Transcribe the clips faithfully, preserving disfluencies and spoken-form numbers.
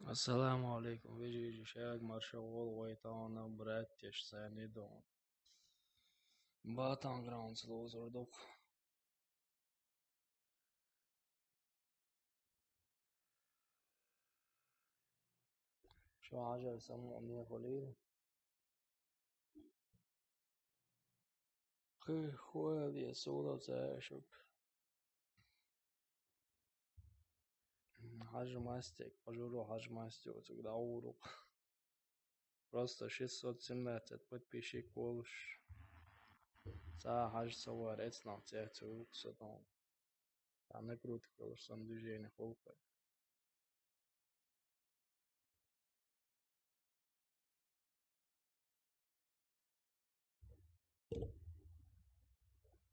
Ассаламу алейкум, вежи-вежи шаг марша вол вайтана братьяш санидон. Батанграунс лозурдук. Шо ажар саму не холил. Хы, хуэл я соло за шук. Хажмастик, хажуру хажмастик, цугда урук. Просто шестьсот семнадцать подписчик болуш. Ца хаж савар эцнам цех цурук сатон. Та накрутка болуш сан движение холка.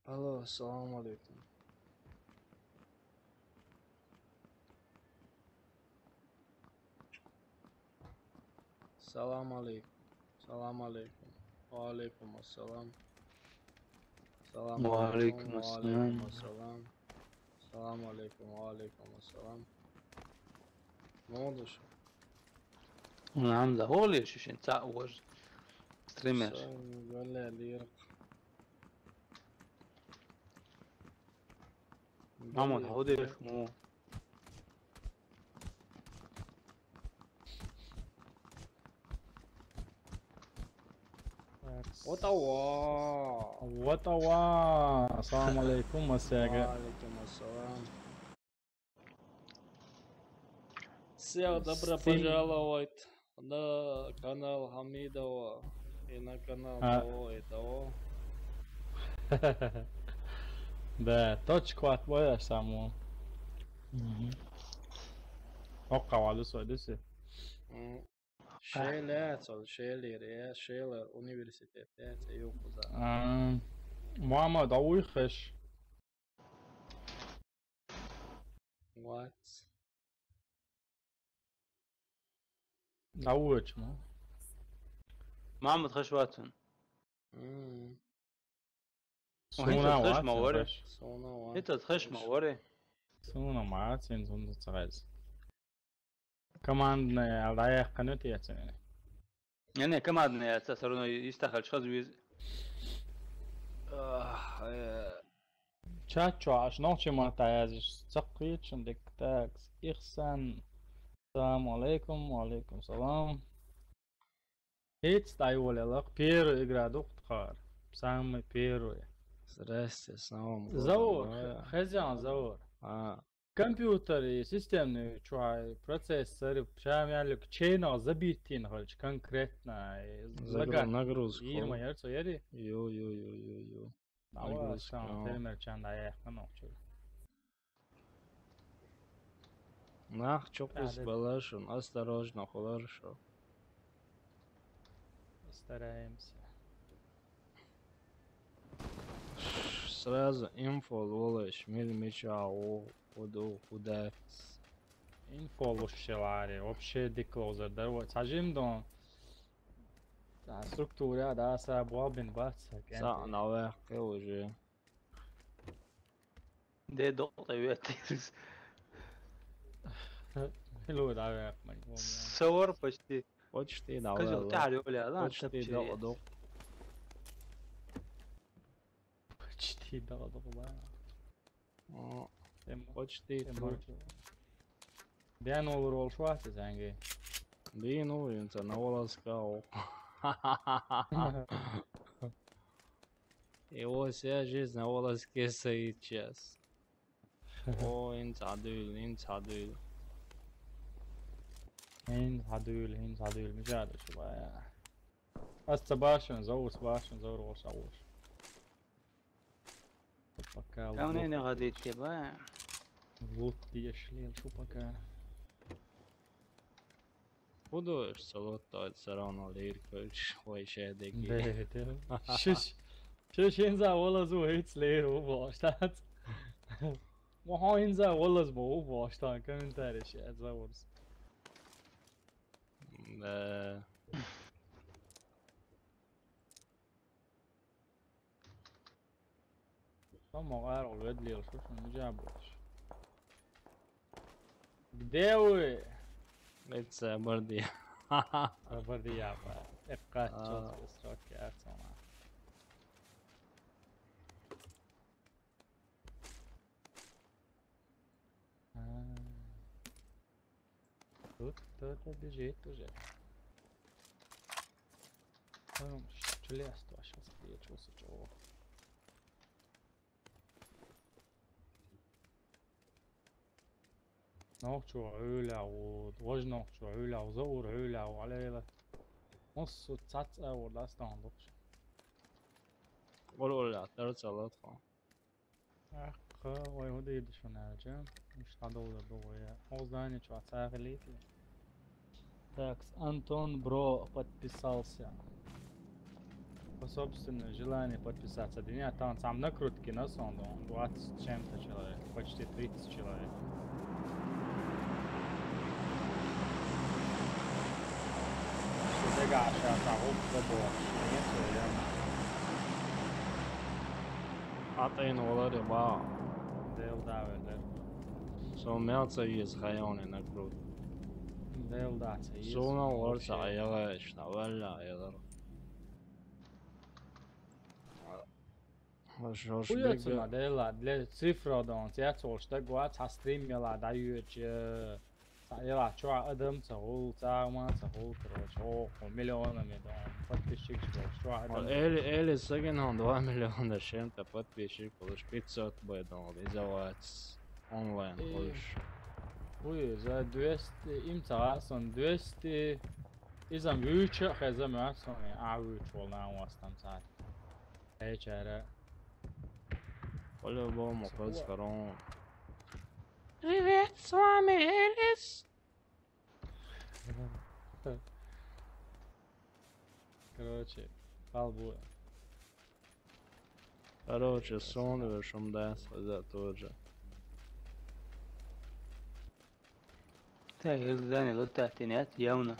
Алло, салам алейкум. Салам алейкум. Салам алейкум. Ва алейкум ассалам. Салам Ва алейкум, алейкум ва алейкум ассалам. Ассалам. Салам алейкум, ва алейкум ассалам. Модуш. Нам да, оле шишин ца уж стример. Сан гөле лирк. Мамон, гөле ходиш лирк. Му. Отава. Отава. Ассаламу алейкум, Масяга. Ва алейкум ассалам. Всех добро Стрим. Пожаловать на канал Хамидова и на канал А. Того и того. Да, точку отбоя саму. Мгм. Окка валю сойдуси. М. Шейлер, сол шейлер, э, шейлер университет, э, це юкуза. А, Муаммад, а уйхеш? What? Давучма. Мамут хашватун. М. Суна хаш ватсен, мавари. Хаш. Суна ва. Это хаш мавари. Суна маватсен, суна цагайс. Командная, алдаях канут яцен. Не, не, командная, это всё равно истахал чхаз виз. Ах, э. Чат чё, аж ночи мата языш, цаккы чын дик, так, Ихсан. Салам алейкум, ва алейкум салам. Хец дай волялак, первая игра духтхар. Самый первый. Здрасте, с Новым годом. Заур, давай. Хазян Заур. А. Компьютер и системный чуай процессор, шамялик чейна забитин хольч конкретно, э, Загру-, загад. Нагрузка. Ирма ярцо яри? Йо, йо, йо, йо, йо. Ава, нагрузка, шам, а. Фермер чан да яхман окчу. Нах чокус балашун, осторожно, холаршо. Стараемся. Сразу инфо лолаш, мир меча, о, уду, удец. Инфо лушшелари, вообще диклозер, да, вот, сажим дон. Та структура, да, са буабин бац, са кенде. Са навехке уже. Де док да вет. Лу да вет, май, помню. Савар почти. Почти да. Кажу, вет. Тали оля, да, почти тапчи. Да, док. Почти да, док, да. О, эм, почти эм, тру. Бен олур ол шуасы сенге. Бен олур инца на волоска о. И о вся жизнь на волоске стоит сейчас. О, инца дюл, инца дюл. Инца дюл, инца дюл, мижады шуба я. Аста башын, заур башын, заур болса болуш. Пока. Там лут не гадит тебе. Лут дешли, шу пока. Буду салот всё равно лир, короче, ой, ща деги. Да, да. Шиш. Шиш, инза волазу, эйц лир, у, баштат. Мохо инза волаз бо, у, баштат, комментарий, ща, завурс. Да. Там мағар ол ведлил, шо, шо, не жабылыш. Где вы? Лица бордия. Бордия, ба. Эккат чот срок яц ма. А. Тут кто-то бежит уже. Ну, чулест ваша спрячу сучо. Нохчо гӀуьллягӀу, вож нохчо гӀуьллягӀу, Заур гӀуьллягӀу, Ӏалейла. Массо цац а вар дастан духш. Вар вар ятар цалат ха. Ах, вай хӀу дийда шуна аьлча, иштта дӀадовла дугӀу я. Оздани чу а цахилийти. Так, Антон Бро подписался. По собственному желанию подписаться. Дня там, там накрутки на сон, двадцать с чем-то человек, почти тридцать человек. Что ты гаши, а там вот забор. Нет, я. Хатайын олар ба. Делдаверлер. Со мелца из хайоны накрут. Делдаца из. Сона олар са аяла, ишна валла аяла. Хорошо, хорошо. Хуя цена дела для цифра дон, ця цолшта гуа, ца стрим яла даючи. Ца яла чуа адам ца гул, ца ма ца гул, короче, о, о, миллионами дон, подписчик чуа, чуа адам. Эли, эли сагин он два миллиона чем-то подписчик, получ пятьсот бы дон, изавать онлайн, э, больше. Хуя, за двести, им ца сон двести, изам вюча, хезам сон, а вюч волна у вас там ца. Эй, чара. По-любому, хоть сторон. Привет, с вами Элис. Короче, палбу. Короче, сон вешум да, за тоже. Так, Эльдани лутати нет, явно.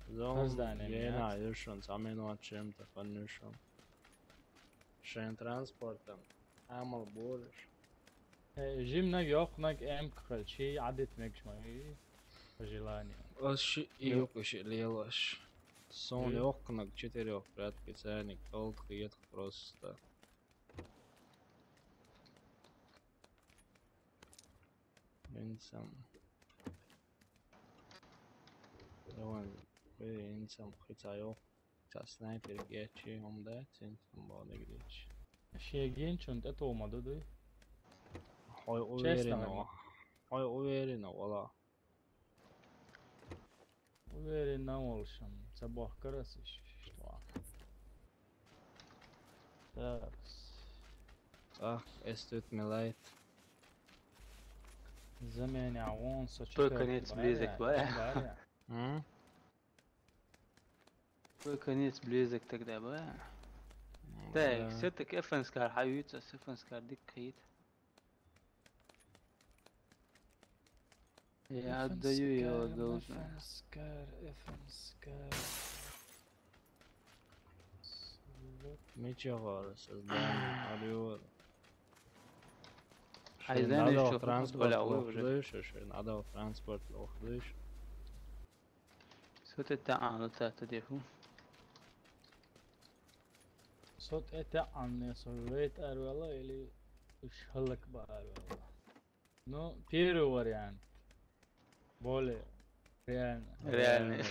Зон, Эльдани, ена, нет. Юшун, самено чем-то, конечно. Шен транспортом. Амал буриш. Э, жимнаг, йокнаг, эмкхал, чи адит мегшмай. По желанию. Аш и йок иш лелаш. Сон йокнаг, четырех прятки, ценник, толт, киет просто. Инсам. Давай, инсам, хитаёк. Ца снайпер гечи, омда, цин цин бо дегдеч. Шеген чун тӀе тома дуй. Хой уверенно. Хой уверенно, вала. Уверенно волшам. Ца бохкарас иш, что? Так. Ах, эстут милайт. За меня вон со. Твой конец близок, ба. М? Твой конец близок тогда, ба. Так, всё-таки Эфенскар, хаюца, Эфенскар дикхит. Я отдаю его должное. Эфенскар, Эфенскар. Мичагар создание, алё. Айзан надо ещё транспорт, бля, уже. Надо транспорт, ох, слышь. Сот это, а, ну, это, это деху. Сот это, а, не сулвейт арвала или шалак ба арвала? Ну, первый вариант. Более реально. Реальный.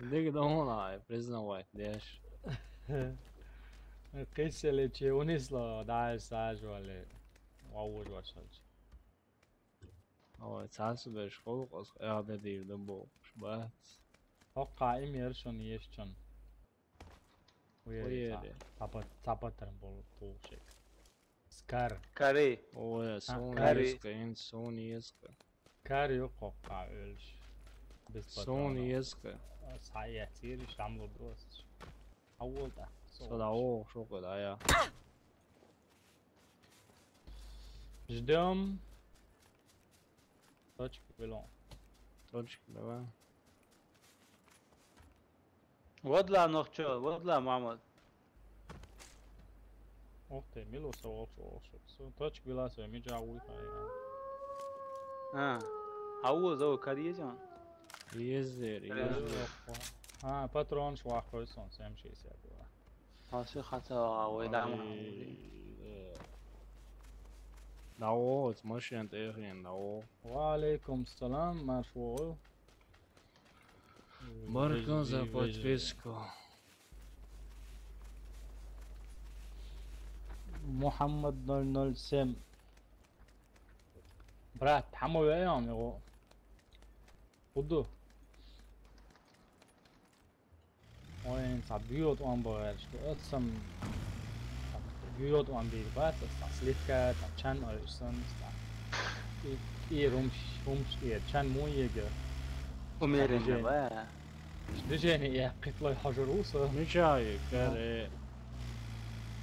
Диг дона, признавать, деш. Кисели чи унисло, да, сажвали. Вау, вау, вау. Ой, цаьсубеш холкъос, эгьда дийр да бохуш бац. Хоккъа имер шун ешчун. Уери. Уери. Цапа-, цапатар бол тухшек. Скар. Кари. Ой, а, сон Кари. Ескъа, ин сон ескъа. Кари хоккъа өлш. Без сон патрона. Ескъа. Сая тириш, там ло брос. Аволда. Сада о, шокода, я. Ждём. Точка, бело. Точка, давай. Вадла, нохчо, вадла, мама. Ох ты, мило со, ох, ох, ох. Точка, бело, со, ми жа уйха, я. А. Хьо ву, Заур, кад еза хьуна? Еза, еза. Хьа, патронаш ваккхой сон, сем шийсад вара. Хьо ши хата вай дам. Даво, оц машин тӀехин, даво. Ва алейкум салам, марш вогӀу. Баркал за подписку. Мухаммад ноль ноль семь. Брат, хьо ма веа мегӀо? Худа? Ой, ца бьёт он баьрш, ду, эцам бьёт он бир бац, ца слегка, там, чан ойсан, ца. И, и румш, румш, и чан муега. Умеренно, ва? Движение я китлой хажуруса. Мичай, каре.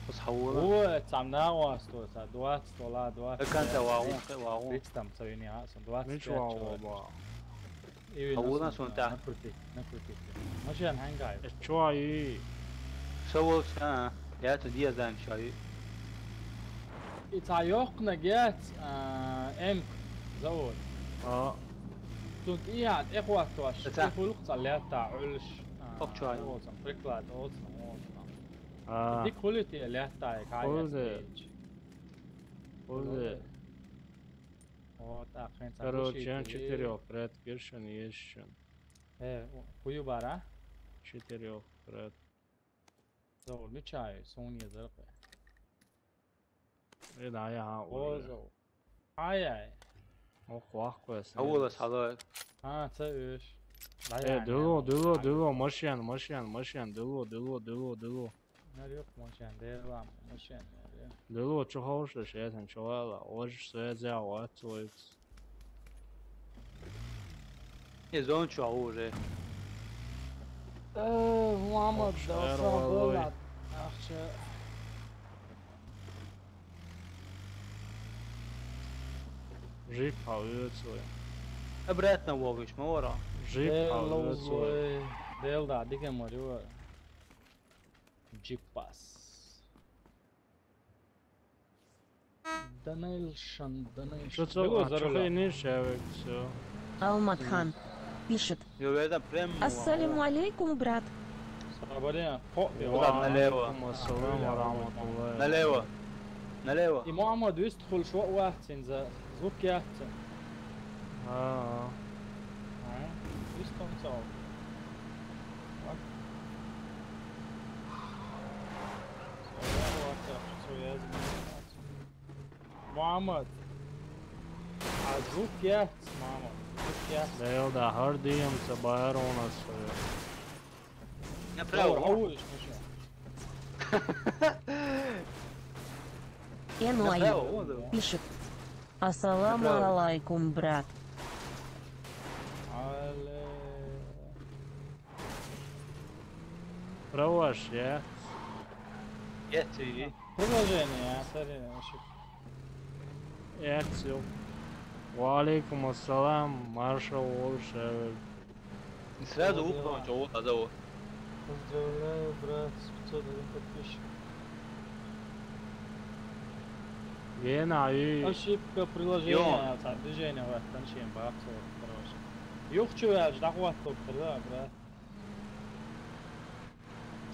Хус хьавула. О, цам на вас то, ца двадцать, ла двадцать. Аканта вагон, вагон. Рикс там, ца вини, а, сан двадцать. Мич вагон, ба. И Хьавула сон та. Накрути, накрути. Машин хьангай. Чуай. Шо волча, я ту диазан шои. И ца йоккхна гец, а, эм завод. А, Тун тӀехьа тӀехваттош, Ца. тӀехулх ца летта, Ӏуьллуш. Ох, чуай. Оцам, приклад, оцам, оцам. а. Дик хули те летта, кай. Хули. Хули. Вот, а хен ца. Короче, он четырёх пред Гершин ешин. Э, хую бара? Четырёх пред. Зор, мичай, сон езар. Э, да, я, ха, Озо. Ай-ай. О, хуах квес. Хьавула сала. А, ца уьш. Э, дуло, дуло, дуло, машин, машин, машин, дуло, дуло, дуло, дуло. Нарюк машин, дерла машин. Дуло, чё хочешь, я там чё вала, ож связя, вот, вот. Э, зон чуа уже. Э, Мухаммад, Ох, да, шер валой. Ахча. Жип хавыцой. Обратно вогиш, ма вара. Жип хавыцой. Дел да, диге морю. Джипас. Донейшн, донейшн. Что це? А, чё хай не шевик, всё. Алматхан пишет. Йо, верда прямо. Ассаляму алейкум, брат. Сабария. По, Куда налево? Ассаламу рахматуллахи. Налево. Налево. И Мухаммад вистхул шо вахтин за звук яхтин. А, А? Вистом цал. Так. Мухаммад. А звук яхт, мама. Звук яхт. да, да, гардием це байрона своє. Направо. Ой, слушай. Энуай Направо, вот. пишет. Ассаламу Направо. алейкум, брат. Але. Праваш, я? Я тебе. Приложение, а, смотри, вообще. Я цел. Ва алейкум ассалам, маршал Волшевик. Сразу ухо, чего, а зовут. Поздравляю, брат, с пятьсот один подписчик. Вена и Ошибка приложения, а, движение в этом чем бахсо, короче. Юхчу я ждахват топ, да, брат.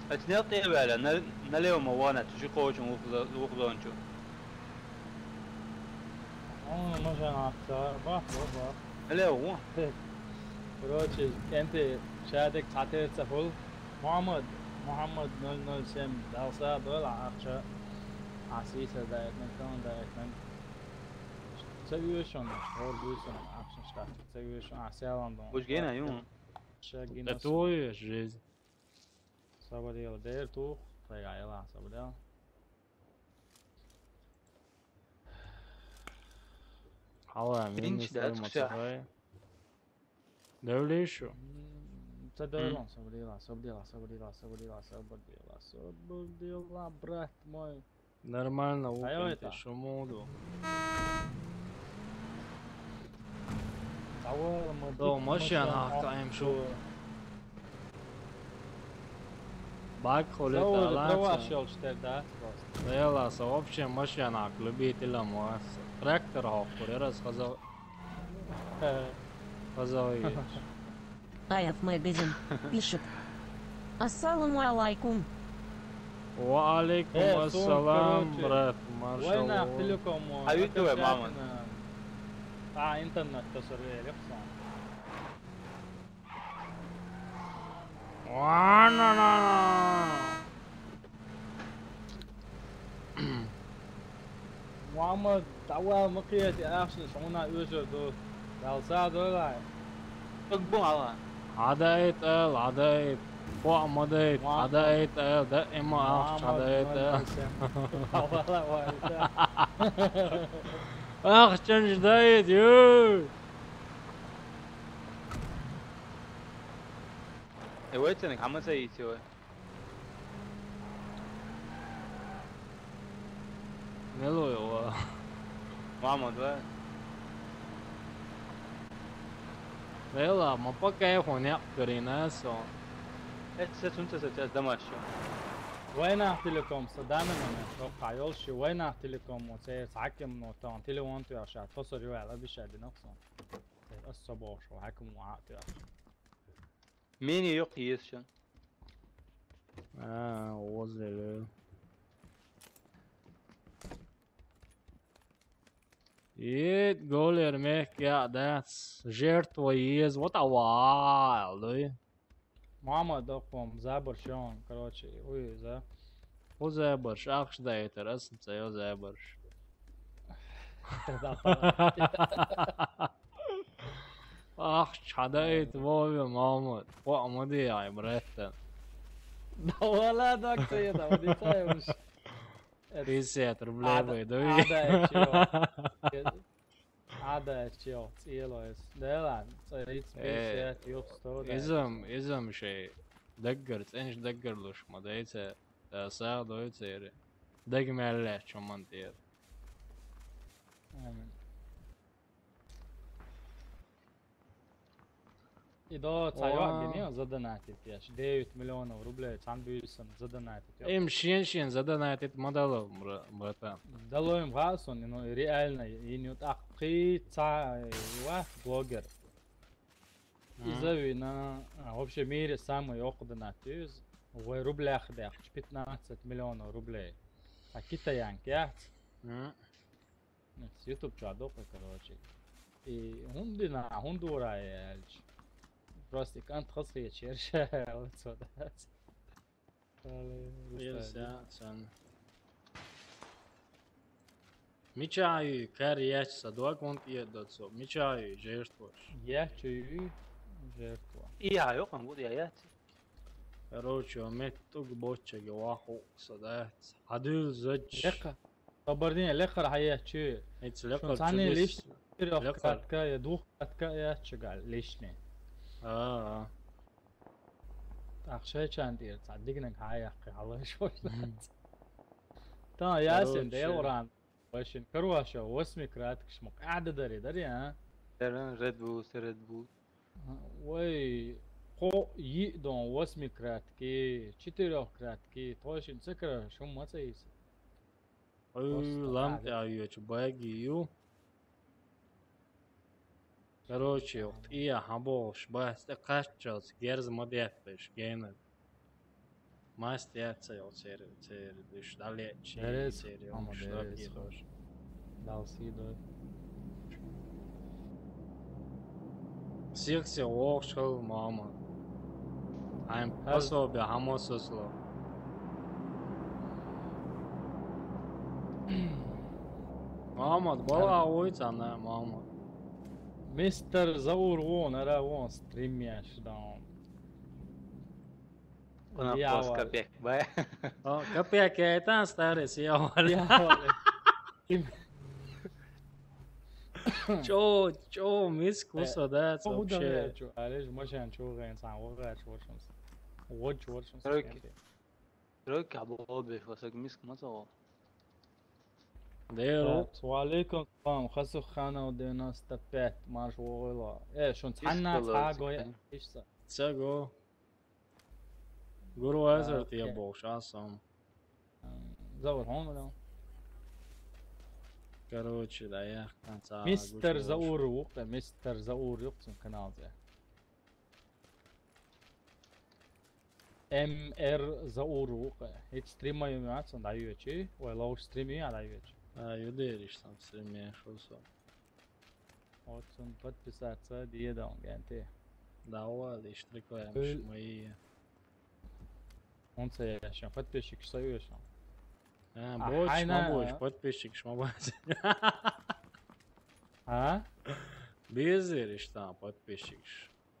Отснял ты, Валя, на, налево ма вана, ты же хочешь ухо, ухо. О, може на це, ба, ба, ба. Налево, о. Короче, энти шадек цатер цахул. Мухаммад, Мухаммад ноль ноль семь, далса дола ахча. Асиса даэтмен, кон даэтмен. Це уйшон, ор уйшон, ахча штат. Це уйшон, а, селан дон. Уж гена, ю. Ша гена. Это твоя жизнь. Сабадел дер тух, тайга ела, сабадел. Хала, Пинч, да, мин тукса. Давлешу. М, Це дерлон, сабадела, сабадела, сабадела, брат мой. Нормально, Айо, укин это. Шумуду. Тавал, Да, машина хакаем, шо. Бак холит Завод алаца. Права шел штер, да, просто. Ела, со вообще машина любителям вас. Трактор хакур, я рассказал. Э, Пожалуйста. Аяф Магазин пишет. Ассаламу алейкум. Ва алейкум Э, ассалам, короче, брат, маршал. Войнах Телеком. А видео, мама. А, интернет то сорвали, пацан. Ва на на на. Мама, давай, махиет, я ахши, шуна уже до. Далса долай. Как бу ала. Хьадайт эл, хьадайт. Поа ма дайт, Ма- хьадайт эл, даима ахча хьадайт эл. Ахчанж дайт, ю. Э, вайтинг, хамаса итио. Мело йола. Мама, да. Мела, ма пока я хо не апкарина со. Э, се сунца се час домашнего. Войнах Телеком, са данный момент, то хайол ши Войнах Телеком, вот се саким, но там телефон ты аша, то сорвали, обещали, но сон. Особо шо, хаким ма ты. Менее ёк есть. А, озеле. Ит голер мех я дац. Жертва есть. Вот а вал, да? Мама, доком, забор шон, короче, уй, за. О зебрш, ахш дайтер, ас цей о зебрш. Ахш хадайт вове мама. По амади ай бреттен. Да вала, да, кто это, вот это уж. Пятьдесят рублей выдаю. Ада, чё? Ада, чё? Целое. Да ладно, тридцать, Э, пятьдесят, ёх, сто, да. Изам, изам шей. Даггар, ценш даггар луш ма дайце. Да саг дойцери. Даг мялле чуман тир. Амин. И до цайва гини задонатить, я ж девять миллионов рублей, цан бюйсен задонатить. Им шен шен задонатить мадало, братан. Далоем гасон, ну, реально, и не так, ца, ва, блогер. Изавина, а, вообще в мире самый окудонатиз. В рублях да, пятнадцать миллионов рублей. А китаянк, я? С YouTube чадок, короче. И хундина, хундура, я. Просто кант хас я черша, вот сюда. Ирся, сан. Мичаю, кар яч са два конт ед доцо. Мичаю, жертвош. Я чую жертва. И я, ё, кам буд я, я. Короче, мет туг боччаги ваху са да. Адул зодж. Лекха. Собардин лекхар хая чу. Эц Шун лекхар цани чудес. лиш. Трёх Лекхар. Кратка, я двух кратка, я чугал лишний. А, Ахшай чан дир, ца дигнен хая хи халаш. Та ясен Короче. Дел уран. Вашин карваша восьми кратка шмак. Ада дари, дари, а? Терен Red Bull, Red Bull. Ой, ко и дон восьми кратки, четырёх кратки, точно цикра шум маца ис. ой, Просто лам так. Тя ю, чу баги ю. Короче, вот и я хабош, бас, те каччас, герз мадет пеш, гейнер. Маст я цел цер, цер, дыш, дале, чи, Дерес, цер, ама ш, дерес, даги, ама. дош. Дал си дой. Сих се ох шел, мама. Айм Хаз- пособие, хамо сосло. Мама, бала ой цана, мама. Мистер Заур вон, ара вон, стрим я шдаун. Она Я просто вале. Копек, бай. А, копейка, это старый съел. Я вале. Чо, чо, миску содать Куда вообще. я чу, алеш машан чу гэн сан, вога чу вошмс. Вод чу вошмс. Окей. Тройка оболбишь, вас миск мацал. Деру, Ва алейкум салам, Хасуханов девяносто пять, марш вогойла. Э, шун цанна Искала ца гой цикан. ишса. цего. Гуру азар А, тия окей. Бог, шасом. Заур, хом, да? Короче, да, я хан ца Мистер гуш Заур вукъа, мистер Заур юкъ цун канал зе. М Р Заур вукъа. Ит стрима юм яц, он дайвечи. Ой, лоу стрими я дайвечи. А, юдериш там стриме, шо со. Вот он подписаться, диеда он генте. Да, вал, иштрикоем Өл- шмайи. Он ца яшан, подписчик союшан. А, А, боч, хайна- ма боч, подписчик шма боч. А? Безериш там подписчик.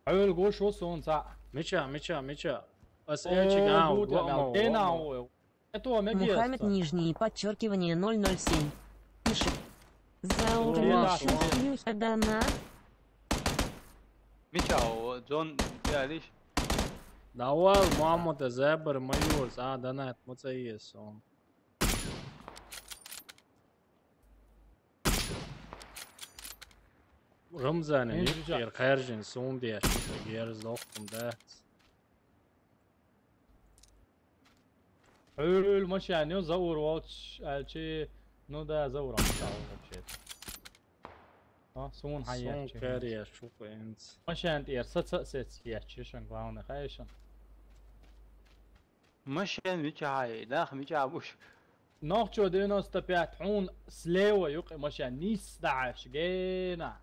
Ой, гош, вот он ца. Мича, мича, мича. Ас О, элчик, а, гуд, гуама, я, гуама. Тена, о. Это о, мегес. Мухаммед, нижнее подчеркивание, ноль ноль семь. Пишет. Заур, Ура, Мишин, ура. Сьюхадана. Мича, о, Джон, я лиш. Давай, маму-то забер, майор, а, донат, мы ца есть, он. Рамзан, Мен не жужа. Пер, хайржин, сунди, я что-то, я раздох, да. Өл машан, ё, Заур волч, алчи, ну да, Заур, он стал вообще. А, сун Сун хайя, че. Корея, шука, энц. Машан, тер, саца, сец, я, чешан, главное, хайшан. Машан, мича, хай, нах, мича, буш. Нохчо девяносто пять, хун слева, юкъ, машан, низ, даш, гена.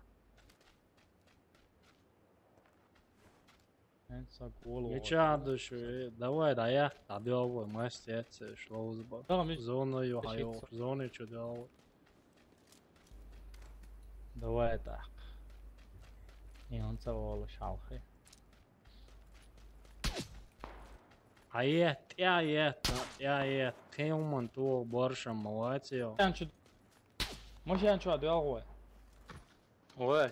Эн саг олу Мича олу. Душ, э, давай, да я, да дело, мастер, шлоузба. Да, ми- Зона ё, Ищи хайо, ц- зона чё дело. Давай так. И он ца олу шалхи. А е, тя е, тя е, кемон ту боршам, молодец, ё. Эн чё? Машан чё, да, ой. Ой,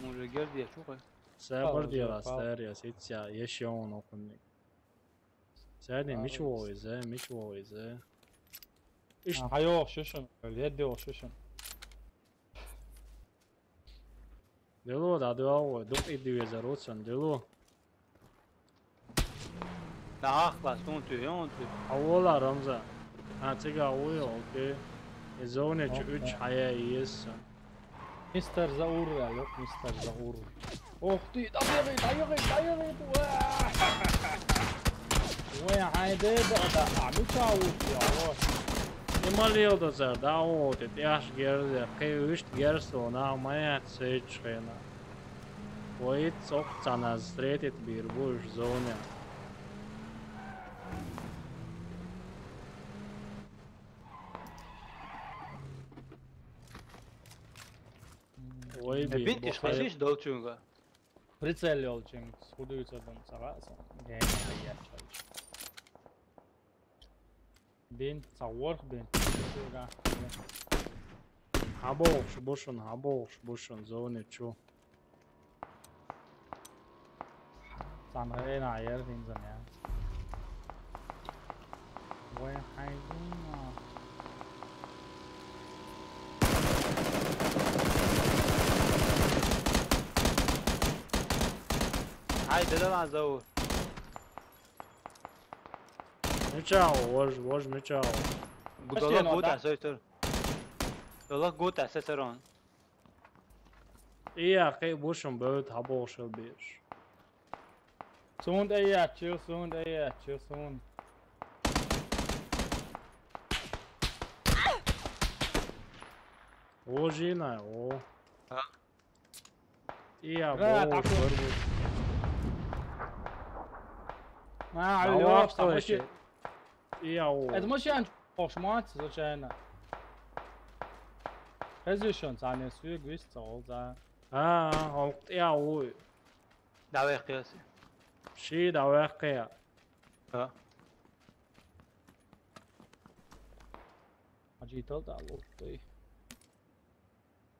шу уже герди я чухай. Сабар Пауза, дела пауза. Стария, сится, ещё он окунник. Сядем, Пауза. Мич войзе, мич войзе. Иш. А, хайо, шишин, ледди о, шишин. Дело, да, дело, дук и диве за Русан, дело. Нахла, сун тю, ён тю. Авола, Рамза. А, цига уй, окей. И зоне чу Окей. Уч хая иеса. Мистер Заур, я, ёк, мистер Заур. Ох ты, да бегай, да бегай, да бегай, уа! Уа, хайде, да, да, а, ну чё, вот, я, вот. Не молил да за, да, вот, это я ж герзе, кей вишт герсо, на, моя цечхена. Войт сокъ цаназ встретит бир буш зоне. Ой, Э, бир бин бу тиш хайр. Хасиш долчунга. Прицел ёлчун, схудуется дом сараса. Гейм, я чалч. Бин, саворх бин. Шуга. Хаболш бушун, хаболш бушун, зоне чу. Цангай на ер бин зоне. Вой хайдуна. Ай, деда на зау. Мичау, вож, вож, мичау. Гудала Почти, ну, гута да. Сойсер. Гудала гута сесерон. Ия, кей бушум бэвэд хаболшо беш. Суунд ая, чил суунд ая, чил суунд. Вожина, о. А? Ия, Ра, бо, так вот. Бэрбэ. А, алло, Давай, там что вообще ещё? Ия, о. Это машин ошмат, случайно. Хэзышон, цане сюг вис, цол за. А, а, ол, ия, о. Давай, кияси. Ши, давай, кия. А? Ажитал да луттой.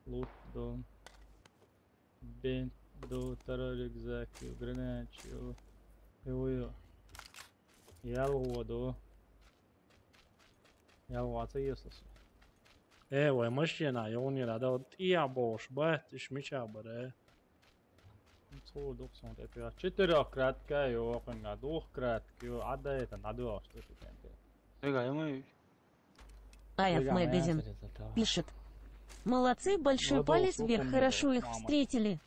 Лут дон. Бент, до, второй рюкзак, гранатчу. Йо-йо. Ялгъо до. Ялгъо ца ёсос. Э, вай машина, ёгъни да, да, вот ия бош, бат, иш мича баре. Цо дохсон, это четырёхкратка, ё, хынга, двухкратка, ё, а да это на два, что ты там, ты. Эга, ё-моё. Ай, Афмэ Бедин пишет. Молодцы, большой палец вверх, хорошо их встретили.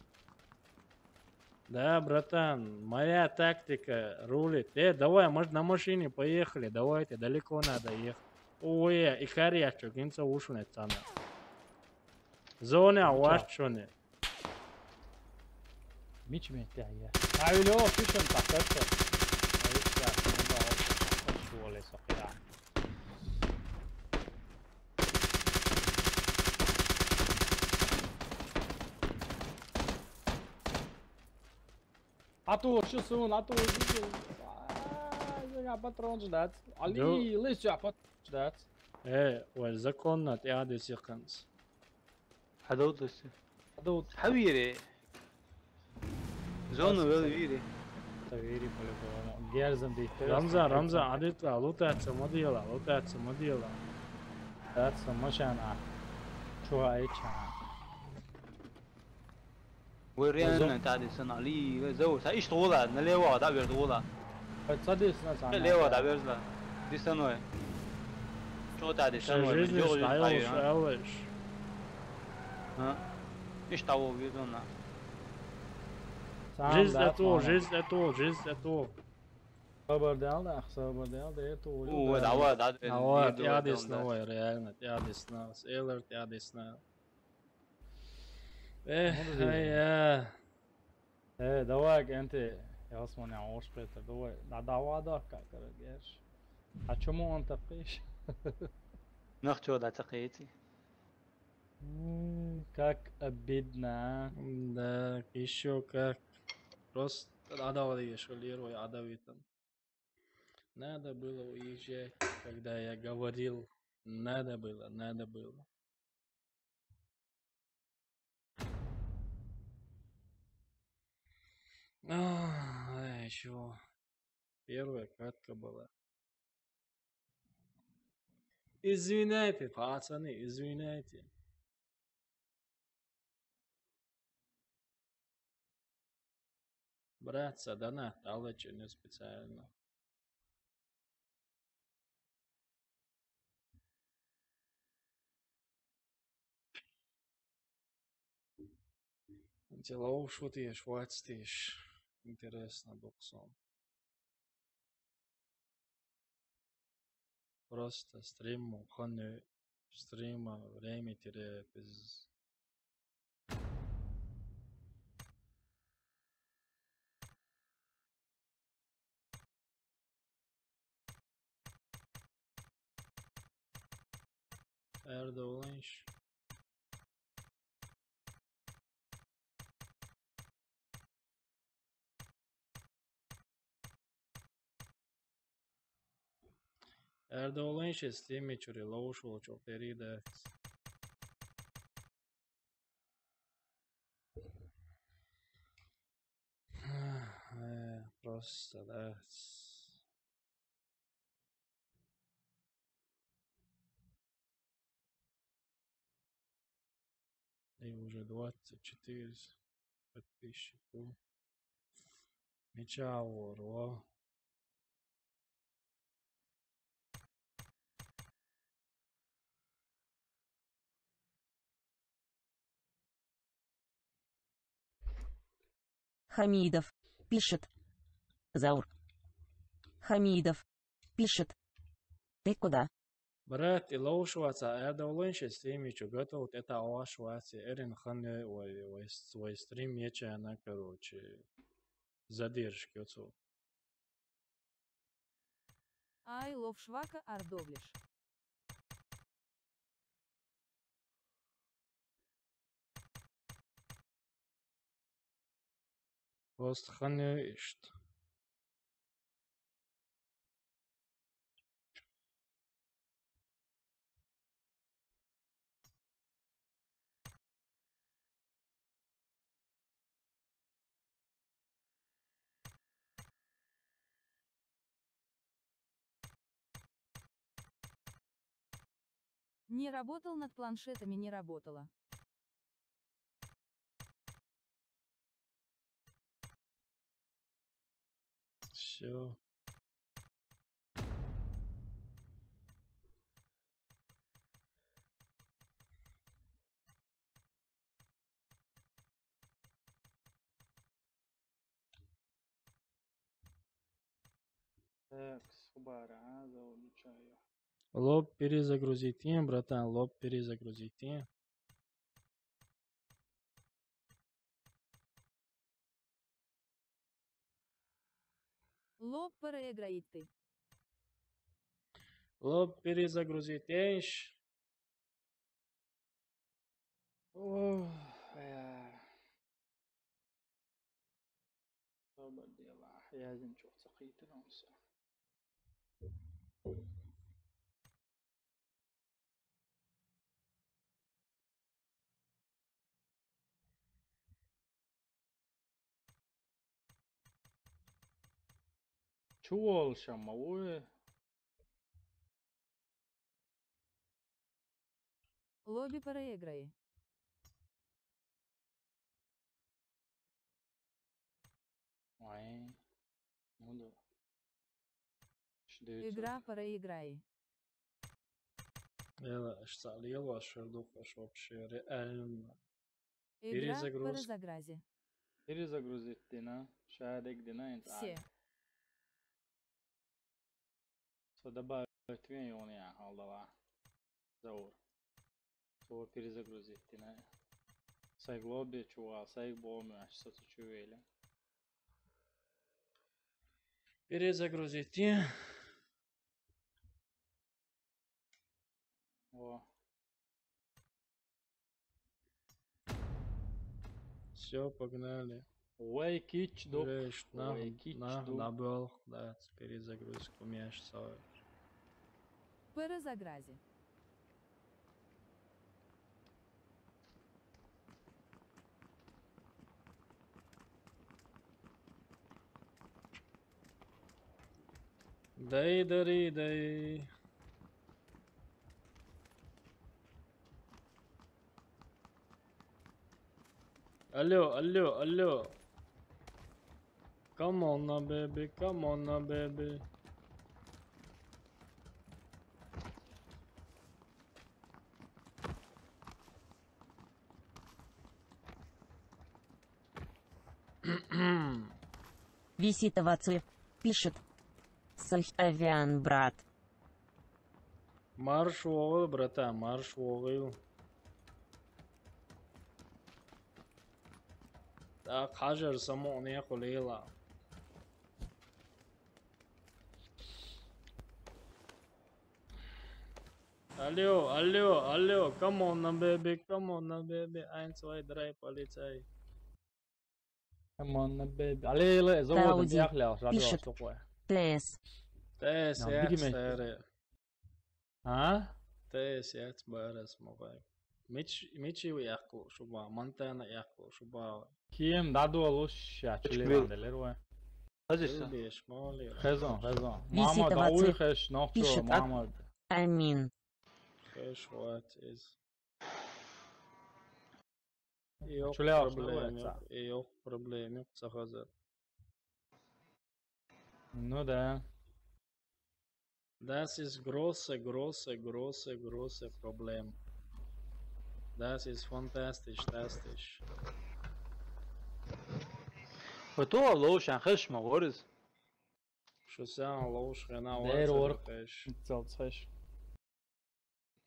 Да, братан, моя тактика рулит. Э, давай, может, на машине поехали, давайте, далеко надо ехать. Ой, и карьячок, инца ушунет сана. Зона, ваш чёне. Мичи метте айя. Авилё, фишен тахтарса. Айса, ну да, шуоле сокира. Ату, шусун, ату, шусун. А, я патрон ждать. Али, лись, я патрон ждать. Э, вай законно, ты адес яканс. Хадоут лись. Хадоут. Хавире. Зона вел вири. Вири по-любому. Герзен дит. Рамзан, Рамзан, адитла, лутаца модела, лутаца модела. Таца машана. Чуа эча. Вы реально тадисан али, вы зовут. А ишт вола, налево, да, верд вола. Садись на сана. Налево, да, верзла. Дисаной. Чё тадисан? Жизнь стоишь, алыш. А? Ишт того видно. Жизнь это, жизнь это, жизнь это. Собор дал да, собор дал да, это. О, давай, да. Давай, я десна, реально, я десна, Эллер, я десна. Эх, ай-я. Э, давай, энти, ясман я ош петер, давай. Да, давай, да, как, короче. А чему он так пишет? Нах чё, да, так эти? М, как обидно. Да, ещё как. Просто адавали ещё лирой адавитан. Надо было уезжать, когда я говорил. Надо было, надо было. А, а ещё первая катка была. Извиняйте, пацаны, извиняйте. Братца, донат алачыны специально. Дело уж вот ешь, хватит ешь. Интересно, боксом. Просто стрим, хоню стрима, время теряю, без. Эрдолынш. Эрдолынш, стими чури лоушул чоперидакс. Э, просто, да. И уже двадцать четыре подписчика. Меча Оро. Хамидов пишет. Заур Хамидов пишет. Ты куда? Брат, и лоушваца, я давлоньше стримичу, готов, это оашваце, эрин ханэ, ой, ой, ой, стрим ече она, короче, задержки, оцу. Ай, лоушвака ардовлиш. Просто ханэ ишт. Не работал над планшетами, не работала. Всё. Так, схубара, а, за уличаю. Лоб перезагрузить, братан, лоб перезагрузить. Лоб переиграйте. Лоб перезагрузить. Ох, э. Собар дела, я зин чё, сахитин омса. Чу волшама, уй. Лобби переиграй. Ай, ну да. Игра переиграй. Эла, аш сали, эла, аш шердух, аш вообще реально. Игра перезагруз-, перезагрузи. Перезагрузить дина, шадик дина, инт. Все. Со добавить вен юни я, алдала. Заур. Со перезагрузить дина. Сайг лобби чуа, сайг боми, аш со чу вели. Перезагрузить. О. Все, погнали. Ой, кич дук. Жесть, на, ой, кич на, дук. Набрал, да, перезагрузку мяч сой. Перезагрузи. Дай, дари, дай. Алло, алло, алло. Come on now, baby, come on now, baby. Висит овацию. Пишет. Сахавиан, брат. Марш оғыл, брата, марш оғыл. Да, қажыр самоғын е құлейла. Алло, алло, алло, come on, baby, come on, baby, eins, zwei, drei, полицай. Come on, baby. Алло, алло, заводом Тауди. Яхля, радио, пишет. Что такое? Т С. Т С, я, я, бигиме. Саре. А? Т С, я, бара смогай. Мич, Мичи яхлу, шуба, Монтана яхлу, шуба. Ким, даду алуш, я, чули ванделер, ва. Хазиса. Беш, моли. Хезон, хезон. Висит овацию. Мама, давай хеш, нохчо, пишет, мама. Амин. Хеш, what is. Чуля проблем, проблем, сахаза. Ну да. Das ist große, große, große, große Problem. Das ist fantastisch, fantastisch. Фото лоушан хеш ма ворис. Шо сан лоуш хена. Дер ворис. Хеш. Цалц хеш.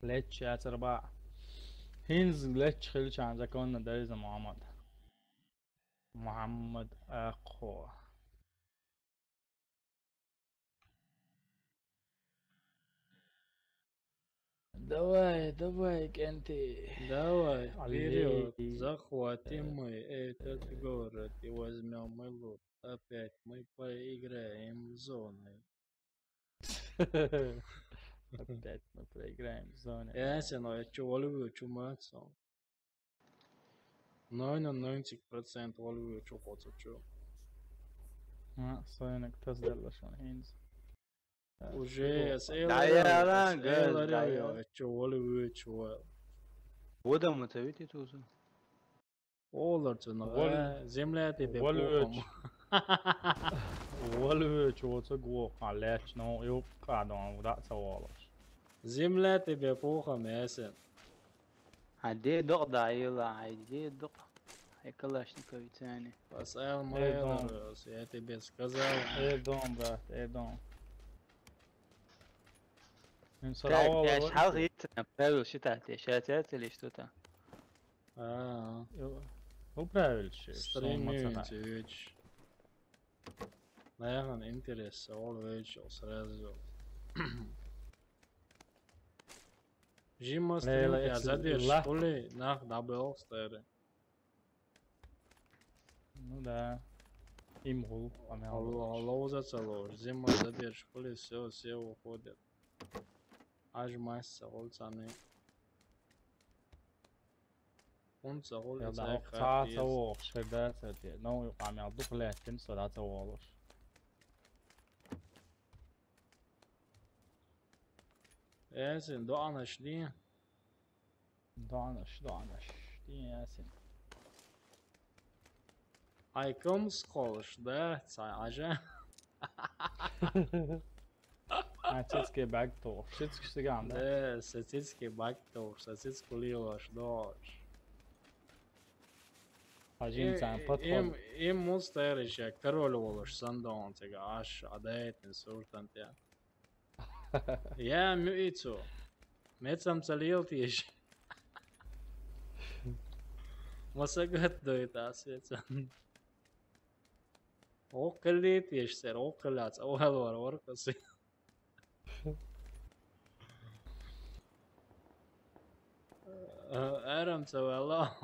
Леч яцар ба. Хинз леч хилчан законно дериза Мухаммад. Мухаммад Акхо. Давай, давай, кенти. Давай, вперёд. Захватим мы этот город и возьмём мы лут. Опять мы проиграем в зоны. Опять мы проиграем в зоне. Я сен ой чу волю чу мацо. Neunundneunzig Prozent волю чу коцо чу. А, соенек тас делла шон хинз. Уже я сейлор. Да я ран, я чу волю чу. Вода мотовити тузу. Олар чу на. Земля тебе пухом. Волю чу, чу го, а леч, но, ю, кадон, да, ца волаш. Земля тебе пухом, ясен. А де док да, ила, а де док. Ай калашниковицани. Пасал мой, я тебе сказал. Э, дом, брат, э, дом. Ин сара Так, ола я вар. Сейчас хьалхийцина правил считать, я сейчас я цели что-то. А. Ё, ну, правил ши, Стриминг сомма цана. Вич. Наверное, интерес, ол вечер сразу. Жима Лейла, стрим, я эци задержу, ла. Хули, нах, дабл стери. Ну да. Им гул, а мне Алло, лучше. Алло, за цело. Зима задержу, хули, все, все уходят. Аж масса, гол цаны. Унца гол Я да, цай ох, ца, ца, хатис. Ох, шерда, ца, те. Ну, а мне дух лет, тем, что да, ца, олуш. Эсин, дуанаш, ди? Дуанаш, дуанаш, ди, эсин. Ай, кымс холш, да, цай, ажа. А, цицке баг то, шицк сиган, да? Да, са цицке баг то, са цицку лилаш, дош. Ажин Э, цан, э, подход. Им, им мустариш, я король волош, сандон, тега, аш, адайтин, суртан, те. Я мюицу. Мецам цалил тиш. Масагат доит асвецам. О, калит еш сер, о, калац, о, алвар, вар, касы. Э, Эрам цавала.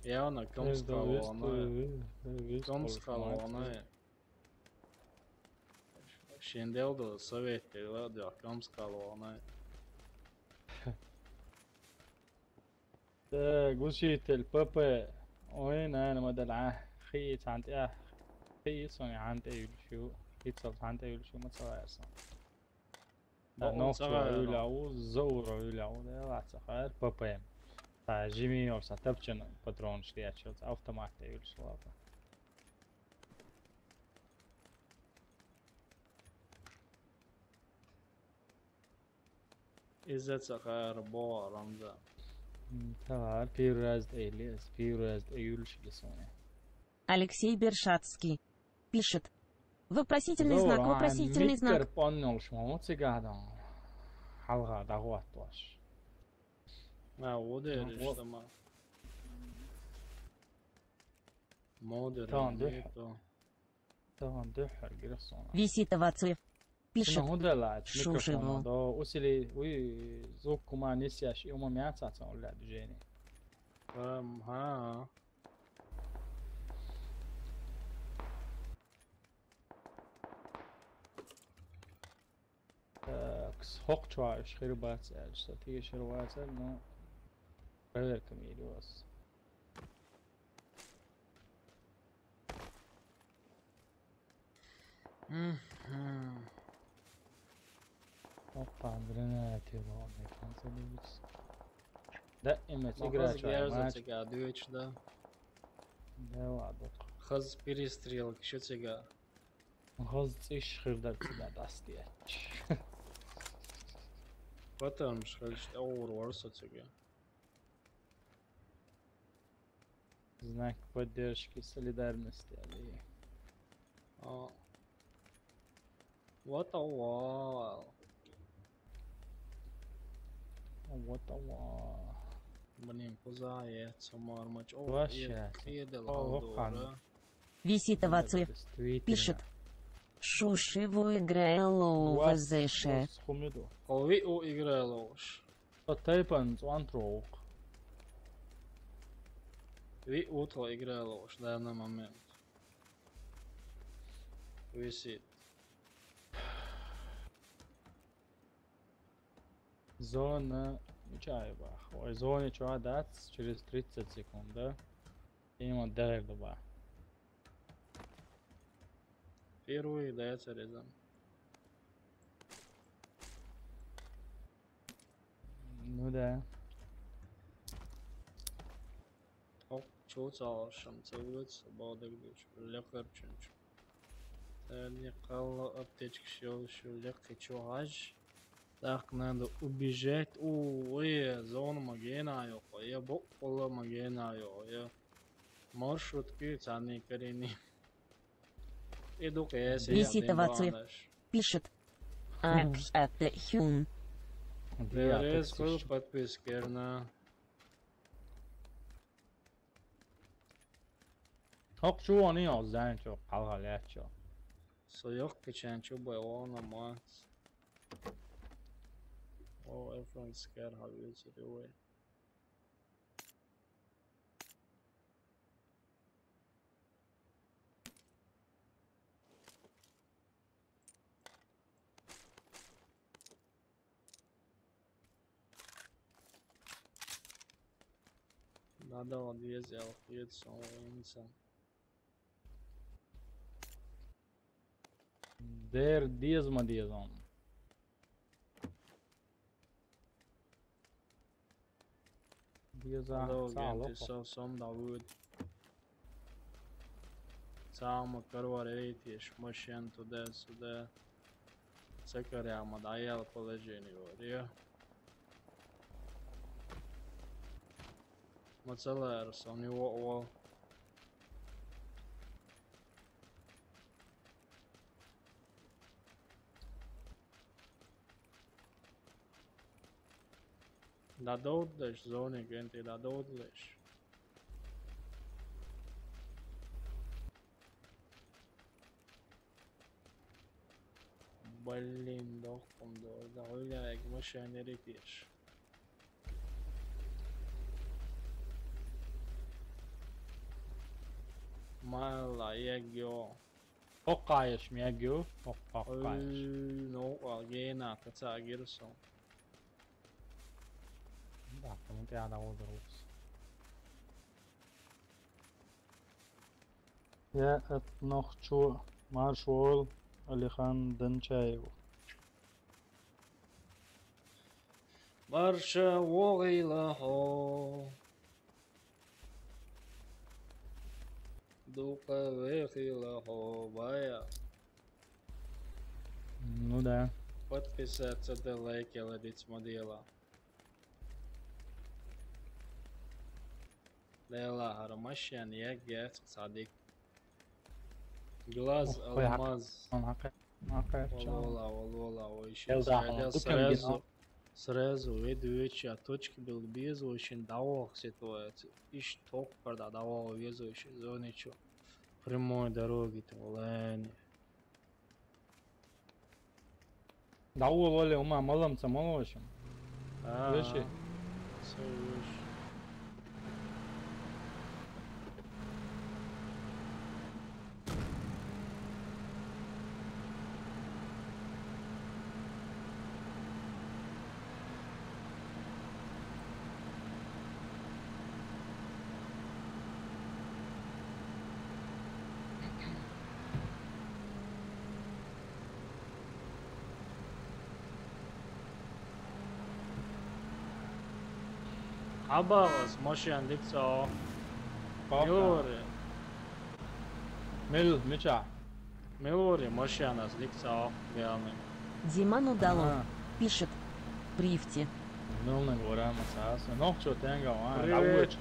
Явно, кымс калона. Кымс калона. Шендел да совет, да, кымс калона. Так, учитель, П П. Ой, наверное, модель, а. Хи, цант, я. Хи, сони, ант, эйвил, шу. Хи, цал, ант, эйвил, шу, ма, цал, я, сон. Да, О, нохчо, цал, я, уйла, но. У, заура, уйла, у, да, ла, цал, хайр, П П М. Та, жими, ёр, са, тапчын, патрон, шли, я, чё, автомат, эйвил, шу, ла, та. Изза цахар бо рамза. М, тагар первый раз эйлес, первый раз эйюль шилисоне. Алексей Бершатский пишет. Вопросительный Зо, знак, а, вопросительный знак. Миттер поннол шмаму цигадан. Халга дагват ваш. А, о да Ну, вот. Иштама. Модер Тан, не дэ. То. Тан, дэ, хар гирсона. Висит овацев. Пишет. Шуна худа ла, Шушево. Микрофон, да, усили, уй, звук кума несяш, и ума мяца, цан, ла, движение. Эм, ха. Так, схок чуа, иш хир бац, эль, что ты иш хир бац, эль, ну, проверка ми идёс. Мгм. Опа, гранаты, ладно, конца дивись. Да, имец, ну, игра, хаз чай, герза матч. Цега, дюч, да. Да ладно. Хаз перестрелка, ещё цега. Хаз циш хырдар цега, дастияч. Потом шхальш, аур варса цега. Знак поддержки, солидарности, али. А. What a wall. What a wall. Блин, куза, я цамар мач. О, вообще. О, вахан. Висит овацев. Действительно. Пишет. Шушево играло в Вас, ЗШ. Вас хумидо. О, ви у играло уж. По тайпан цуан троук. Ви утро играло уж в данный момент. Висит. Зона Ичаева. Ой, зона Ичаева дац через тридцать секунд, да? Има дерек дуба. Первый дац резан. Ну да. О, чё цал шам целуется, балдык дуч, лёкар чунч. Э, не калла аптечка шёл, шёл, лёк, и чё, аж? Так, надо убежать. У, э, зона магена, ё, я бо, ола магена, ё, я. Маршрутки цаны карени. Иду к эсе, Висит овацев. Пишет. X at the Hune. There is full подписки, Эрна. Хок чуони о зэн чо калгалячо. Соёк кичэн чо бай вона мац. О, everyone scared how you to do it. Надо вот везде алфавит, самого инца. Дэр диез ма диез он. Диез а. Надо сало. Сам да выд. Сам карвар эйтиш, машин туда-сюда. Цакаряма да аял положение вот, я. Мацалар, сон его о. Да додлеш, зони генти, да додлеш. Блин, дохтум дор, да ойла як машин эритиш. Мала як ё. Хоккаеш мягю, хоккаеш. Ну, а гена, каца гирсон. Да, кому ты ада удалось. Я от нохчу маршвол Алихан Данчаев. Барша вогила хо. Дука вехила хо, бая. Ну да. Подписаться да лайк я ладить модела. Лела харамашьян я гец садик. Глаз алмаз. Валола, валола, ой, ещё сразу, сразу ведь веча точки был без очень давох ситуация. Иш ток парда давох везу ещё зоны чё. Прямой дороги-то, валани. Да, уволили, ума, малым ца молочим. А, вещи. Всё вещи. Абагъас машин дикцао. Милори. Мил, мича. Милори машинас дикцао, вялни. Диман удалов. А. Пишет. Прифти. Милни гора масаса. Нохчо тенга, а. Привет.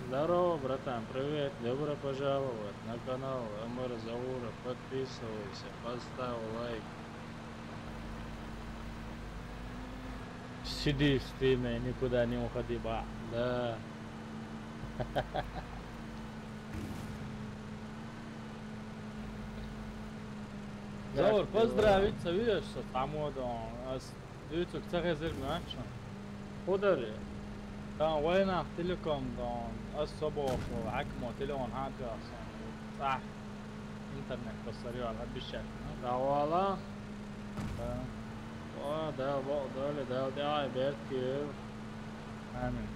Здорово, братан, привет. Добро пожаловать на канал М Р Заура. Подписывайся, поставь лайк. Сиди в стриме, никуда не уходи, ба. Да. Заур, поздравить, ца виеш со тамодон. Ас дуйцук ца хезир мачо. Худари. Там войнах телеком дон, ас собо хо, акмо телефон хапиасон. Ах. Интернет посмотрю, она обещает. Давала. Да. О, да, во, дали, да, да, ай, Беркиев. Амин.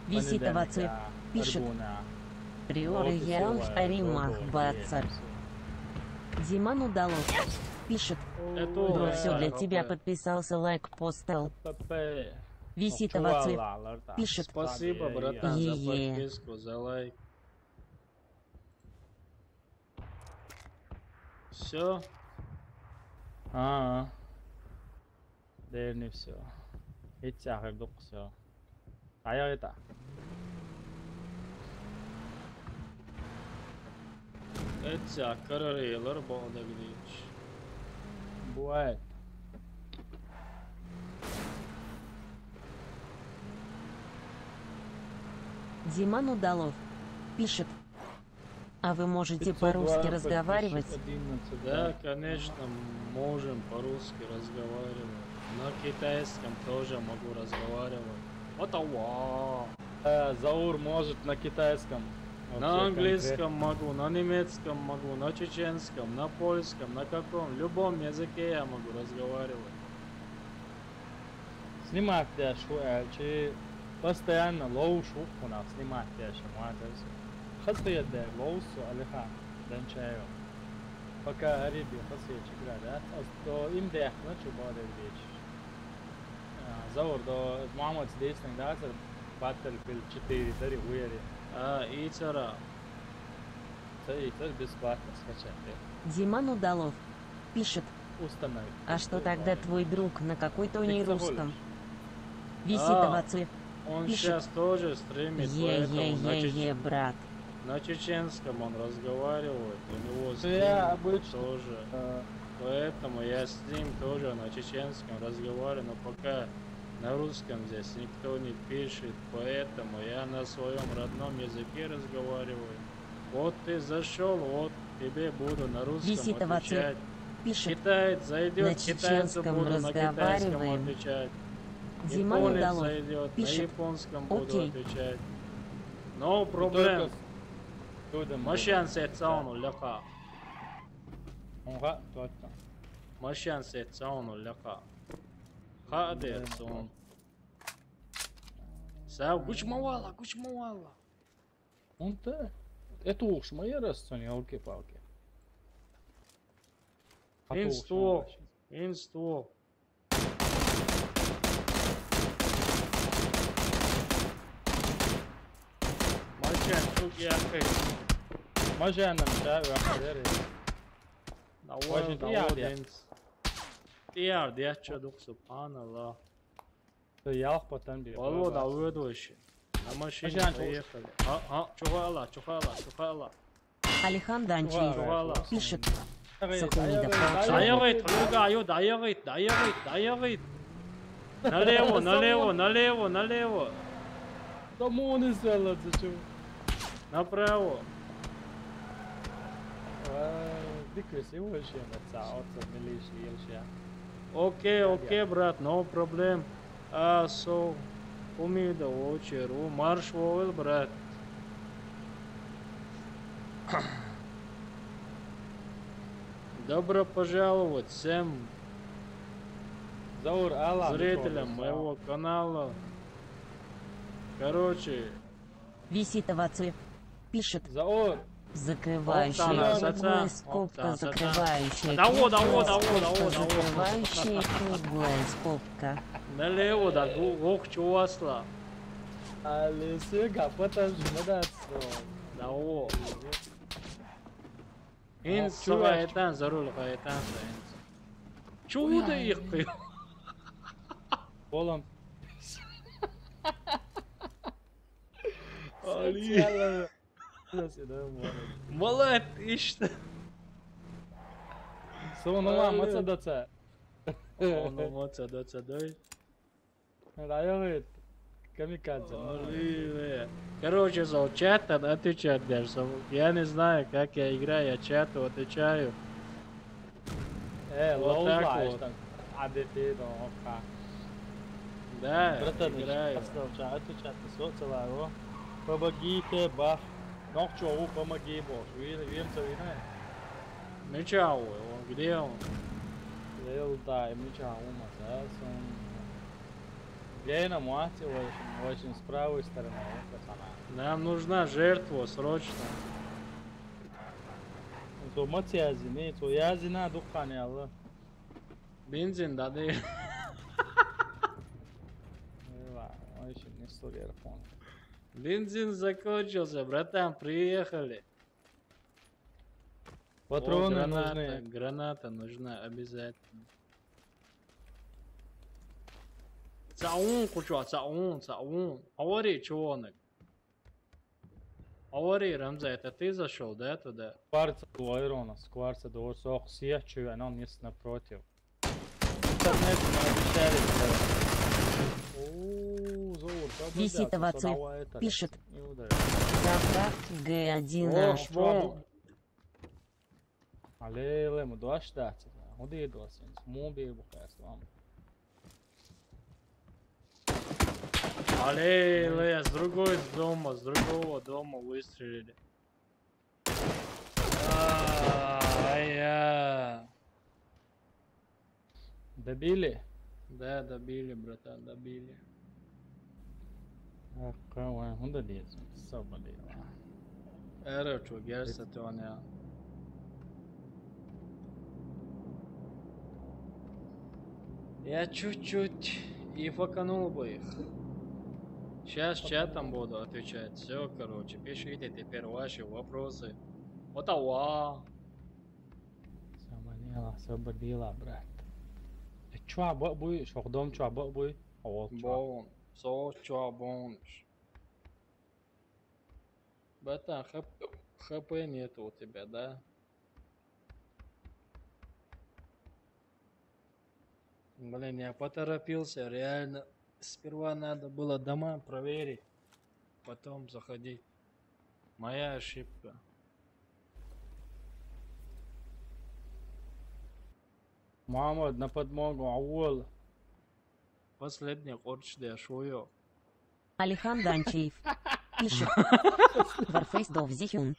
Виситова Цой пишет. Приориял Аримах Бацар. Диман удалов пишет. Бро, всё для тебя, подписался, лайк поставил. Виситова Цой пишет. Спасибо, братан, за подписку, за лайк. Всё. А. Дерни всё. Эця хэр дукъ всё. Ая это. Эця карарелар бо дагнич. Бывает. Диман Удалов пишет. А вы можете по-русски разговаривать? Да, конечно, можем по-русски разговаривать. На китайском тоже могу разговаривать. Вот ава. Э, Заур может на китайском. На английском могу, на немецком могу, на чеченском, на польском, на каком, любом языке я могу разговаривать. Снимать деш хӀу аьлчи, постоянно ловш хӀу хьунах снимать деш ма деза. Хасхедер ловсу Алихан Данчаев. Пока Ариби хасхе чигра дац, аз до им дехна чу бодер веч. Заур до Мухаммад здесь не дац, Battlefield четыре дари уяри. А, и цара. Ца и цар бесплатно скачать. Диман Удалов пишет. Установи. А что тогда твой друг, на какой-то не русском? Висит А, овоцы. Он Пишет. Сейчас тоже стримит, поэтому на, чеч- Е-е-е-е, брат. на чеченском он разговаривает, у него стрим Я обычно тоже. э, Поэтому я с ним тоже на чеченском разговариваю, но пока на русском здесь никто не пишет, поэтому я на своем родном языке разговариваю. Вот ты зашел, вот тебе буду на русском Висит овоцы. Отвечать. Пишет. Китаец зайдет, На китайцу чеченском буду на китайском разговариваем. Отвечать. Дима Японец Удалов зайдет, на пишет. Японском буду Окей. Отвечать. No не problem. только с людям. Машан сетсауну леха. Онга точно. Машан сетсауну леха. Ха дерсун. Сав гучмавала, гучмавала. Он-то это уж моя раз, елки-палки. Инство. Инство. Машан, суки, ахай. Машанам да вахтери. Давай, давай, дэнс. Тияр, дяча дух, субханаллах. Ялх потом бери. Валло, да, выдвоще. На машине Машан, поехали. А, а, чухала, чухала, чухала. Алихан Данчиев Чухала. пишет. Ай, Сахунида ай, Павловна. ай, Даягайт, хулга, аю, даягайт, даягайт, даягайт. Налево, налево, налево, налево. Самони сделать зачем? Направо. Диквес его вообще на ца отца милиш елшия. Окей, окей, брат, no problem. А, со, умида очер, у марш вовел, брат. Добро пожаловать всем Заур, Алла, зрителям моего канала. Короче, Висит овоцы пишет. Заур, Закрывающая Октана, круглая саца, скобка, октана, саца. закрывающая Да вот, да круглая вот, да вот, да скобка, вот, да вот. Закрывающая круглая скобка. Налево, да, гу- гох чувасла. Алисе гапата жмадацо. Да вот. Инс Инсова этан, зарул этан, инс. Чуда их. Полом. Али. Молод, ишта. Сону ма маца даца. Оно маца даца дай. Райоит. Камикадзе. Али, бля. Короче, за чат отвечать даже. Я не знаю, как я играю, я чату отвечаю. Э, Вот так лоула вот. Адепи, да, ока. Да, Братан, играю. Отвечать на соцеларо. Помогите, бах. Нохчо, помоги, бах. Вим, вим, вим. Мича, он где он? Лел, да, и мича, ума, да, сон. Гейна муати, очень, очень с правой стороны, вот она. Нам нужна жертва срочно. Зо маци язини, зо язина духани алла. Бензин дады. Эва, очень не столер фон. Бензин закончился, братан, приехали. О, Патроны граната, нужны. Граната нужна обязательно. Цаун, кучу, цаун, цаун. Авари, чего он? Авари, Рамза, это ты зашел, да, туда? Скварца двойрона, скварца двор, сох сиях чуя, но не с напротив. Там нет, надо шарить, да. О, Заур, там Висит ребята, в отце. Садовая это, пишет. Не ударил. Завтра Г один. О, а швабу. Алло, мы дождаться. Куда идёт? Мобил бухаст вам. Алло, с другой дома, с другого дома выстрелили. А, я. Добили? Да, добили, братан, добили. Ах, кавай, он добился. Соболева. Эрочу, герса тоня. Я чуть-чуть и факанул бы их. Сейчас чатом буду отвечать. Все, короче, пишите теперь ваши вопросы. Вот ава. Соболева, соболева, брат. Чё, бо-, буй, шо, дом чё, бо-, буй? О, чё? Бон, со чё, бон. Братан, хп, хп нет у тебя, да? Блин, я поторопился, реально. Сперва надо было дома проверить, потом заходить. Моя ошибка. Мама, на подмогу, аул. Последний корч, да, шо я. Алихан Данчиев пишет. Warface Dove Зихюн.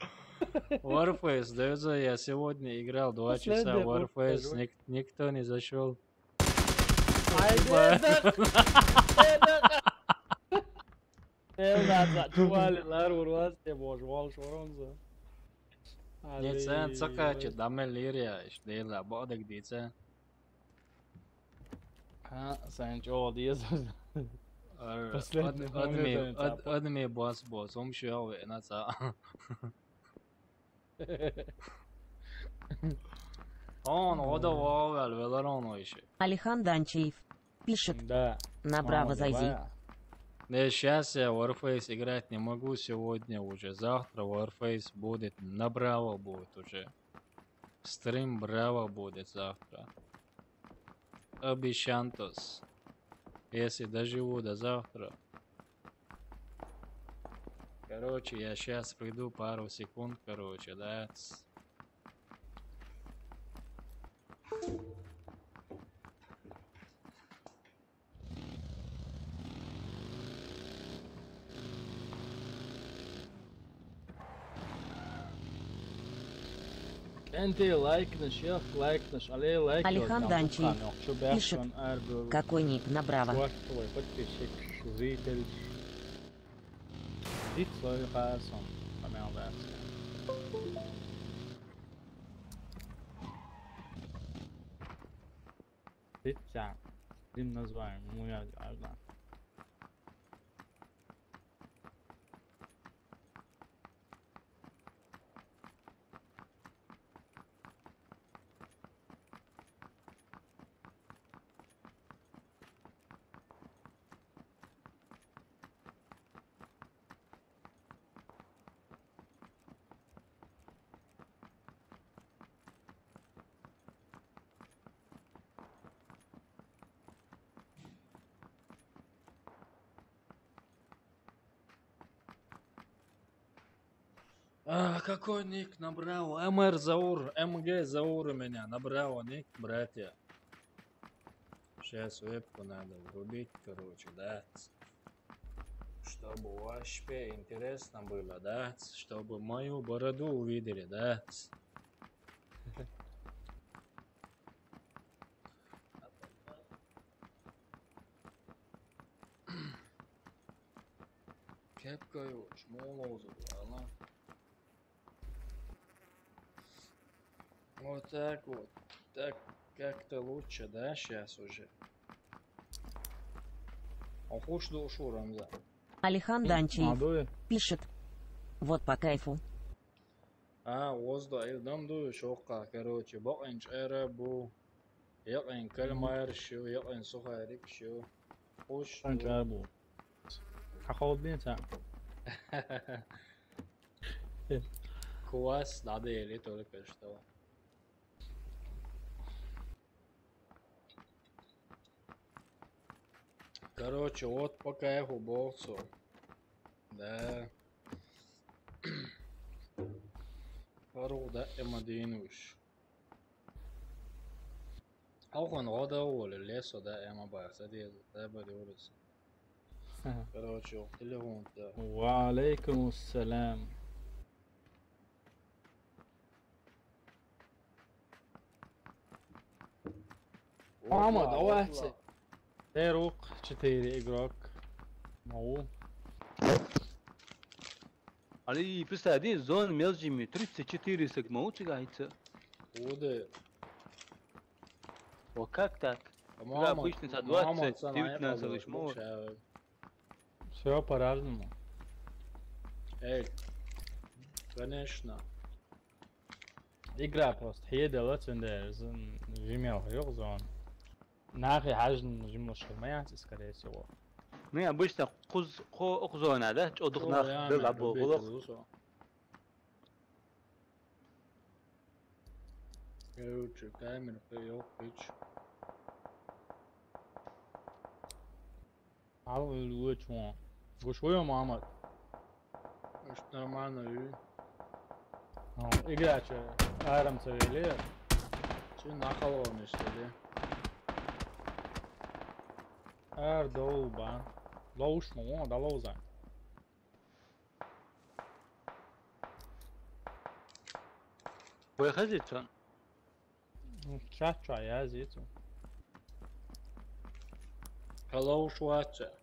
Warface, да, я сегодня играл два часа в Warface, ник-, никто не зашел. Ай, спасибо. Элда, за-, чували, лар, урвас, те бож, вал, шоронза. Не, цен, цакачи, даме лирия, иш, дейла, бодек, дицен. А, сен чё, диез? Последний момент, адми, адми бас, бас, ум шо, ве, на ца. Он, ода вовел, веларон ещё. Алихан Данчиев пишет. Да. На Браво зайди. Не, щас я Warface играть не могу сегодня уже. Завтра Warface будет, на Браво будет уже. Стрим Браво будет завтра. Обещантос. Если доживу до завтра. Короче, я щас приду, пару секунд, короче, да. Энди лайкнаш, ях, лайкнаш, але лайк. Алихан Данчи пишет. Какой ник на Браво? Подписчик, зритель. Ит свою хасан, помянул. Ит сам. Стрим название, ну я, я знаю. А, какой ник на Браво? М Р Заур, М Г Заур у меня. На Браво ник, братья. Сейчас вебку надо врубить, короче, да. Чтобы вообще интересно было, да. Чтобы мою бороду увидели, да. Кепкою, чмо лозу, ладно? Вот так вот. Так как-то лучше, да, щас уже? Охуш душу, Рамзан. Алихан Данчиев пишет. Вот по кайфу. А, воздух, ай, дам ду, шока, короче, бакъин чара бу. Якъин кальмар шу, якъин сухарик шу. Хуш. Кальмар бу. Квас надо ели только что. Короче, вот пока я футболцу. Да. Фарух да эма динуш. Алхан года оли лесо да эма барса да да бадурус. Короче, телефон да. Ва алейкум ассалам. Мама, давайте. Рук четыре игрок. Мау. Али, представь, один зон между ними, тридцать четыре сек, мау, чего это? Уды. Вот как так? Когда обычно за двадцать, девятнадцать лишь мау. Все по-разному. Эй, конечно. Игра просто хьедала цендер, жимел хьёгъзон. Нахи хьажин жимлуш хьирмаяц, скорее всего. Ну, обычно куз, ко, укъзона, да? Чо дух нах, да, лабо, гулух. Короче, камера, ёлка, пич. Ал өлүгө чуңо. Гушуя, Мамат. Ишт нормально, үй. Играчы, айрым цевели. Сен нахал он истеди. Эр долба. Лоушму, о, да лоуза. Выходит он. Чат чая зиту. Hello, Швача.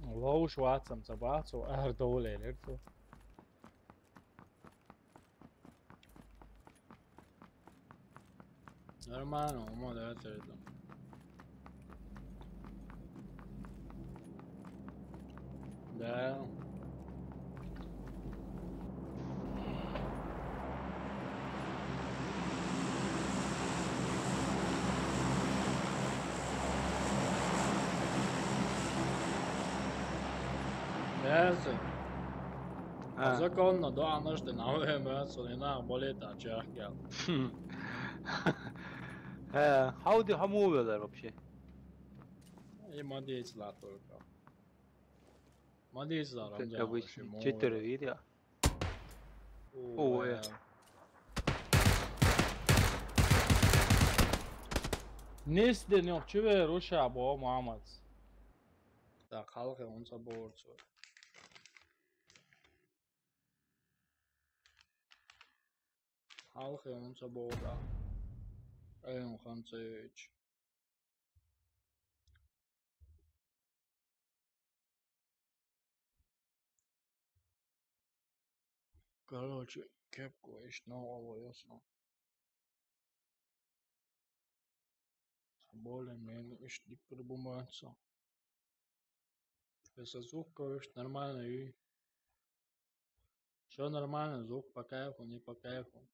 Лоу Швачам цабацу, эр доуле лерту. Нормально, умоляется это. Да. Ясы. А. Законно, да, она что, на время, что не на болит, а чё, я. Э, how do, how move there вообще? И мадейс ла только. Мадейс ла, как обычно, четыре видео. Ой. Нес де нёх чуве руша бо Мамат. Да, халкы он саборцу. Халкы он саборда. Эйон Ханцевич. Короче, кепку ишт нового ёсо. Более-менее ишт дик пробуматься. Если звук, короче, нормально и всё нормально, звук по кайфу, не по кайфу.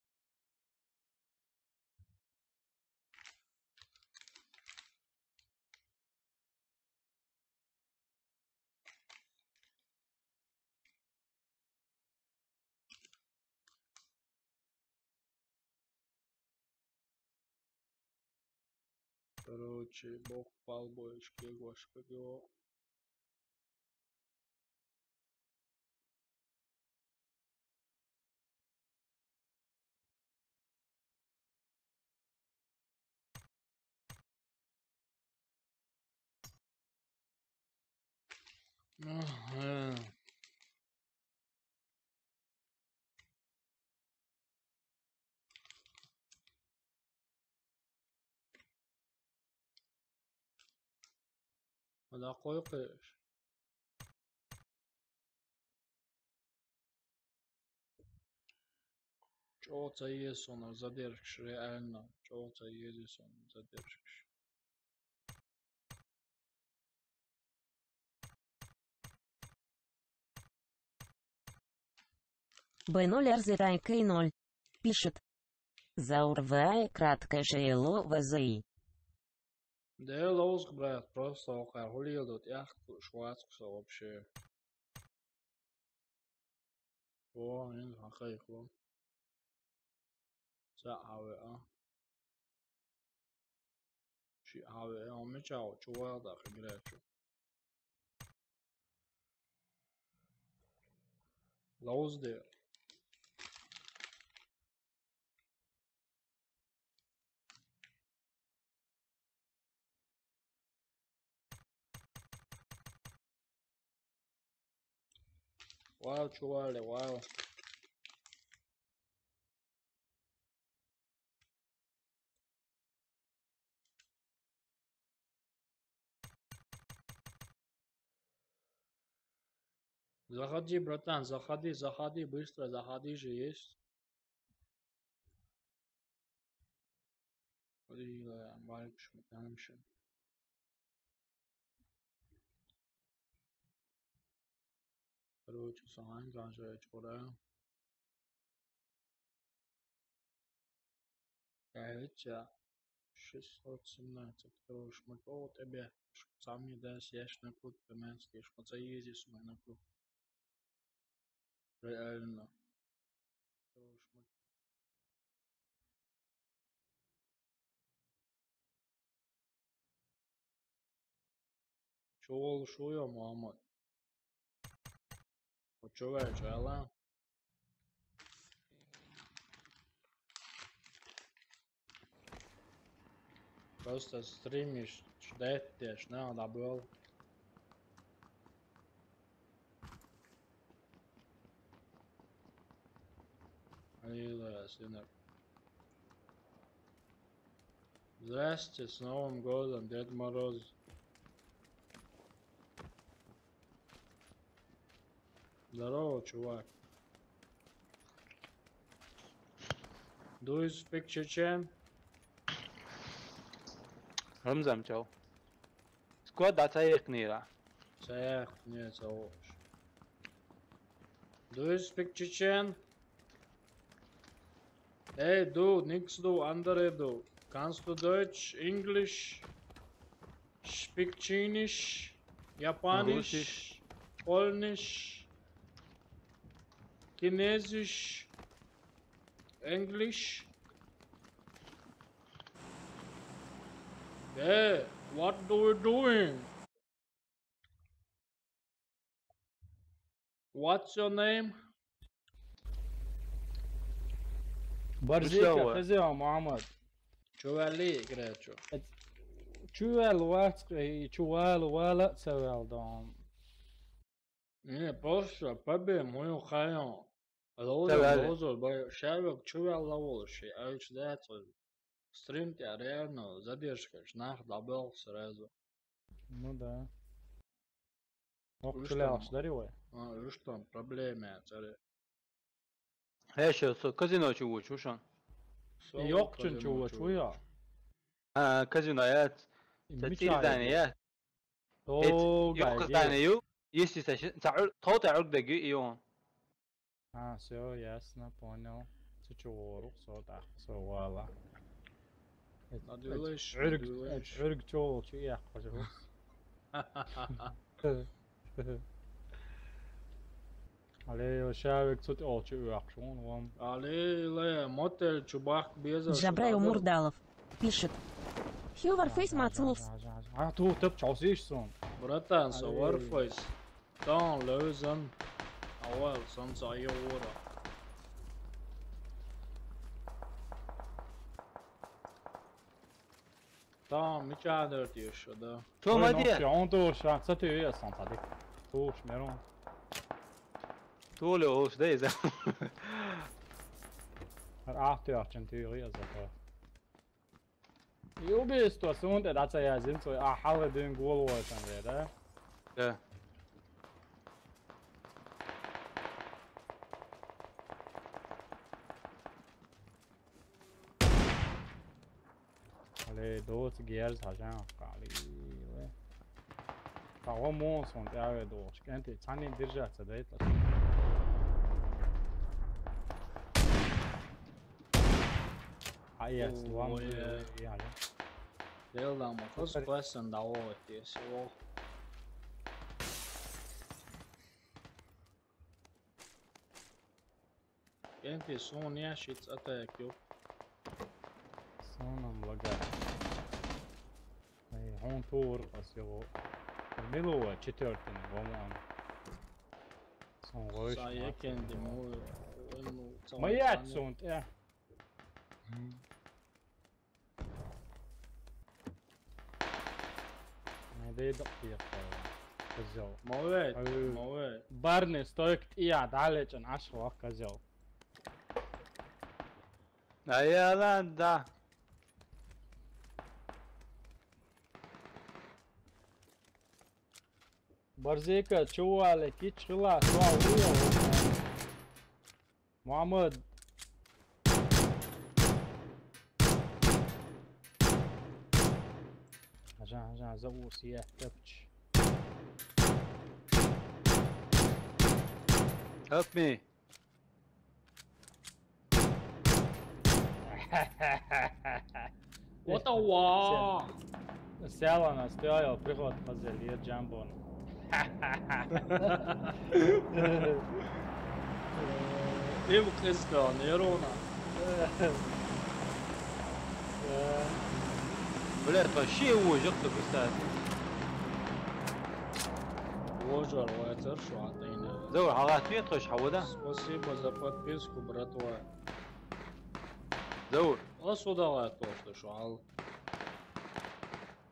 Короче, бог пал больше, кего. Ага. Ала къой къеш. Чоца есона задержкаш, реально. Чоца есона задержкаш. Б ноль Р З Т К ноль пишет. Заурвая краткое шейло В З И. Да лоуск, брат, просто окар хулил дот ях швацк со вообще. О, ин хахай хо. Са аве а. Чи хьаве, он мича ву, чу ваьлла дакъа гречу. Ловзде. Вау, чували, вау. Заходи, братан, заходи, заходи, быстро заходи же есть. Ой, ой, ой, ой, ой. Короче, сам ганжа чура. Короче, шестьсот семнадцать, короче, мы по тебе, сам не даст, я ж на круг, ты мэн, что заедешь, мы на круг. Реально. Чувал шуя, Мухаммад. Чувал чала. Просто стримишь, ждать, надо был. Аллилуйя, сынок. Здрасте, с Новым годом, Дед Мороз. Здорово, чувак. Do you speak Chechen? Рамзан, чао. Сквад, да, цаякнира. Цаякнира, цаош. Do you speak Chechen? Эй, ду, никс ду, андре ду. Kannst du Deutsch, English, speak Chinese, Japanisch, Polnisch, Chinesisch, English? Hey, what do you doing? What's your name? Барзика, Мустафа. Хазио Мухаммад. Чували, играчу. Чувал вац, чувал вала цавал дом. Не, просто побе мою хайон. Лозо, Давай. Лозо, бай, шарвак чувал лаволши, а уж да, стрим тебя реально задержка, нах добыл сразу. Ну да. Ох, уж чулял, там, дари вай. А, уж там проблема, царе. Э, ещё, со, казино чего, чушан? Со Ёк, чун казино чего, чего. Чуя? А, казино, я. Мичай. Сатир дани, я. О, ёк, гай, здание, ю. Если саша, са, тот, а, даги, и он. А, всё, ясно, понял. Ты чего, рух, со, так, со, вала. Надулыш, Ург, надулыш. Ург чё, чё я хожу. Але шавек цут олчу уахшун вон. Але ле мотель чубак беза. Джабраил Мурдалов пишет. Хилвар фейс мацулус. А, ту тэп чаусиш сон. Братан, со Ай. Варфейс. Тон лэзэн. Авал, сон са айо ура. Тон, мича дэрт ещё, да? Тон, ой, мади? Ну, он то, ша, са ты я сон, сади. Туш, мерон. Туле уж, да, из-за. А, ты, а, чем ты, я за то. Юбис, то сунт, это отца я зин, свой, а, халы дын голову, это, да? Да. Але доц герз хажан кали. Таго мон сон тяве доч. Кенте цани держаться да это. А я слам. Ой, я, я. Дел да мо хос пасан да о те всего. Кенти, сон ящиц атаякю. Сон нам лага. Сон тур аз його. Мило четвёртый, по-моему. Сон гойш. Са екенди му, ну, ма яц сон, э. М. Ма дей док пиякка. Козёл. Мове, ай, мове. Барни стойк, я далечен, аш вах козёл. А я ладно, да. Барзека, чувале, кич хила, суал уя. Муаммад. Ажан, ажан, за ус, я, капч. Help me. What the wa? Сяла на стоял, приход позелир джамбон. Им кристал, нейрона. Блядь, вообще его жёг-то представь. Ожар, вайтер, шуатайна. Заур, халат нет, хочешь, хавада? Спасибо за подписку, братва. Заур. О, сюда, то, что шуал.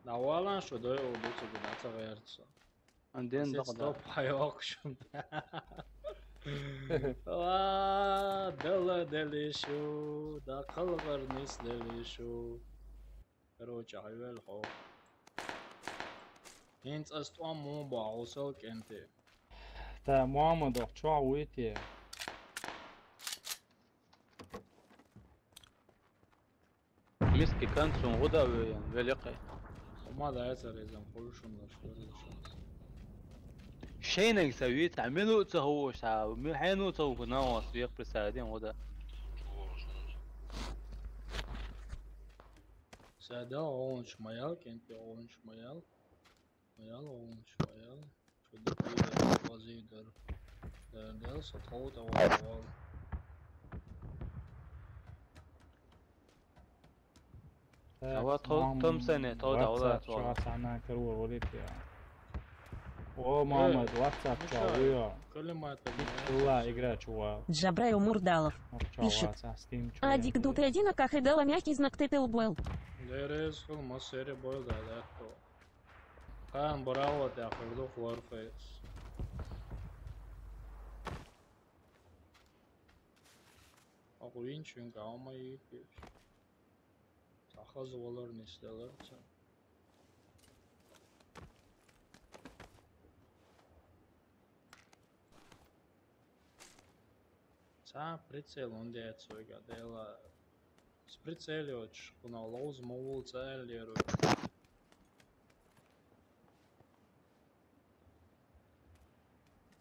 Навалан, что дай удуца гудаца верца. Анден. Стоп, хайок шун. Ва, дала делишу, да калгар нис делишу. Короче, хайвел хо. Инц астуам му ба осал кенте. Та Муаммад ох чуа уйте. Миски кан сун гуда веян великай. Ма да я царезам, хулшун лаш, хулшун. Шейнек са вит, а минут са хуш, а ми хенут са хуш, на вас век присадин гуда. Сада онч маял, кенте онч маял. Маял, онч маял. Шуда пида, вазидер. Дердел, сатхоу, тавал, тавал. Ава, то-, Муаммад, том сене, то, да, WhatsApp, ала, то. Чуа сана каруа валит я. О, Муаммад, WhatsApp, чуа, уя. Калимата, Ла, игра, чуа. Джабраил Мурдалов пишет. Адик дут один, а кахедала мягкий знак тетел был. Дерез, хул, масере, бой, да, да, то. Хан, браво, тя хурду, Warface. Агуин чун гаумай пиш. Сахаз олар нистелер чун. Са прицел он децойга дела. С прицелёч, куна лоуз мовул цель леру.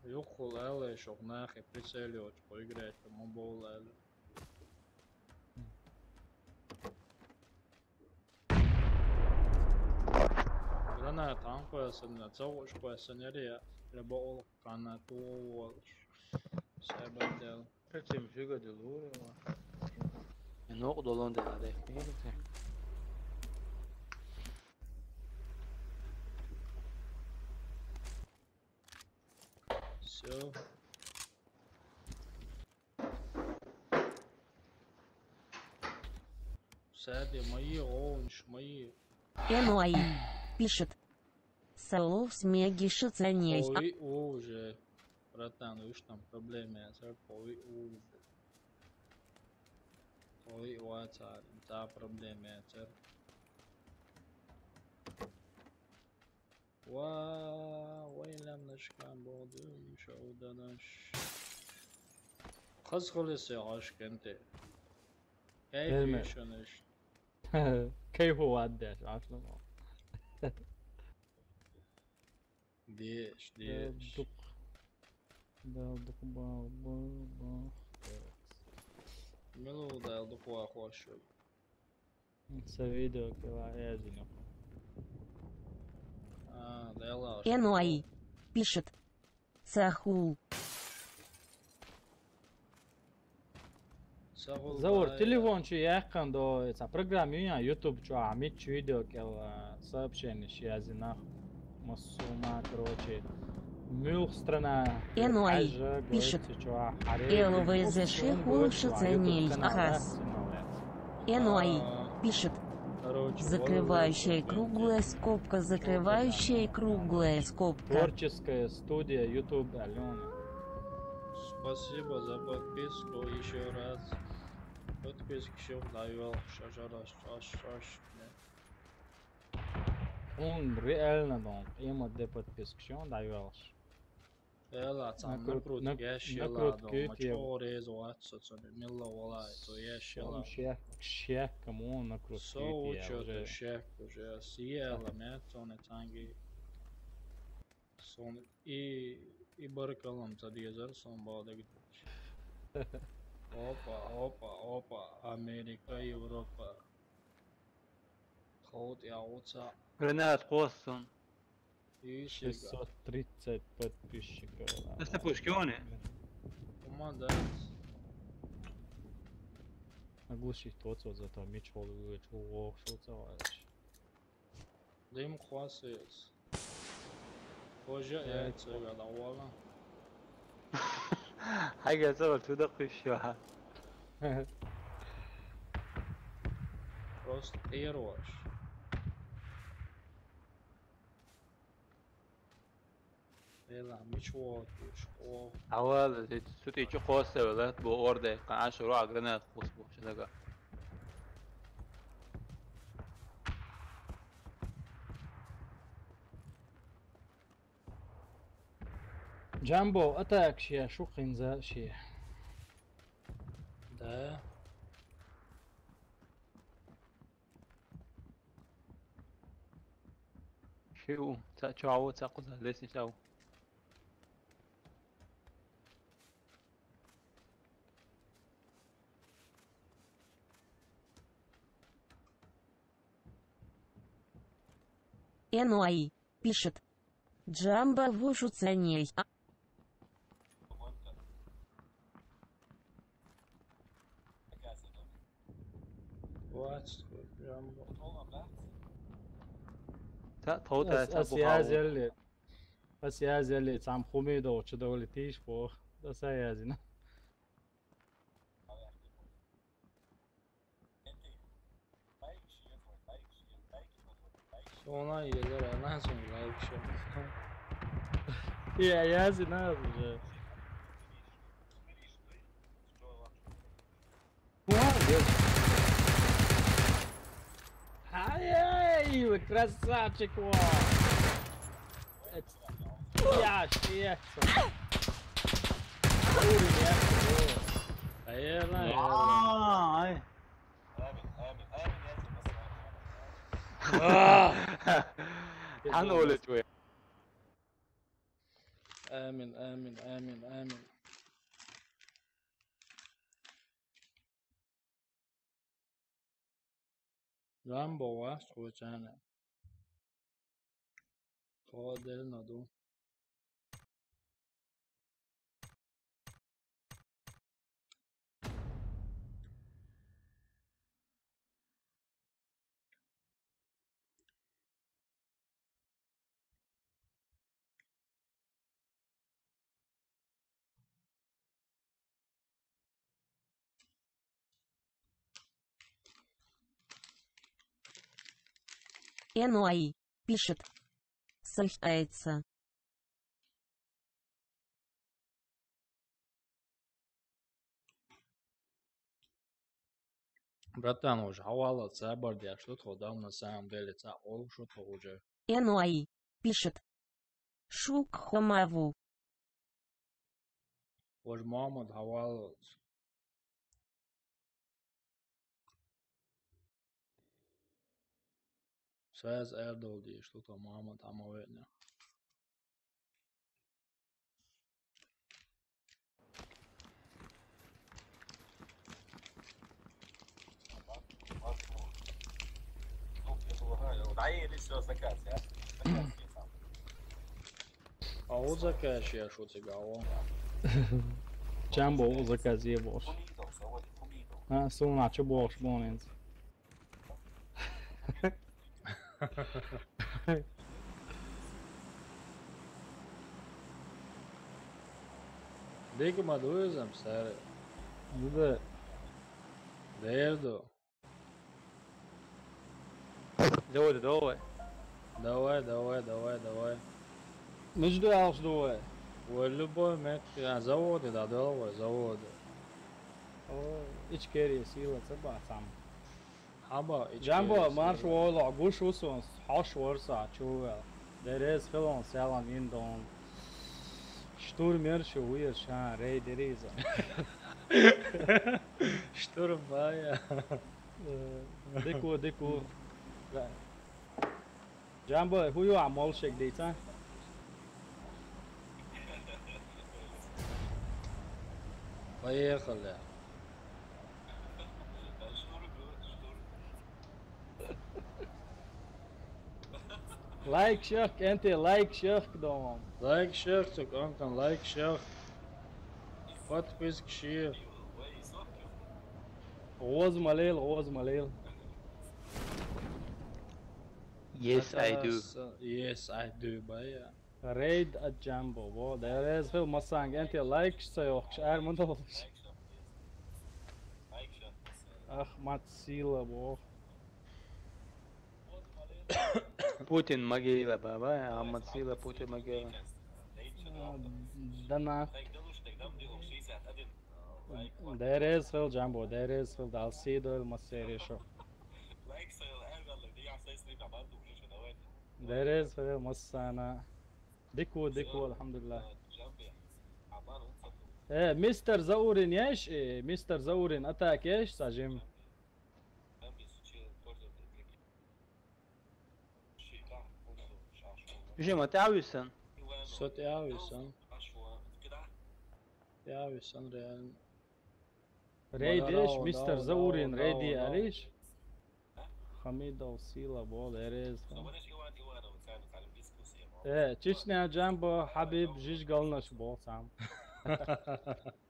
Юхул эле шок нахи прицелёч, поиграть, мобол эле. Граната, анкоясын, цогуш коясын, эре, ребол. Граната, уолш. Сабадел. Причем фига делурева. Нок долон де аде. Всё. Саде, мои, онш, мои. Эн уай пишет. Салов смеги шицаней. Ой, уже. Братан, уж там проблемы, а царь, ой, уже. Ой, уа царь, та проблемы, а царь. Ва, ойлам нашкан болду, шоу данаш. Хаз хулесе ашкенте. Эй, Элме. Шонаш. Кайфу ваддаш, ашлама. Деш, деш. Дук. Далдук, бал, бал, бал. Милу далдук, ва, хошуй. Са видео кила язинок. А, да ладно. Эн уай пишет. Сахул. Завур, телефон чу яьккхина до, цхьа программа ю ян YouTube чу, а мичча видео кӀел, а, сообщенеш язйина нах. Массума, короче, муьлха страна, Энуай пишет. Эловый заши хулши ценей ахас. Энуай пишет. Закрывающая круглая скобка, закрывающая круглая скобка. Творческая студия YouTube Алёна. Спасибо за подписку ещё раз. Подписка шо дӀайоалахь, шажараш, аш, аш, не. Он реально дон, къемат де подписка шо дӀайоалахь. Эла, цхьа накрут-, накрутка яш ела дон, накрутка ма чӀогӀа реза вац со цунна, милла валай, цо яш ела. Шек, шек, кому накрутка. Со учёта шек уже, сиела мет цунна танги. Сон и, и баркаллам ца дезар, сон бадаг. Опа, опа, опа, Америка, Европа. Ховт я уца. Гранат кхоссон. И шестьсот тридцать подписчиков. Эс на пушкёне. Команда. Оглушить вот, вот зато меч холу, чего, что целаешь. Дим кхоссес. Хожа яйца гала вала. Хьайга ца вал чудаккхуьш ю хьа. Просто перваш. Эла, мич вотуш, о. Авал, цу тӀе чу кхоссавелла, бо ордайккха, аша руа гранат кхус бу, ши дага. Джамбо, атак шия, шукхинза шия. Да. Ши у, ца чаву, ца куза, лестница у. Энуай пишет. Джамбо вушу ценей. Та, та, та, ас, та, ас бухау. Язъяли. Ас язъяли, цхьам хумидо, чудовли тийш, бо. Ас язъяна. Сона езер, ана сон лайк шо. Я, я знаю уже. Молодец. Ай-яй, вы красавчик, во. Я, я. Ай, я, я. Ай. Ан оле чуе. Амин, амин, амин, амин. Рамбо вас хуцана. Тодель наду. Энуай пишет. Сохяется. Братан, уже хьавалал цабар деш ду тхо дам, на самом деле, ца олуш ду тхо уже. Энуай пишет. Шук хомаву. Вож Мамад хьавалалц. Саз аьрдал деш ду тхо Мамад хьамавеъна. А у заказ я шо цигало. Чамбо у заказ ебош. А, суна чу бохуш бонинц. Дика ма ду изам сари. Дуда. Дерду. Заводе, давай. Давай, давай, давай, давай. Муьжду алш ду вай? Вай любой мет, а, заводе, да, давай, заводе. О, Ичкери сила ца бацам. Хаба, Ичкери Джамбо, сила. Марш войла, гуш усун, хош ворса, чувел. Дерез хилон, селан, индон. Штурмер шу уйер шан, рей дериза. Штурм бая. Э, дику, дику. Да. Джамбо, хую амол шек дейца. Поехали. Лайк шехк, энти лайк шехк дом. Лайк шехк, цук онкан лайк шехк. Подписка ши. Оз малел, оз малел. Yes, I do. Yes, I do, бая. Рейд а Джамбо, бо. Дерез хил масанг, энти лайк ца йохш, ар мандалш. Ахмат Сила, бо. Путин могила, баба, Ахмат Сила, Путин могила. А, да на. Дерез хил Джамбо, дерез хил дал сидол масери шо. Дерез хил масана. Дику, дику, алхамдулиллах. Э, мистер Заурин еш, э, мистер Заурин атак еш, сажим. Жема, тӀе висан. Со тӀе висан. ТӀе висан, реально. Рейдиш, мистер Заурин, рейди алиш. Хамидов Сила бол, Эрез. Э, Чечня Джамбо, Хабиб, жиж галнаш бол сам.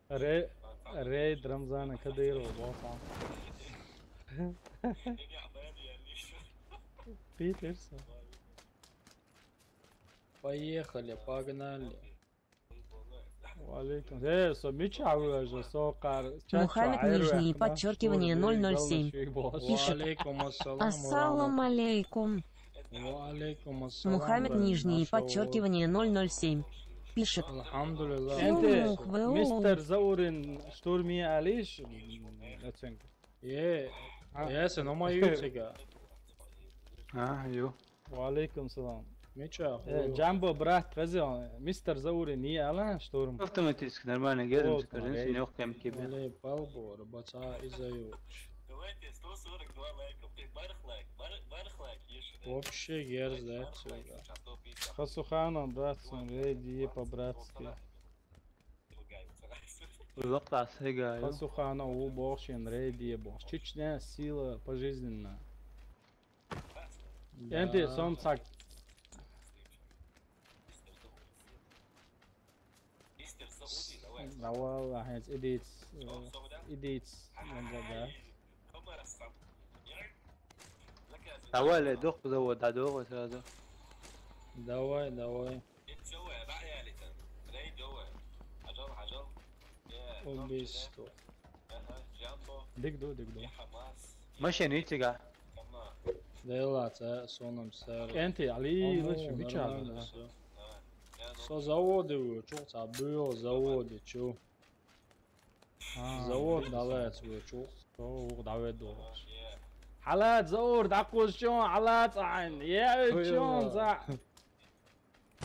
Ре-, Рейд Рамзана Кадырова бол сам. Питерсон. Поехали, погнали. Ва алейкум. Э, со мича выложил, со кар-, ча-, Мухаммед ча-, нижнее айру подчеркивание яхна, ноль ноль семь. Гална шуй бос. Пишет. Ва алейкум ассалам. Ассаламу алейкум. Ва алейкум ассалам, Мухаммед брат, нижнее нашёл. Подчеркивание ноль ноль семь. Пишет. Алхамдулиллах. Энте, мистер Заурин штурми алиш, м, оценка. Е, а? Е, се нома ю сега. А, ю. Ва алейкум салам. Мича, э, хуй. Джамбо, брат, хазион, мистер Заурин, не ала, штурм. Автоматически, нормально, герим, скажи, не ох, кем кибе. Оле, палбор, баца, изаюч. Давайте сто сорок два лайка. Ты барх лайк, бар-, барх лайк, еши, да? Вообще герз, да, барх лайк, отсюда. Сейчас сто пятьдесят. Хасуханов, братсон, рейди по-братски. Локтас, хегай. Хасуханов, у бохшин, рейди бохш. Чечня сила пожизненно. Да. Энти сом сак. Да валла, хенс идиц, э, идиц, да. Давай, ле, дох, завод, да, дох сразу. Давай, давай. Убийство. Дигду, дигду. Машин итига. Дела, це сонам сер. Энти, али, лучше бича. Со заводы вы, чё, забыл заводы, чё? А, завод далец вы, чё? О, давай до. Халат, Заур, дакуз чё, халат, айн, я, чё, за.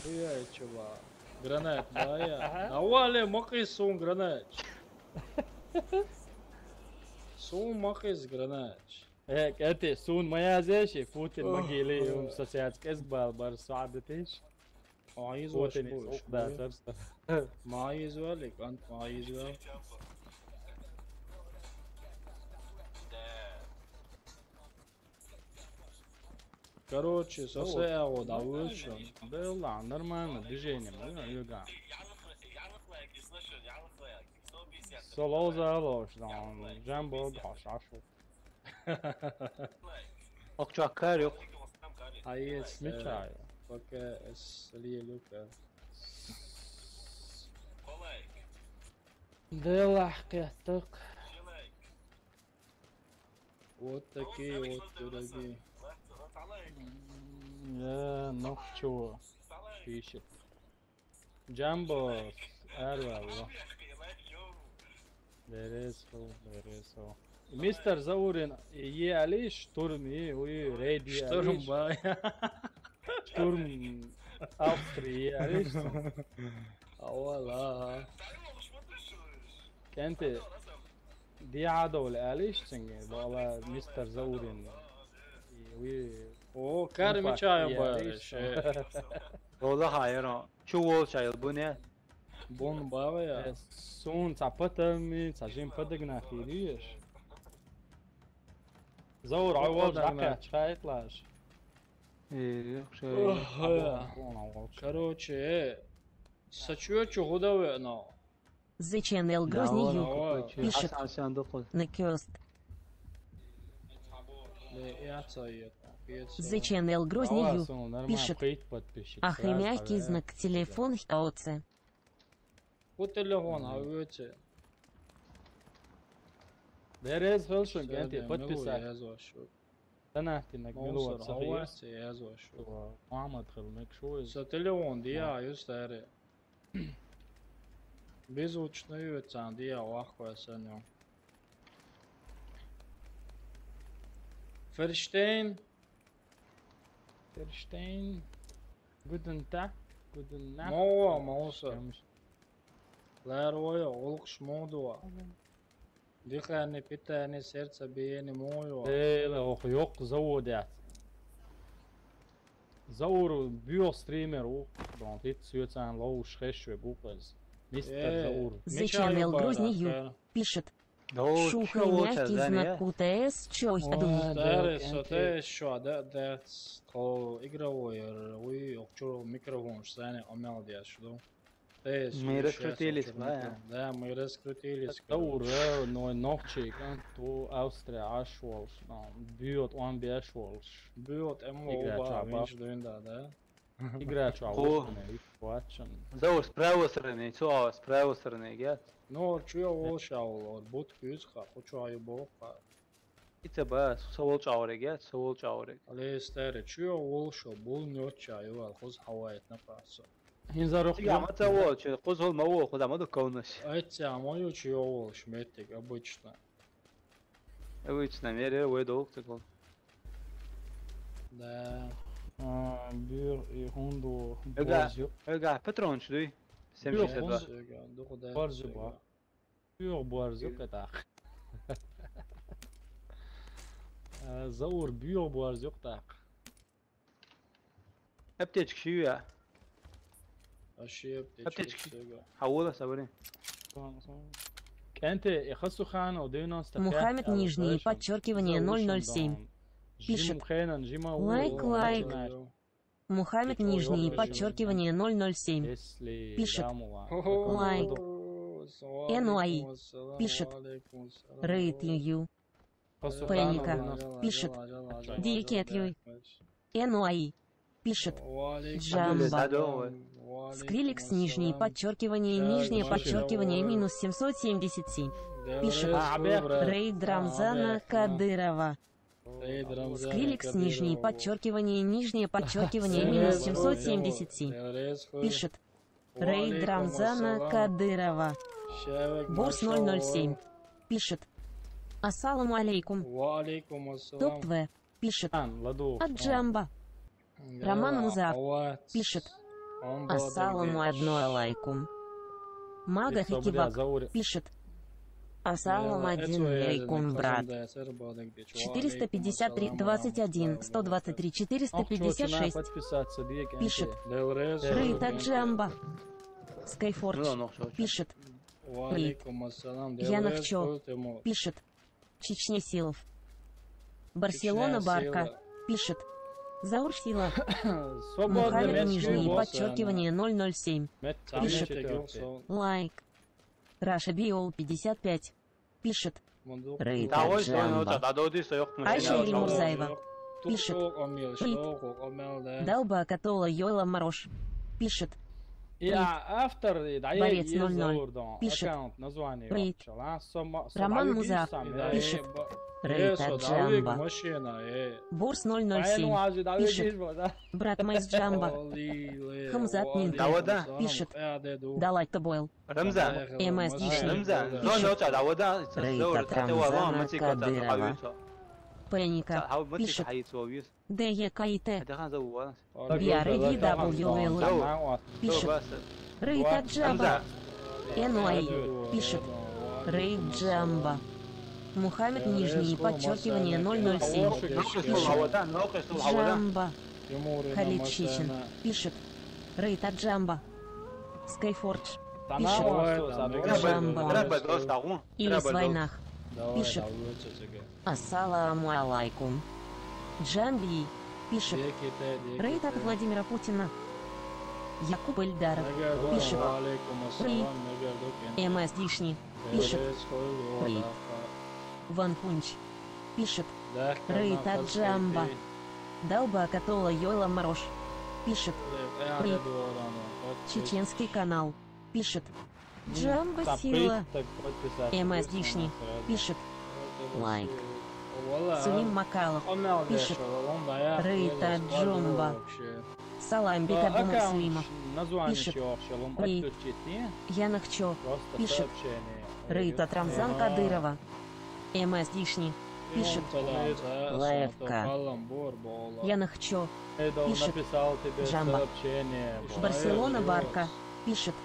Хуя, чувак. Гранат, да, я. Давай, ле, макай сун гранат. Сун макай с гранат. Э, эти, сун моя здесь, и Путин могиле, и он сосед, кэс бал, бар, суадетиш. Путин, ух, да, сэр. Маиз валик, ант маиз вал. Короче, со сеа вот, а вы чё? Да ладно, нормально, движение, ну, юга. Со лоуза лош, дан, Джамбо, баш, ашу. Окчакар юк. Айс, Мичай. Пока эс лиелюка. Делах кеттек. Вот такие вот пироги. М, э, ну чего? Пишет. Джамбо, арвала. Бересо, бересо. Мистер Заурин, е алиш, штурм, е, уй, рейд, е Штурм алиш. Бай. Штурм Австрии, е алиш. Авала. Кенте, диадол, алиш, цинге, бала мистер Заурин. Е, уй, О, кар Мичай, е бай, алиш. Ше. Дола хайро. Чу вол чай, бу не? Бун бава я. Э, сун, ца патами, ца жим падагна хириеш. Заур, ай вол Падагна. Жака, чхайтлаш. Э, ше. Ох, я. Бон, бон, бон. Короче, э, сачуя чу гудаве, но. The Channel Грозный Юг пишет. Накёст. The Channel Грозный Юг пишет. Ахемяки знак телефон хауце. По телефон, а уйоце. Дерез хелшин, генте, подписать. Танахтинак милуат сахиес. Мамат хел мекшуез. Са телефон, диа, юстаре. Беззвучный цан, диа, вахква саню. Ферштейн. Ферштейн. Гуден та, гуден на. Мова, мауса. Ларвоя, олук шмодуа. Дыхание, питание, сердце, биение, мою. Эла, ох, ёк, заводят. Заур, био стример, ух, дон, тит сюцан лоуш хэшве гуквез. Мистер Заур. The Channel Грозный Юг пишет. Шухай мягкий знак Q T S чё. Старый, сотэ, шо, да, да, ко игровой, уй, окчо микрофон, шсане, омял диас, шо. Мы раскрутились, да? Да, мы раскрутились. Та ура, но нохчик, а, ту Австрия аш волш, но бьёт, он бьёш волш. Бьёт, эмо Игра оба, чаба. Меньше дуинда, да? Игра чаба, О. Ватчан. Да, с правой стороны, цо, с правой стороны, гет. Ну, чё я волш, а, вот, бут кюз ха, хочу аю бок ха. Ица ба, со вол чаурек, я, со вол чаурек. Але старый, чё я волш, а, бул нёча, ю, а, хуз хавает на пасо. Инзарок. Тига ма ца вол, чё, куз хол ма вол, куз ама да ковнаш. Айца, ама ю чё я волш, меттик, обычно. Обычно, мере, вы долг ты кол. Да. А, бир и хунду Эга, борзю. Эга, патрон чуй. Семьдесят два. Эга, духу да. Борзю ба. Бир борзю катах. А, Заур бир борзю катах. Аптечка шия. Аши аптечка. Аптечка. Хаула сабари. Кенте, я хасу хана, девяносто пять. Мухаммед, нижнее подчеркивание, ноль ноль семь. Пишет. Лайк, лайк. Мухаммед, нижнее подчеркивание, ноль ноль семь. Пишет. Лайк. Н У А И. Пишет. Рейт Ю. Паника. Пишет. Дикет Юй. Н У А И. Пишет. Джамба. Скриликс, нижнее подчеркивание, нижнее подчеркивание, минус семьсот семьдесят семь. Пишет. Рейд Рамзана Кадырова. Скриликс, нижнее подчеркивание, нижнее подчеркивание, минус семьсот семьдесят семь. Пишет. Рейд Рамзана Кадырова. Борс ноль ноль семь. Пишет. Ассаламу алейкум. Топ В. Пишет. Аджамба. Роман Музаф. Пишет. Ассаламу одно алейкум. Мага Хикибак. Пишет. Ассалам один алейкум, брат. Четыреста пятьдесят три, двадцать один, сто двадцать три, четыреста пятьдесят шесть. Пишет. Рыта Джамба. Скайфорч. Пишет. Рит. Янахчо. Пишет. Чечня Силов. Барселона Барка. Пишет. Заур Сила. Мухаммед, нижнее подчеркивание, ноль ноль семь. Пишет. Лайк. Раша Биол пятьдесят пять пишет. Рейта Джамба. Айша Ильмурзаева пишет. Рейт. Далба Катола Йойла Марош пишет. Рейт. Борец ноль ноль пишет. Рейт. Роман Муза пишет. Рейта Джамба. Борс ноль ноль семь пишет. Брат Майс Джамба. Хамзат Нинтен пишет. Далайта Бойл. Рамза. МС Дишни пишет. Рейта Рамзана Кадырова. Паника пишет. Д Е К И Т. Биар И В Л пишет. Рейта Джамба. Н Уай пишет. Рейт Джамба. Мухаммед, нижнее подчеркивание, ноль ноль семь пишет. Джамба. Халид Щечин пишет. Рейта Джамба. Скайфордж пишет. Джамба. Илис Вайнах пишет. Ассаламу алайкум. Джамби пишет. Рейт от Владимира Путина. Якуб Эльдаров пишет. Рейт. МС Дишни пишет. Рейт. Ван Пунч пишет. Рейта Джамба. Далба Катола Йойла Марош пишет. Рейт. Чеченский канал пишет. Джамба сила. МС Дишни пишет. Лайк. Сулим Макалов пишет. Рейта Джамба. Салам Бекабу Муслимов пишет. Рейт. Янахчо пишет. Рейта Рамзан Кадырова. МС Дишни пишет. Лайк. Янахчо пишет. Джамба. Барселона Барка пишет.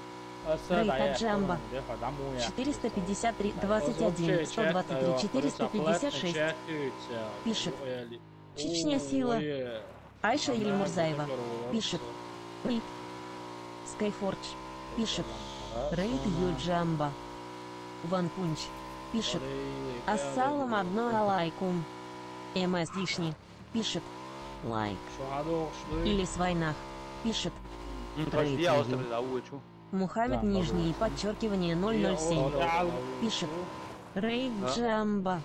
Рейта Джамба. Четыреста пятьдесят три двадцать один сто двадцать три четыреста пятьдесят шесть пишет. Чечня сила. Айша Ильмурзаева пишет. Рейт. Скайфордж пишет. Рейт Ю Джамба. Ван Пунч пишет. Ассалам одно алайкум. МС Дишни пишет. Лайк. Илис Вайнах пишет. Рейт Ю. Мухаммед, нижнее подчеркивание, ноль ноль семь пишет. Рейд Джамба.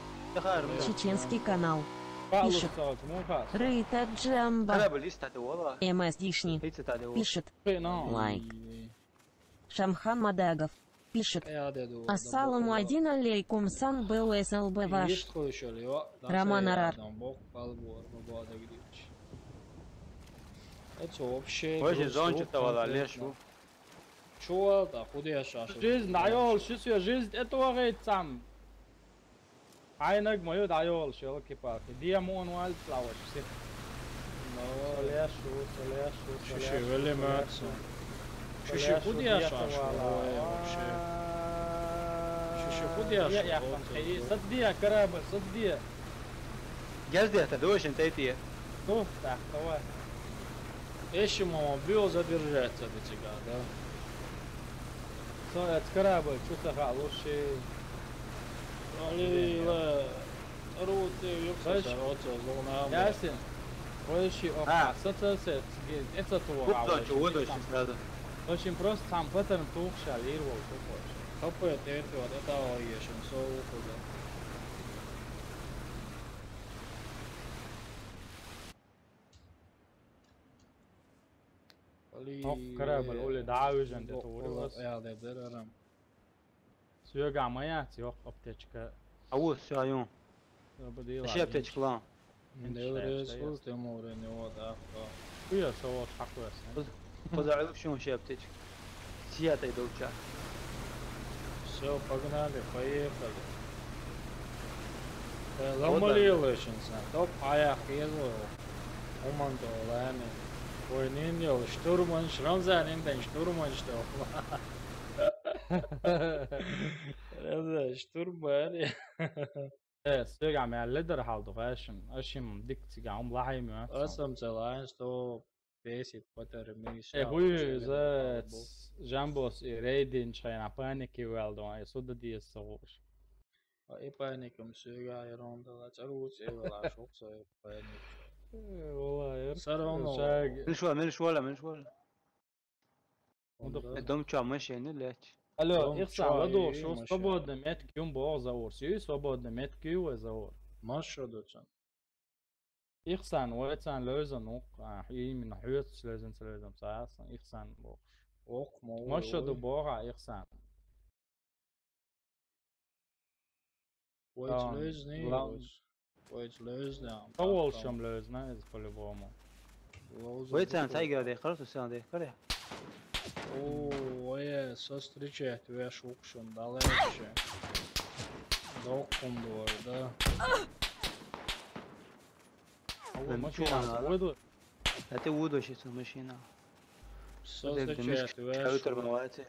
Чеченский канал пишет. Рейд Джамба. МС Дишни пишет. Лайк. Шамхан Мадагов пишет. Ассаламу один алейкум, сан был СЛБ ваш. Роман Арар. Вообще, зон что-то вала лешу. Чё это, худи я шашу? Жизнь даёл, что всё, жизнь это говорит сам. Айнаг мою даёл, ёлки-палки. Диамон вальд лаваш, все. Соляшу, соляшу, соляшу. Шиши, вели максу. Шиши, худи я шашу? Ой, вообще. Шиши, худи я шашу? Саддия, корабль, саддия. Гязди это, да, очень тайти. Ну, так, давай. Эши, мама, бил задержаться до тебя, да? Со, это корабль, что-то хороший. Али, ла, рути, юкса, вот, зона. Ясен. Ой, эши, о, а, со, со, со, это то, вот, а, вот, вот, очень сразу. Очень просто, сам паттерн тухша, лирвал, тухош. Хапы, это, это, вот, это, о, ешен, со, вот, да. Ох, корабль, оли, да, уже, это, урвалось. Я, да, да, да. Сюга моя, тёх, аптечка. А вот, всё, аю. Ещё аптечка, ладно. Деврес, кул, тем уровне, вот, да, да. Хуя, со, вот, такое. Поза, вообще, вообще аптечка. Сиятай долча. Всё, погнали, поехали. Э, ламалилы шынса. Топ аяк езу. Уман доланы. Ой, нин йол, штурман, шрамза, нин ден штурман, что? Шрамза, штурман. Э, сёгам, я лидер халдук, ашим, ашим дик цигам, лахим, я. Асам целайн, что бесит, патер, миша. Э, хуй, за, жамбос, и рейдин, чайна паники, велдон, и суда диес соғуш. А и паникам сёга, и рондала, чарус, и вела, шух, со, и паник. Э, ола, эр. Сарам, шаг. Мен шуа, мен шуа, мен шуа. Э, дом чё, машина, блядь. Алло, Дом Ихсан, чё, ладугӀ, и, шу машина. Свободный метка ю боху Заур. Ю свободный метка ю вай, Заур? Маршо ду цун. Ихсан, вай цан левзан вукх, а, именно хьоьцуш левзан, ца левзан, ца асан, Ихсан боху. Ох, мо, Маршо ду ой. Боху, а, Ихсан. Вайца Там, левзни, глав-, вайца. Вайца левзни, а, По волшам левзна, из по-любому. Ловза Вай цан духу. Сайгара дехар, су сан дехар, я. О, ой, со встречать веш укшун, далече. Доккун дуар, да. Алло, Ам машина, чуна, вуду. А ты вуду щас машина. Со Подожди, встречать мышь веш чавитер укшун. Мавати.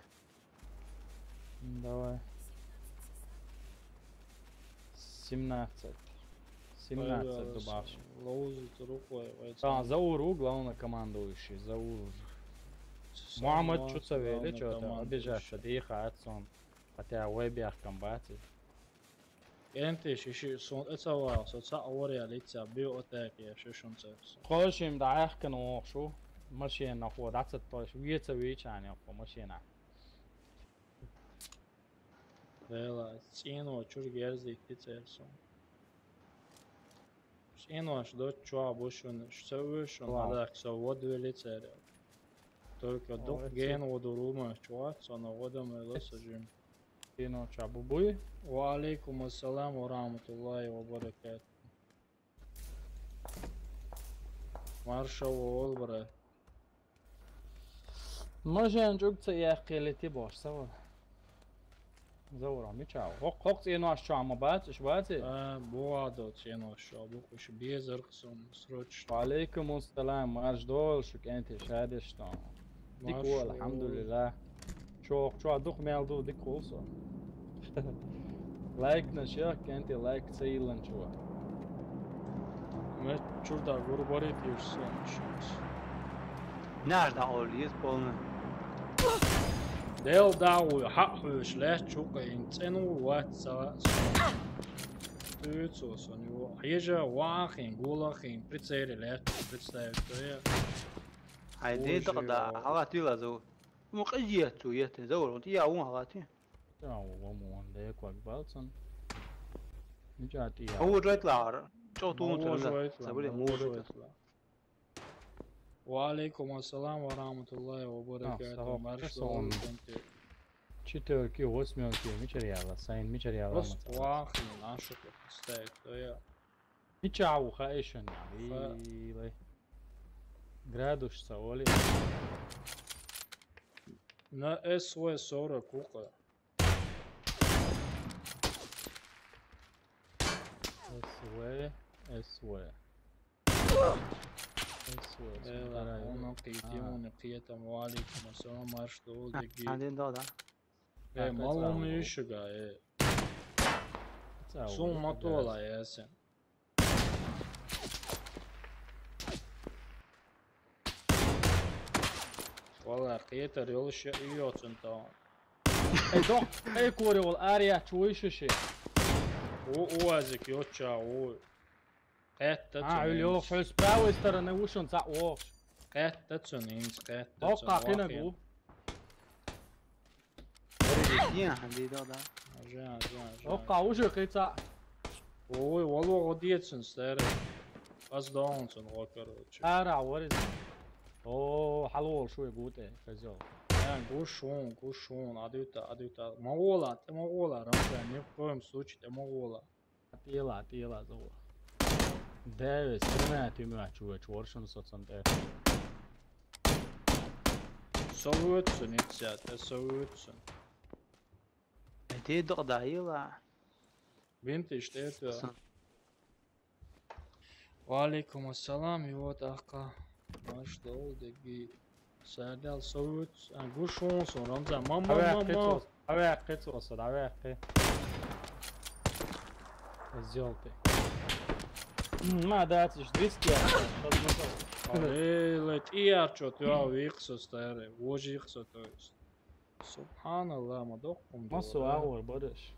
Давай. Семнадцать. Семнадцать добавь. Лоузи рукой, вай Та, цан. Заур у, главнокомандующий, Заур. Самый Мухаммад, чё ца вели, главный чё там командующий. Обижаться, дыхаться он. Хотя веб яхкам бати. Энти шиши сон эцавал, со ца авария лица, био атаки, шишун цепс. Хошим да ахкан охшу. Машина хо, дацат тош, веца вичане по машина. Вела, цӀенош чуьра герзийти цӀерсун. ЦӀенош доцу чохь бу шуна, ша ца оьшу шуна, Вау. Хьадахка со вод вели церан. Только О, дукха это гена воду рума чохь, со на водом и лоса жим. ЦӀенош чохь бу буй? Ва алейкум ассалам ва рахматуллахи ва баракатух. Маршалла олу, брат. Мажан чӀуг ца яьккхилити бош, сава. Завура, мича? Хок, хок цӀенош чу ма бац, иш баци? А, буадо цӀенош чу, бу куш безарх сум, срочно. Ва алейкум ассалам, марш дол, шу кенти шадеш тон. Дик Марш вол, дол. Алхамдулилла. Чох, чох, дух мел ду, дик хул со. Лайк на шех, кенти лайк ца йиллан чуа. Ме чурда гурбари тирсончус. Наш да олиз полна. Дел да у, хьа хуш ле, чука ин цену ват са. Тюцо сон его. Хьежа вахин, гулахин, прицели ле, представь, то я. Ай, де Боже, да, да, ё. Хала тила зо. Му къижият цу ятен, завур, вот я ун хала ти. Тау, вамон, деквак балцан. Мича тия. Ма вожайт лаар. Чо тун Ма цун да. Вожайт ла, Сабри, ма ма вожайт. Вожайт ла. Ва алейкум ассалам ва рахматуллахи ва баракатух. А, сау, Марш сау. Долу конте. Четверки, восьмёрки, мичер яла, сайн мичер яла. Просто вахни нашу стоит, то я. Мича у хаишан, Ха. Вилай. Градус са оли. На С В сорок кука. С В, С В. С В, Эла, смотри, он окей, а. Тимон, приятно, ва алейкум ассалам, марш дол, деги. А, один дол, да? Э, Так, малон это ишига, э. Это Сум вот, матола, да. Ясен. Вала, кхетар йолуш я и йоцун тан. Эй, дох, эй, кори вол, ария, чуй шиши. У, уазик йоча, у. Кхетта А, цун Юльо, инс. Хьо с правой стороны вышел, за ох. Кхетта цун инс, кхетта цун Окка, вахин. Кинагу. Ой, не, Андрей, да, да. Жа, жа, жа. Окка, уже кица. Ой, вало, вот децун, старый. Аз даун цун, о, короче. Ара, what is О, хьалвол шуй гуте, козёл. Э, гушун, гушун, адута, адута. Ма вола, тӀе ма вола, Рамзан, ни в коем случае тӀе ма вола. Тела, тела, зула. Девис, тремя тюмя чуя, чоршун соцан те. Совуцун, ицят, э, совуцун. Эти догдаила. Винтиш, тетя. Сан. Ва алейкум ассалам, и вот ака. Маш дол деги. Сардал совуц. А, гушун сон, Рамзан. Мама, Аве мама. Кецос, аве кецос, аве ке. Сделал ты. М, ма, да, ты ж двести. Эй, ле, тияр чё, ты, а, виксо старый, вожи ихсо, то есть. Субханалла, ма доккун Ма дура. Со агӀор бараш.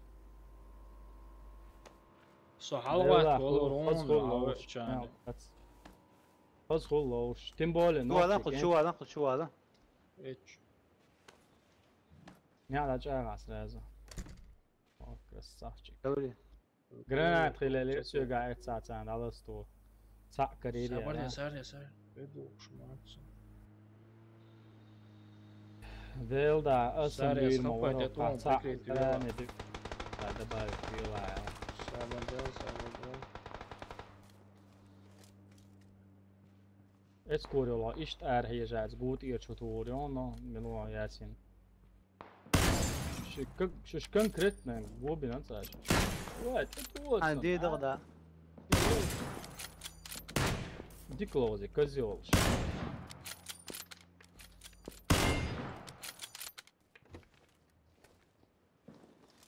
Со хьалват Вела, болур хул, хул, хул, авеччани. Хул, хул, хул. Тем более, Чувала, нохчо, хул, ген- чувала, хул, чувала. Эч. Я, да, чагас сразу. О, красавчик. Говори. Гранат хилели, всё, га, это сацан, аласто. Ца карьере, Сабар, да? Я сар, я сар. Веду, шматсу. Делда, асан Сар, я дюйм схапай, мовар, это он ца прикрытый, карьере, да. Дик. Да, добавь, вила. Сабар, да, сабар, да. Эскорила, ишт ар хежац, гут ир чутур, но, мило ясин. Ши-, как, шиш конкретно, глубина, цач. Ой, тут вот. А, он, где а? Да. Иди к лозе, козёл.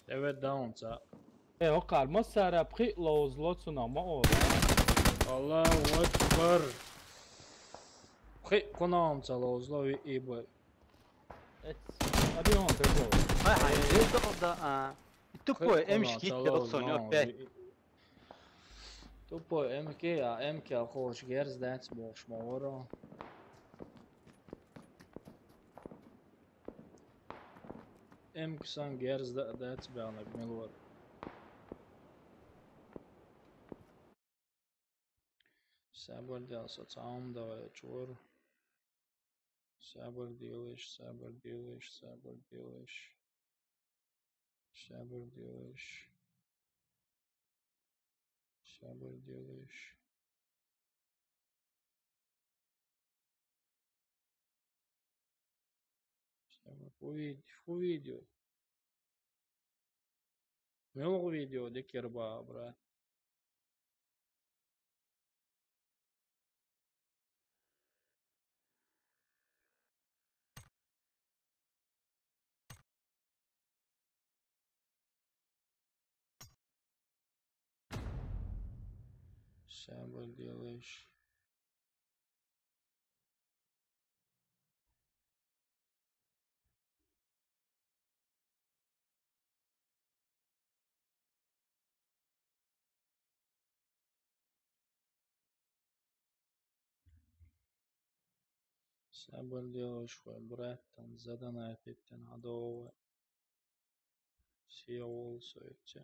Эвет даунца. Э, окар, массара пхи лоз лоцуна, ма о. Аллаху акбар. Пхи кунаунца лоз ло ви и бой. Эц, абион прикол. Ай, ай, здесь да, а. Тупой, М шкит, я вот Соня, опять. Тупой М К, а М К алхош герз дэнс болш мовро. М К сан герз да, дэнс бяна милур. Сабар дел соцаум давай чур. Сабар делаешь, сабар делаешь, сабар делаешь. Сабар делаешь. Сабар делаешь. Сабар. Увид-, увидел. Мел видео декерба, брат. Сабар делаешь. Сабар делаешь, хой, браттан, задонатиттан, адовы. Сия ол сойтча.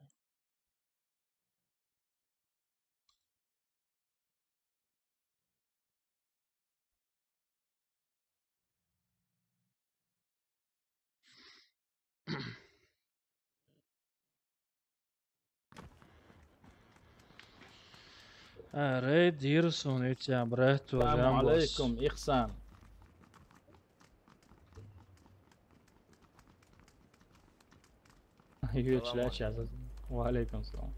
Рейд Ирсун, у тебя, брат, тоже. Салам алейкум, Ихсан. Юрий Салам Челяч алейкум. Ва алейкум салам.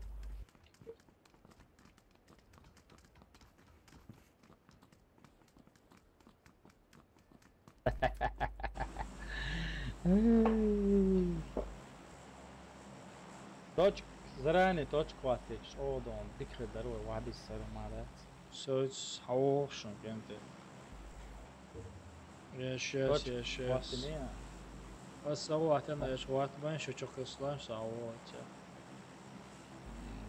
Точка, заранее точка хватить. О, дон, дикхе даруй, вадис сару мадац. Соц хавошун кенте. Yes, yes, yes, yes. Точка хватит, не? Ас савуатен, эш хватит, бан, шучок ислам, савуатя.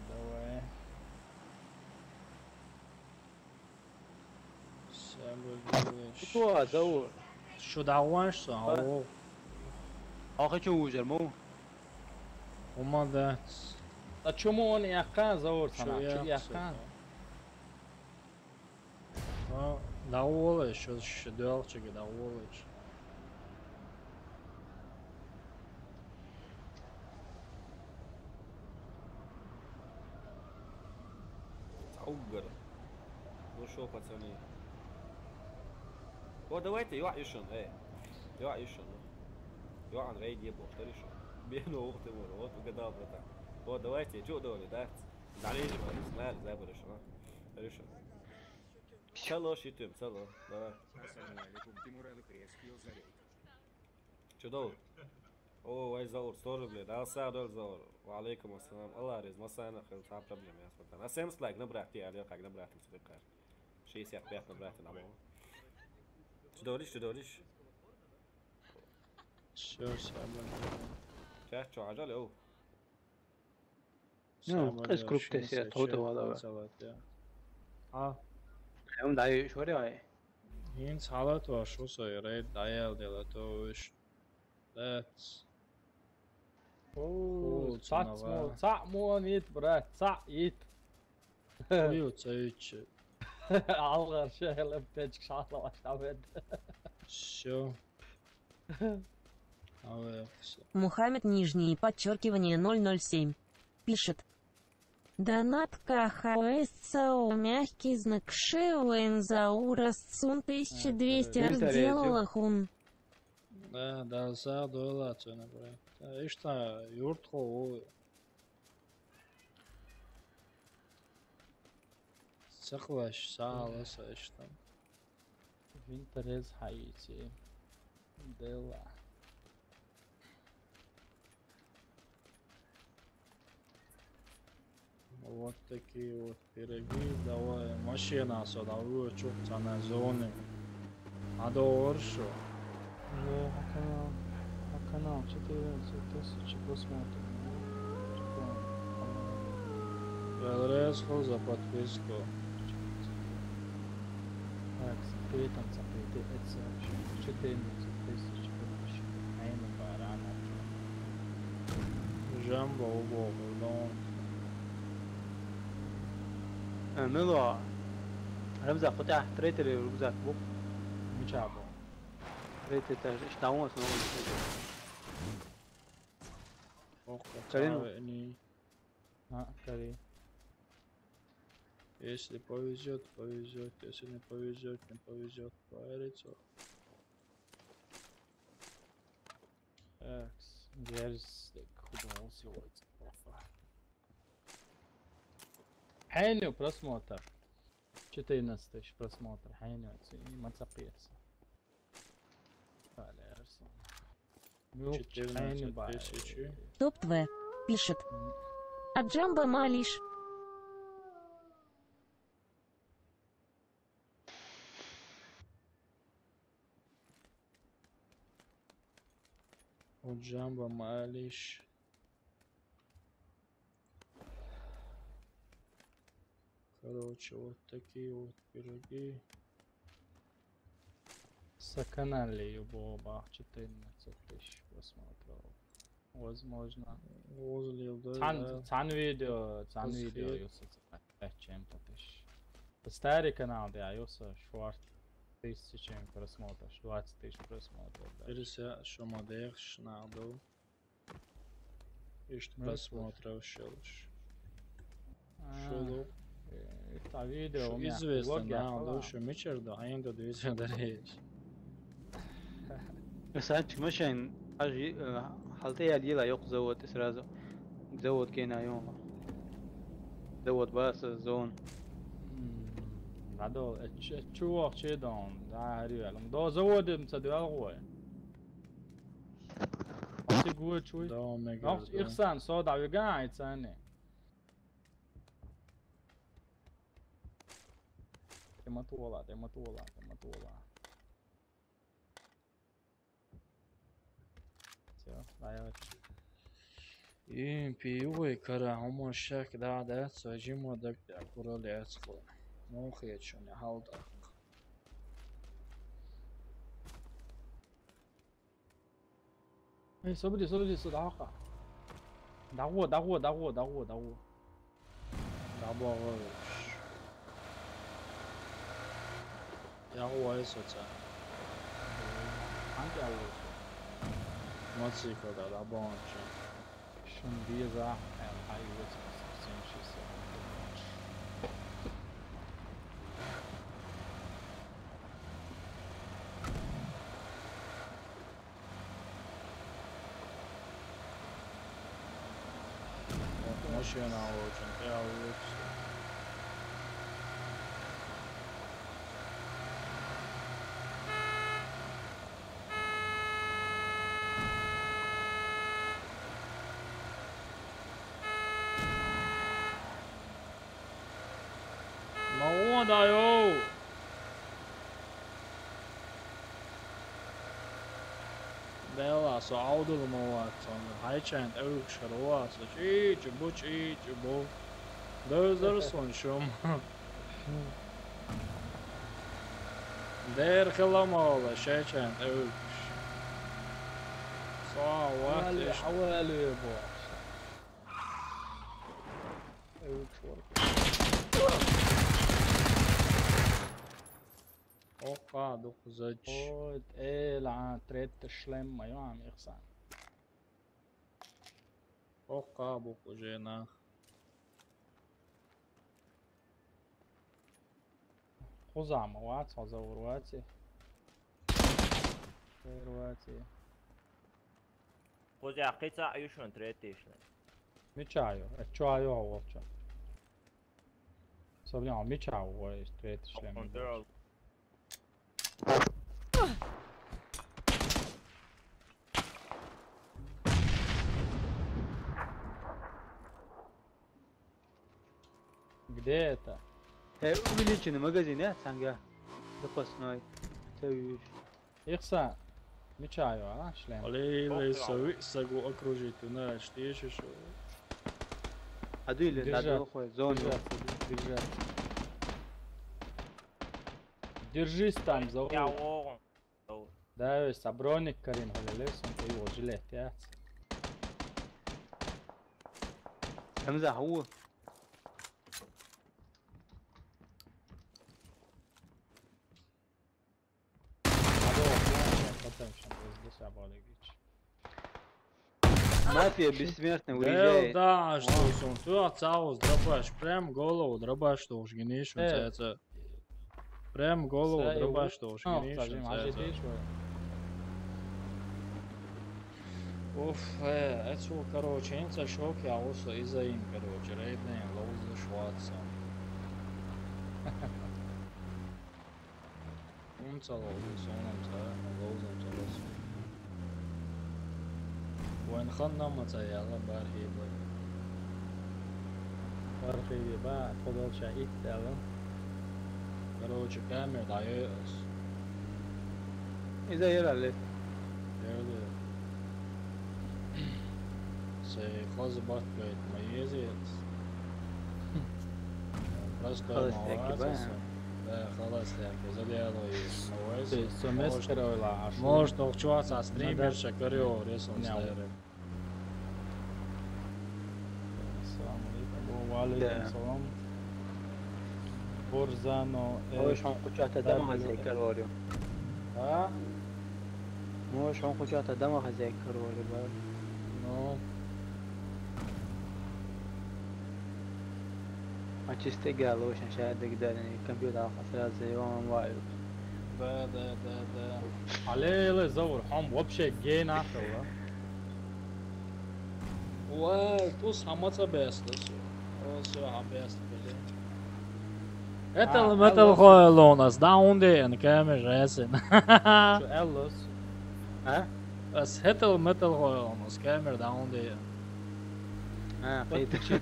Давай. Сабулевич. Кто, Заур? Что, давай, что? Ау. Ахы чё ужер, му? Умада. А чё, му он яхкан, Заур, сана? Чё яхкан? А, даволыш, что, что, дёлчик, даволыш. Уггар. Ну что, пацаны? Вот давайте, юа ишен, эй. Юа ишен, ну. Юа ан рейд ебо, что решил? Бено, ух ты, вот, вот угадал, братан. Вот давайте, чё доли, да? Далее же, смотри, знали, забыли, что, а? Решил. Цело, щитым, цело, давай. Ассаламу алейкум, Тимур Алыкрес, Килл за рейд. Чё дал? О, вай Заур, сто рублей. Да, садол Заур. Ва алейкум ассалам. Алла рез, масана хел, та проблема, я смотрю. На семьдесят лайк набрать, я лё как набрать, им сюда кар. Шестьдесят пять набрать, на мол. Чё долиш, чё долиш? Всё, всё, блин. Чё, чё, ажал, о. Ну, самое эс групп дальше тесет, то давай, давай. Целая, да. А? Прям дай, швыряй. Ин салат ваш, усой, рейд, даял, дело, то уж. That's Оо, цац мо, цаъ мо ит, брат, цаъ ит. Юу цаъ ит. Алгар шехлеп течк шалла башлабет. Всё. Мухаммед, нижнее подчеркивание, ноль ноль семь, пишет. Донат кахаэсца, мягкий знак шеуэн за урасцун тысяча двести. Э, ар сделала хун. Да, да, за дуэлацию набрать. Да, ишта, юртхо, о. Сахлаш, сала, са иштам. Винтерез хайти. Дела. Вот такие вот пироги. Давай, машина сюда, вы чё, цана зоны. А до оршу. Э, а канал, а канал четырнадцать тысяч просмотров. Чё там? Велрез хо за подписку. Так, сохранить там, сохранить, это четырнадцать тысяч подписчиков. Айна барана. Жамба убо, пардон. Э, мило. Рюкзак, хотя трейдеры рюкзак бу. Мича бу. Трейдер даже штаун снова. Ох, Карин. Они. А, Карин. Если повезет, повезет. Если не повезет, не повезет. Поверится. Так, дерзкий, куда он сегодня? Хеню просмотр. Четырнадцать тысяч просмотр. Хеню, и мацапирса. Четырнадцать тысяч. Топ Тв пишет. Аджамба Малиш. Аджамба Малиш. Короче, вот такие вот пироги. Саканали, Боба, четырнадцать тысяч просмотров. Возможно. Возле, да, цан, да. Цан видео, цан видео, Юсуф, чем-то тысяч. Старый канал, да, Юсуф, шорт. Тысячами просмотров, двадцать тысяч просмотров, да. Переся, что модерш надо. Ишт просмотров шелш. Шулу. Та видео известно, да, да, что мечер да, а инда движение да речь. Сач машин, аж, э, халта я лила ёк завод и сразу. Завод кена ёма. Завод баса зон. Надо, э, чувак чедон, да, реально. До заводим ца дуал гой. Ати гур чуй. Да, мега. Нах да. Ихсан, со да веган, айцане. Тема тула, тема тула, тема тула. Всё, давай. Им пиуй кара, омо шак да, да, сажимо да, куралецко. Мохе чуня халдак. Эй, собри, собри, сюда, аха. Дагу, дагу, дагу, дагу, дагу. Дагу, дагу. Ягу вай соца. Анти агу. Маци кода, дагу анча. Шун биза, эн хай вот сен шисе. Машина очень, я лучше. Молодая! Белла, со аудул моват, сон хайчан эвик шарва, со чи чи бу чи чи бу. Дозор сон шум. Дер хила мала шайчан эвик. Aa, vah, Hawali, işte. hawali, boss. Ew, çor. Oqa, dokuz üç. Oy, ela, tret şlemma, jo, am ihsan. Oqa, bu kujena. Kuzama, vac, oza urvaci. Urvaci. Kuzja, qica, ajušan tretišle. Mičaju, e čuaju ovoča. Sobnja, mičaju, ovo je treti šlem. Control. Gde je ta? E, увеличени магазин, е, цанґа. Запасной. Те виж. Ihsa, mičaju, a, šlem. Ali, ali sa, vi- sa go okružiti, znaš, ti ješ još ovo. А дули, Держа. да, дохо е, зону. Держаться, держаться. Держись там, за Ja, угол. ovo. Да, joj, sa brojnik karin, holele, sam te i ođile, tjac. Hamza, هو. Ado, ja, ja, potem sam, bez desa boli gić. Mafija je besmrtna, Del uređaj. da, što sam tu, a cavo zdrabaš, prem golovu drabaš, što už giniš, E. ceca. Prem golovu Sve je drabaš, u- što už No, giniš, kažem, a že ceca. tiš, ovo. Uf, e, ecu, karoče, inca šok, ja oso iza in, karoče, redne, loze švaca. Unca loze, sonam ca, lozam ca loze. Vojn han nama ca jela, bar hiba. Bar hiba, ba, podolča it, jela. Karoče, kamer da je os. Iza jela le. Öyle. Se, fazla bakmayın, ma jezet. Prosto Halas malo neki, ba, vaca ja. sam. Da, halas neki, zadjelo je. Ovo je Se, se. so meskarojla, a što? Možda dok čuvaca Ma streamer da. Sa kario, jesam Ja. Stere. Selamu alejkum. Ve alejkum Da. selam. Borzano, Ovo e, još on kućata dama Darilo. hazekar vario. Ha? Ovo još on kućata dama hazekar vario, ba. No, A čiste galo, ovo što šaj da gdje kompjuter, a sraz je on vario. Da, da, da, da. ale, ele, zavur, ham, uopće ge nahel, a? Ua, tu hamaca besta su. Ovo su ha besta bele. Etel A, metel evo. Hoelonas, da unde en kamer resin. Şu Ellos. Ha? As hetel metel Hoelonas, kamer da unde en. Ha, Pet pet. tisuća,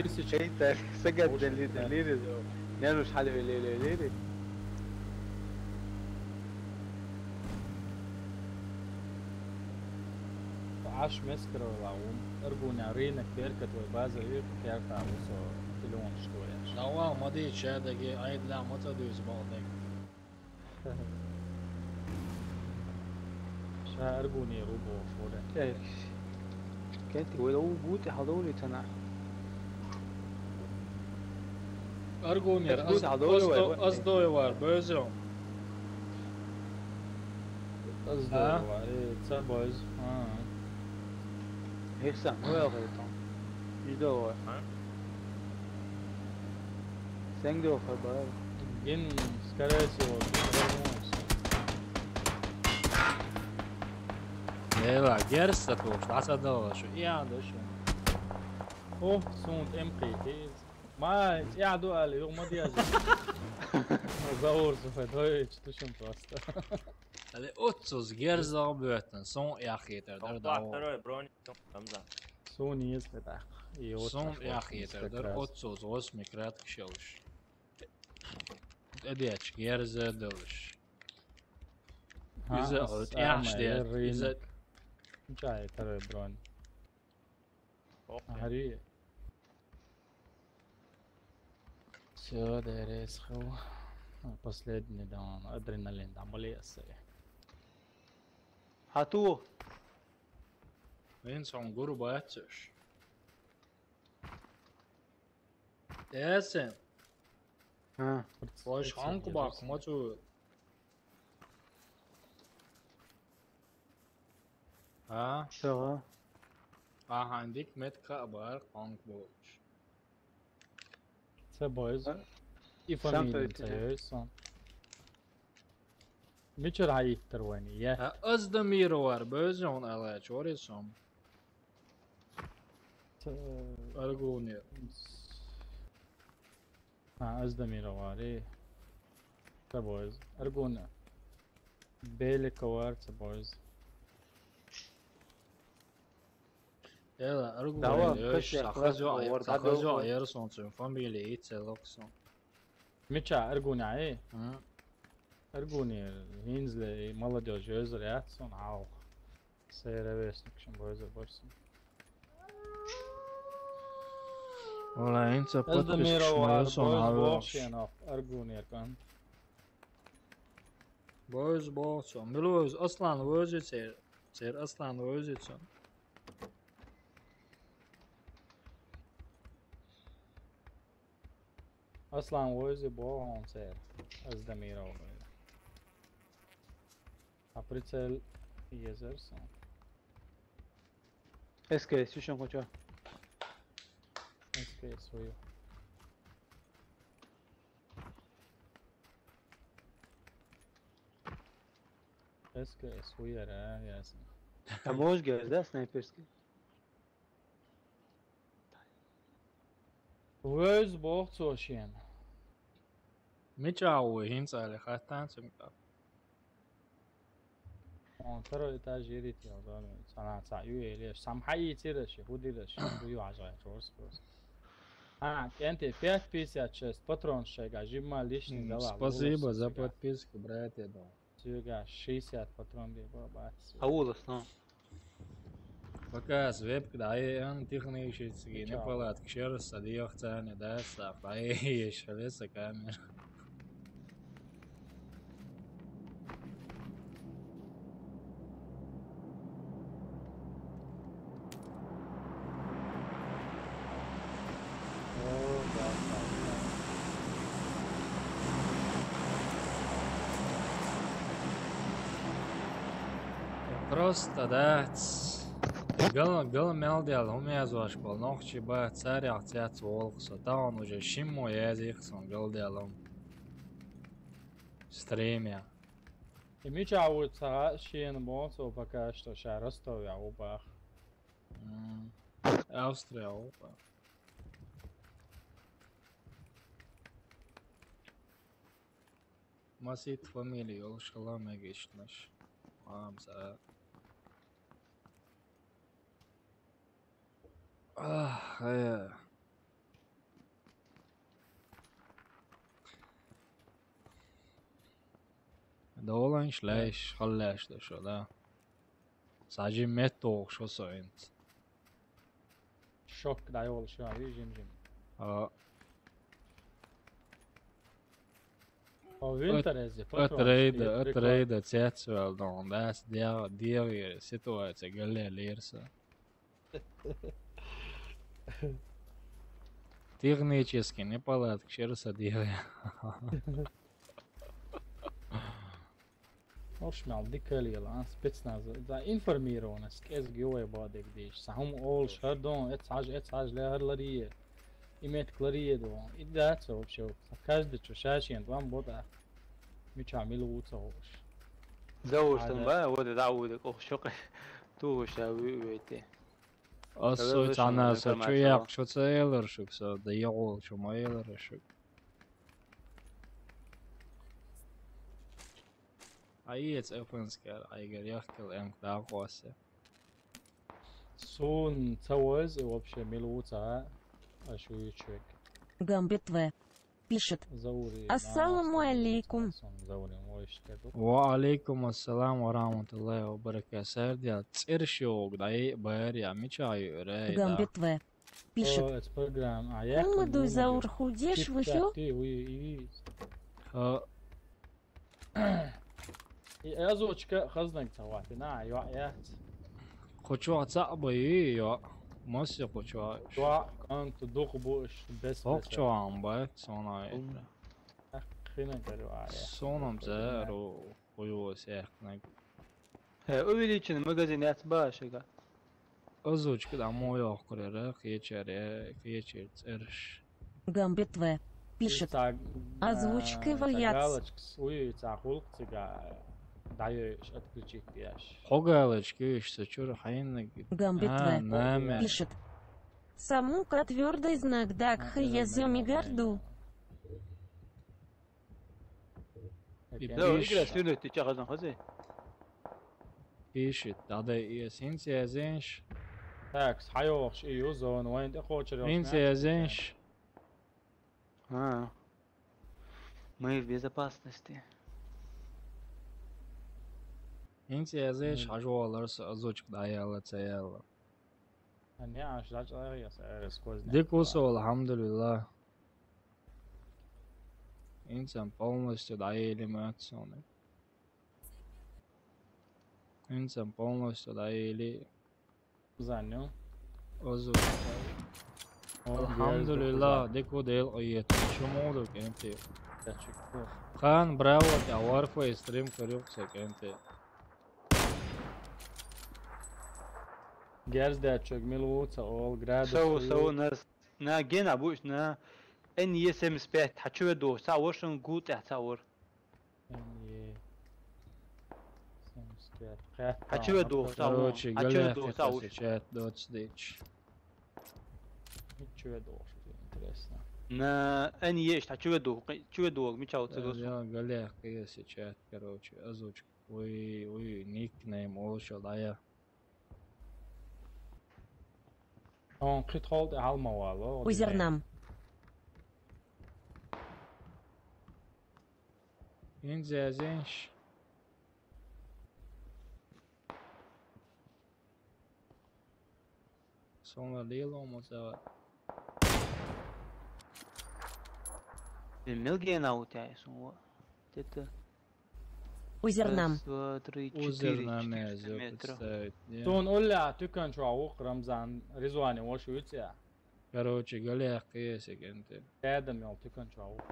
tisuća. Ej, ta, sad ga deliri, deliri. Ne znaš hali lili, lili. Aš meskarojla, un, argunja, rinek, berkat, voj baza, i kerta, uso, telefon, što je. Da ua, ma di će da ge, ajde da, ma ta duj zbog nek. Ša argunja, rubo, šore. Ej. Keti, vela u bute, hadori tana. Argunja, Ej, bute, hadori, voj, voj. Az doj var, bözom. Az A? doj var, e, ca boz. A. Heksa, ne var tana. Izdo var. Ha? Sen de o haber. Gin, skaresi o, gin, Ela, gersta to, šta sad dala što? Ja, da što. Oh, sunt empty, please. Ma, ja, du ali, jo, ma diazi. Zavur su Fedović, tu šum prosto. Ali otsuz gerza oböten, son ja heter, der Opa, da o. Prvo je broni, Hamza. Sun jeste tako. I otra Son što ja sam heter, isto der kras. Otsuz, osmi kratki šeliš. Edjeć gerza deliš. Ha, Iza, as-, ja, ama, šte, jer iza. rinek. Čaj, prvi broj. Opa. Hari. Все, da je res, hvala. Последний, da, on, adrenalin, da, molija se. Ha tu. Вин сон гур бацаш. Эсен. А, ваш ханку бак мацу. А? Сага. Аха, индик мет ка бар ханку боч. Це бойз. А? И фамилия це сон. Мичар хайттар вани, я. А, Оздамировар, бозон ала, чори сон. Аргуни. А, Оздамировар, и. Це бойз. Аргуни. Беликовар, це бойз. Эла, аргуни. Дава, кыш яхлас, сахазо, орда сахазо, бёл. Айар сон цун фамилия, и целок сон. Мича, аргуни, ай? М. Аргуни, инзле, и молодёжь, ёзр, я, сон, ау. Сера вестник, шум, бойза, бойза. Вала, инца подписчик, Оздамировар, сон, бойз, ау. Бохшенов, аргуни, кан. Бойз, бохшо. Милоз, Аслан, вожи цер. Цер Аслан, вожи цон. Аслан войзи бо он цер. Оздамировар. А прицел езерсон. СКС, ещё хоча. СКС свою. СКС уяра, ясно. А можешь говорить, да, снайперский? Войз бохцо шен. Мича у хинца ле хаттан цумка. Он второй этаж ерит я, да, ну, цана ца ю еле, сам хайи тираши, худираши, хую ажай, чорс, чорс. А, кенте пять пятьдесят шесть, патрон шайга, жимма лишний. М, дала, спасибо за подписку, братья, да. Сюга шестьдесят патрон бе, ба, бац. А улас, ну. Пока с веб, да, и он технически не палат, к шеру садиях цене, да, саф, а и ещё леса камера. Просто, да, ц-, гыл, гыл мел дел, умезваш кол, нохчи ба, царях цяц волк, со, та он уже шиммо язых сон гыл дел, ум. Стримя. И мича вот ца шиен бон, со пока что ша Ростов я убах. М. Австрия, опа. Масит фамилия, ёл шкала мегишнаш. Мамза. Ах, э. Долан шлеш, халлеш да шо, да. Сажи мет тох шо соинц. Шок да ёл шо, ви жим жим. А. О, винтер эзе, патрон, отрейда, прикол. Отрейда, цецвел, дон, да, диа, диа, ситуация, гале, лирса. Технически не палатка, шерса диа. Ош мал дикалила, а, спецназ. Да, информированность, эз гиой бадек диш. Сахум ол шардон, эц хаж, эц хаж ле хар ларие. Имет кларие дон. И да, ца вообще, каждый чё, шашен, вам бода. Мича мил уца ош. Да, ош там, ба, вот да, вот, ох, шок. Ту, ша, ви, ви, те. Асо цана со чуяк шо цейлер шук со, да ягол шо майлер шук. Аец эфенскер айгер яхкел эм да госе. Сун цавоз и вообще милуца, а шуючек. Гамбит В пишет. Ассаламу алейкум. Ва алейкум ассалам ва рахматуллахи ва баракатух. Сардя, циршиог, да и бэр, я мичай, рэ, да. Гамбит В пишет. О, это программа. А я Кумаду заур худеш вышел? Ты, уй, и А. И азочка хазнаг цавати, на, ё, я. Кху чохь цхьаъ бай йо. Массе кху чохь. Чохь кӀант дукха бу уьш бес. Хокху чохь ам бай, сона айта. Хина карвая. Сонам цӀеру, кху йо сехнаг. Э, увеличенный магазин яц башага. Озвучка да мо йохкурера, кхечаре, кхечер цӀерш. Гамбит В пишет. Озвучка ваяц. Галочкас уй, ца хулк цига даю отключить яш. Хо галочка уьш са чур хайннаг. Гамбит В пишет. Самука твёрдый знак дак хьаеза мегарду. И пишет. Игра свинуть ты чахазан хази. Пишет, да да и синцезенш. Так, схайохш и юзон, вайн тӀекхочур. Синцезенш. А. Мы в безопасности. ХӀинца язеш хьажа валар со озвучка дӀаяла, ца яла. Не, аш дачӀа я, э, сквозняк. Дика ву со, алхьамдулиллах. ХӀинца полностью дӀаели моьтту суна. ХӀинца полностью дӀаели. Заню. Озу. Алхьамдулиллах, дика ву Дела къахетам. Шу муха ду, кӀентий? Хан, браво, тӀе Warface стрим карийла со, кӀентий. Герз даьччог мила ву ца олу, градус. Сау, сау, на, на гена буш, на Н Е семьдесят пять, хьан чу ве дохуш, ца вар шун гу тӀехь ца вар. Н Е семьдесят пять. Хьан чу ве дохуш, ца вар. Короче, хьан чу ве дохуш, ца вар. Чат доцу дичи. Хьан чу ве дохуш, интересно. На Н Е ишта хьан чу ве дохуш, чу ве дохуш, мича ву ца дохуш. Я, галех кхиэси чат, короче, озвучка. Уй, уй, никнейм олуш йолу дӀаяхь. Он кхин тхол тӀе хьал ма вало. Узернам. Инзязенш. Сонла лело ма ца. Мел гена у тя, сонла. Тета. Узернам. Раз, два, три, четыре, четыреста метров. Тун улля тюкан чуа вук Рамзан, Ризвани вош уьця. Короче, галех кхиэс, кӀентий. Адам йол тюкан чуа вук.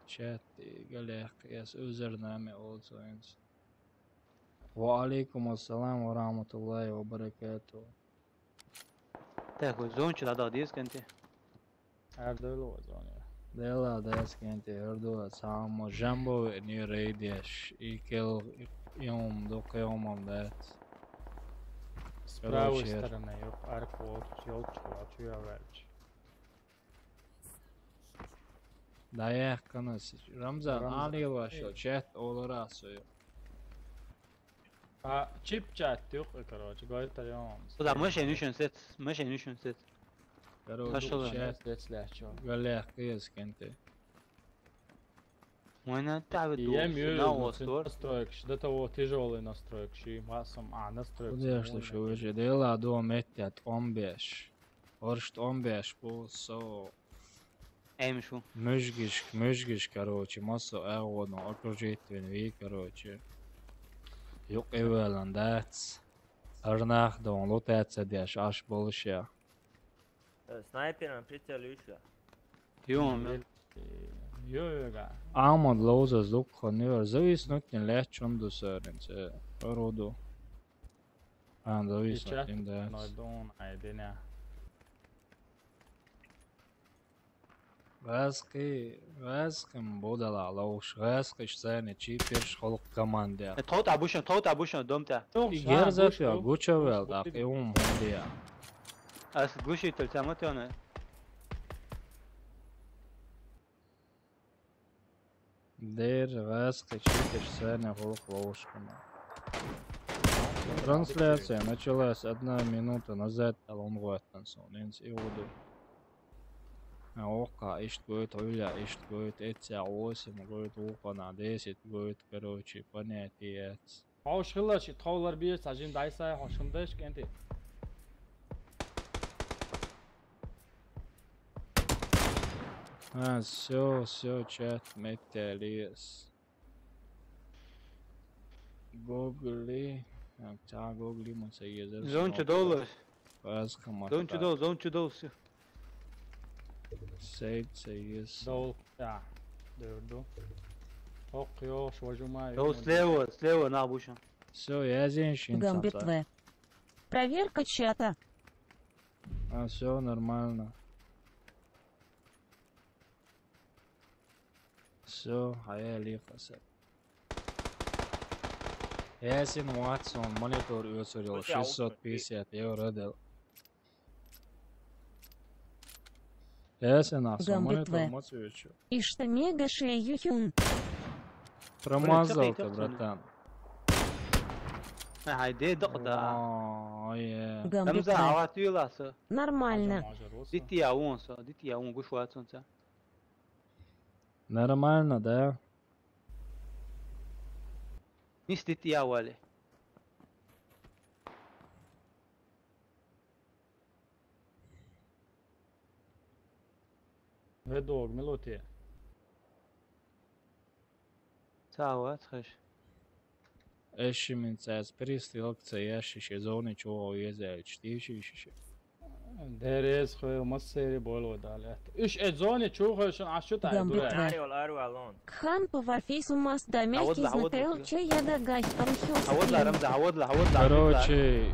Чат, галех кхиэс, узернаме олу цо хӀинца. Ва алейкум ассалам ва рахматуллахи ва баракату. Так, вот зончу дӀадала деза, кӀентий. Ардойла вазоне. Дела дас, кӀентий, ардо, цхьа хӀума жамбо веъне рейдеш, и кел, и хӀума ду, кхин хӀума дац. С правой стороны, юкъ арк волчу, йолчу хӀума чу я ваьлча. ДӀаяьккхина, Рамзан, Рамзан. Ан лела ваша, чат олара со ю. А, чип чат юкъа, короче, гойтарём. Куда машин ишин сет, машин ишин сет. Короче, пошёл. Чат сет слячо. Галех кхиэс, кӀентий. Мой на таве. Ем ю на остор. Настройкаш, до того тяжёлый настройкаш, и масом, а, настройкаш. Куда я, слушай, уже дела до меття тӀом беш. Орш тӀом беш бу со. Эм шу. Муьжгиш, муьжгиш, короче, массо а агӀону окружить вина вий, короче. Юкъе валан дац. Арнах дон лутаца деш аш болуш я. Э, снайпером прицел ища. Ё, ё, га. Амад лоуза зук ханюр, зависнуть не лет чун ду сэрин, це роду. А, зависнуть не дац. Нойдон, айденя. Ваьзкхи, ваьзкхим будала ловш, ваьзкхиш цайни чиперш холк командя. Э, тхот абушан, тхот абушан, домта. И герзат я, гучавел, так и ум худия. Ас глушитель, цаматёна. Дер, ваьзкхи чиперш цайни холк ловш кама. Трансляция началась одна минута назад, а он гуаттан сон, инс и уду. А окха, ишт гойту, уйла, ишт гойту, эцця восемь гойту, ухана, десять гойту, короче, понятие яц. Хьо шхилла ши тховлар бийр ца жин дайсай, хьо шхим дайш кӀентий. А, всё, всё, чат, меття лиэс. Гугли. Ā, tā Google man sēžas. Zone ču dolus. Pazkama. Zone ču tā. Dol, zone ču dolus. Sēd, sēžas. Dol, jā. Durdu. Ok, jo, švažumā, jo. Dol, slēvo, slēvo, nā, būšam. Всё, я зин шин. Гамбит В. Проверка чата. А, всё нормально. Всё, а я лихо с. Ясин Уотсон, монитор уйсурил, шестьсот пятьдесят евро дал. Ясин Уотсон, монитор мацуючу. Ишта мега шею хюн. Промазал ты, братан. Ай, де, док, да. Ой, э. Гамбит В. Нормально. Дити я он со, дити я он гуш Уотсон ца. Нормально, да? Нис дити я вали. Ведог, милоти. Цава, цхаш. Эши мин цас перестрелка ца яши ши зони чуо езел чтиши ши. Дерез хвел массери боло далят. Иш э зони чуо шун ашута. Гамбит В. Ари вал, ари вал он. Кхан по вафису мас да мягкий знакел че я да гай архиос. Аводла, Рамза, аводла, аводла. Короче,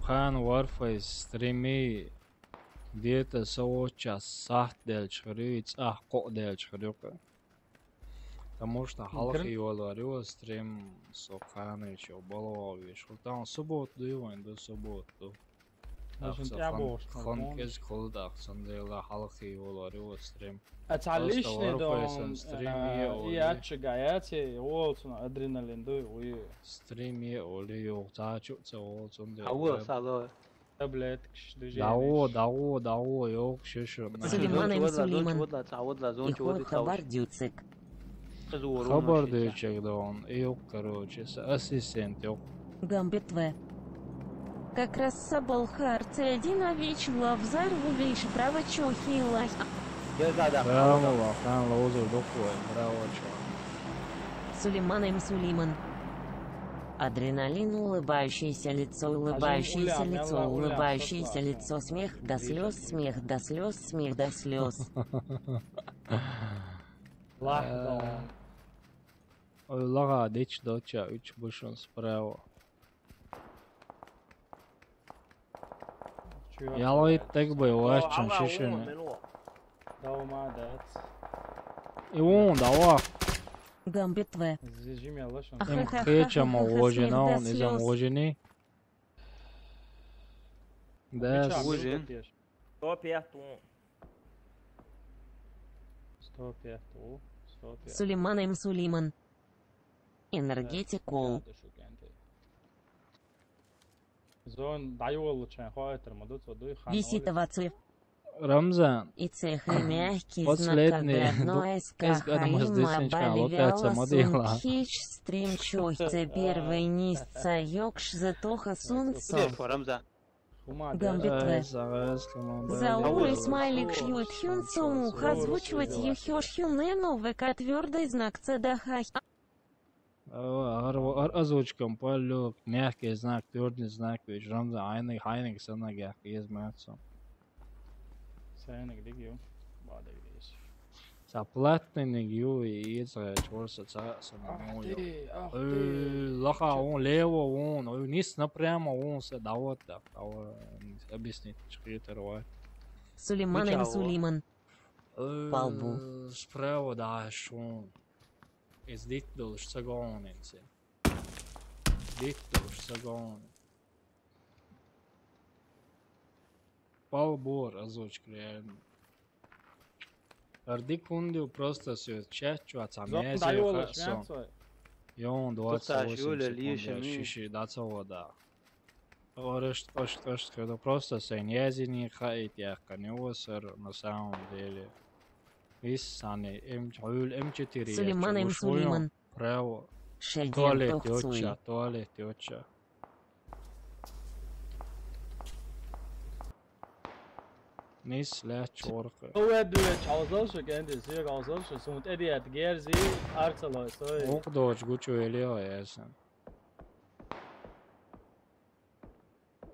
Кхан Варфейс стримит где-то со час сахт делч хрюй, цах ко делч хрюй. Потому что халхи валарио стрим со Кханыч, балавиш. Там субботу ду, вайн ду субботу. Ах, со Кхан кез холдах, сандела халхи валарио стрим. А цалишни дон стрим е оли. Я чигаяти, олцун адреналин ду, уи. Стрим е оли, ё, цачу, ца олцун де. Ау, сало. Таблеткаш, движение. Даво, даво, даво, ёх, шешо. Сулейман эм Сулейман. Ихо хабар дюцек. Хабар дюцек да он, ёх, короче, с-, ассистент, ёх. Гамбит В. Как раз Сабалхар Цединович Лавзар Вувич право чохилах. Браво, Лахан, лоузер докуэ, браво, чё. Сулейман эм Сулейман. Адреналин, улыбающееся лицо, улыбающееся лицо, улыбающееся лицо, смех до слез, смех до слез, смех до слез. Ой, лага дич доча, уч бушун справа. Ялой тег бы вашчун шишин. Давай, ма, дац. И вон, давай. Гамбит В. Зижим ялашан. Им хечама ожена, он изам ожени. Да. Ожен. Сто пять вон. Сто пять вон. Сто пять. Сулейман эм Сулейман. Энергетик ол. Зон дайволу чен хойтер ма дуц, дуй хан. Висит оваци. Рамзан. И цех и мягкий знак, последний, когда одно из кахаима балигала сункич стрим чух, це первый нисца ёкш затоха сунцо. Рамзан. Гамбит В. Заур Исмайлик шьют хюн сумух озвучивать ехёш хюн эну В К твёрдый знак цедахай. Ар, ар, озвучкам палёк, мягкий знак, твёрдый знак, ведь Рамзан айны, хайны сана гях, ез мацо. Сайны гдиг ю, бада гдис. Са платный ниг ю, и ез чорса, са, са маму ю. Ах ты, ах ты. Лаха, он, лево, он, ой, низ напрямо, он, са, да вот, да, объяснить, чхитер, вот. Сулейман эм Сулейман. Палбу. Справа, да, шун. Из дит долш цагонин се. Дит долш цагонин. Пал бур озвучка реально. Ардик ундил просто сё чат чуа цамязи хасан. Ён двадцать восемь секунд, шиши да цавода. Орышт, орышт, орышт, когда просто сэн язини хаит яхкан, его сэр на самом деле. Вис сани, М, хуюл М четыре. Сулейман, М Сулейман. Право. Туалет ёча, туалет ёча. Нис ля чорка. Ове дуэ чалзал шо генди, сиё галзал шо, сумут эдият герзи, арцалой, сой. Ок дож гучу элио ясэн.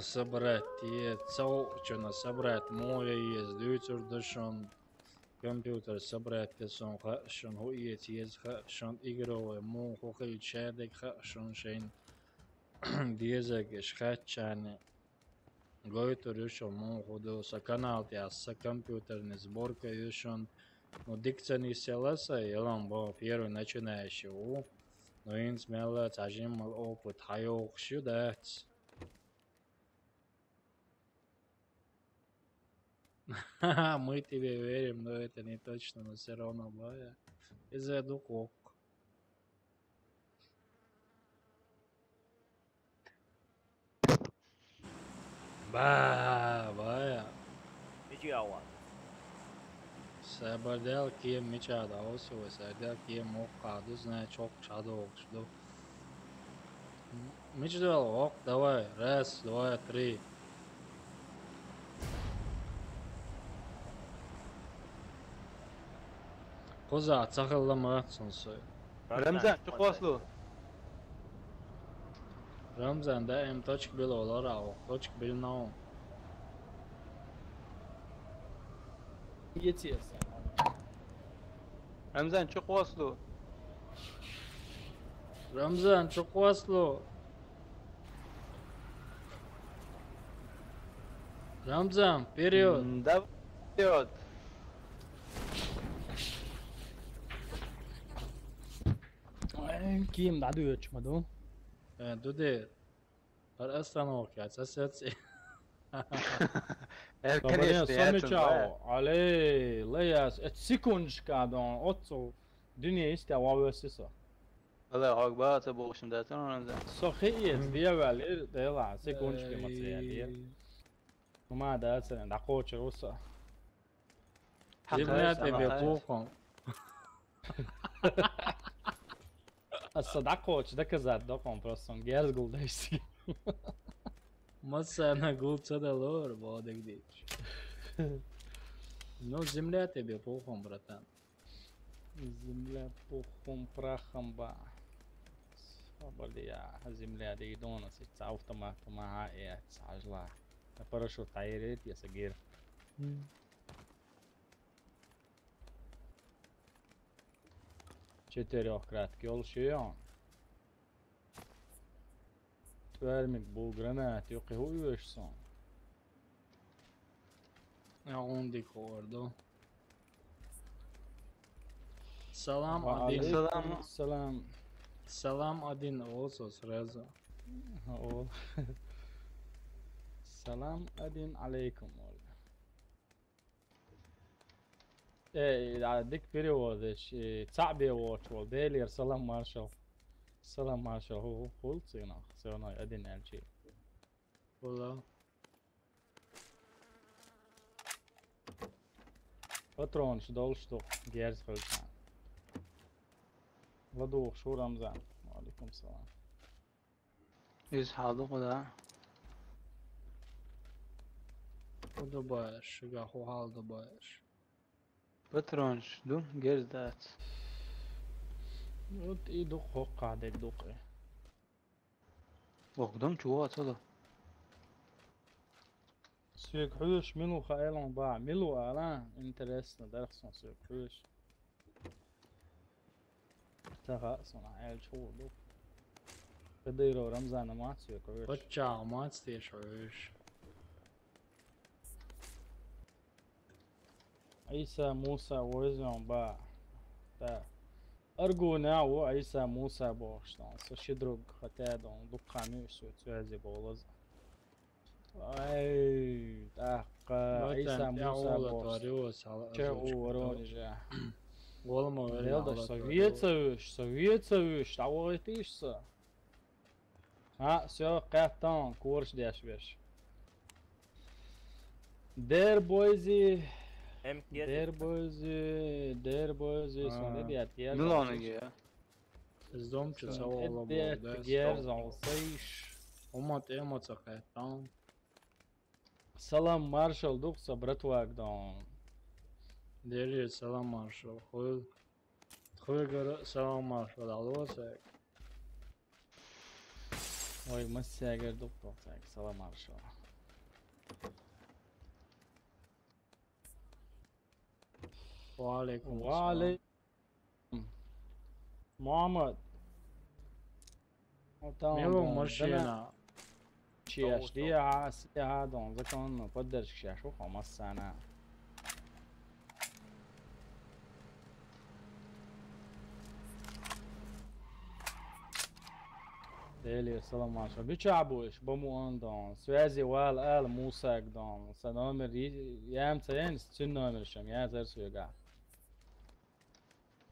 Собрать е, цаучуна собрать муха е еза дуьйцур ду шуна. Компьютер собрать е сон хаьа шуна, хӀу эца еза хаьа шуна, игровой муха хилча шаьрдиг хаьа шуна шайна. Дезарг иш хаьттачарна гойтур ю шуна муха ду. Со канал тӀехь са компьютерный сборка ю шуна. Ну, дика ца нисъелла сан, ялан бан первый начинающий ву. Ну, хӀинца мелла цхьа жиммал опыт хьайохуш ю дац. Мы тебе верим, но это не точно, но все равно, бая. Иза ду кхоккху. Ба, бая. Мича ван? Са бардел кем мича да, оси вай, са бардел кем моккха ду, знай, чоккхуш хьадогӀуш ду. Мича дала воккха, давай, раз, два, три. Кхуза ца хилла ма цун сой. Рамзан, чу кхослу. Рамзан даим точка билла валара, а воккха точка билла нау. Ецес. Рамзан, чу кхослу. Рамзан, чу кхослу. Рамзан, вперёд. М, да, вперёд. Ай, ким да дуьйцуш ма ду. Э, ду де. Ар остановка, ца сеци. Эр, конечно, со мича ван. Алей, лаяс, эт секундочка дон, оццу дуьне истя ван весси со. Ала, хьог баха ца бохушна дац, Рамзан. Со хи эц, дӀаваьлла, ир, дела, секундочка ма ца яьлла. Ма дац, дӀакхочур ву со. Земля тебе пухом. Аса дӀакхочу доказать докъон просто, сон герз гулдайси. Массана гул ца далор, бодагдич. Ну, земля тебе пухом, братан. Земля пухом, прахом, ба. Свободия, земля, дигдона, сица автомат, маха, э, цажла. Парашют айрет, я сагир. Четырёхкратки йолуш ю. ТӀоьрмиг бу гранат, юкъе хӀу оьшу сон? Я гӀундик хӀорду. Салам, ва один. Алейкум салам. Салам. Салам один, олсо сразу. О. Салам один алейкум, олу. Э, а, дика переводаш, э, цхьаъ бен воцуш волу, Делера салам маршал. Салам маршал, хӀу, хӀу, хуьлу цигахь, всё равно один аьлчи. Хуьлу. Патронаш долуш ду, герз хуьлу царна. ЛадугӀуш ву Рамзан. Ва алейкум салам. Иза хьал ду кху да? ХӀу ду баьш, шуьга хӀу хьал ду баьш? Патронаш ду, герз дац. Вот и ду хӀокхахь дерг ду кхе. Вокху дам чу вац ала. Соьга хьоьжуш мила ву хаийла хьуна баха? Мила ву ала? Интересно, дарх сон соьга хьоьжуш. Ца хаьа суна, аьлча хӀума ду. Кадыров Рамзана мац ве кхуьйш. Паччахьа мац теш хьуьйш. Ӏийса Муса войзон ба. Да. Аргуна ву Ӏийса Муса бохуш дан. Со ши друг хатаьдон дуккха муьйш ву цоьзе болаза. Ай, тӀаккха Ӏийса Муса бохуш. Ча у Воронежа. Голма Велдаш, со веца вуьш, со веца вуьш, дӀавахийтийша со. А, всё, кхеттон, кораш деш веш. Дербойзи, М Т Дербойзи, Дербойзи, А. Сон де дет, Милонеге. Из дом чу ца вала болу, да, герзон сайш. Ума тема ца кхеттан. Салам маршал дукха со братваг дон. Дерри салам маршал. Хуй. Хуй гара салам маршал. Алло, сак. Вай, массаьгара дукха цаьрга салам маршо. Ва алейкум ассалам. Ва алейкум. Мухаммад. Мело машина. Чеш, диа, сиа, дон, законно, поддержка шеш, ухо массана. Дели, салам алейкум. Бича буш, бому андон. Связи вал ал Мусак дон. Са номер ямца енс, цин номер шам, я зар суга.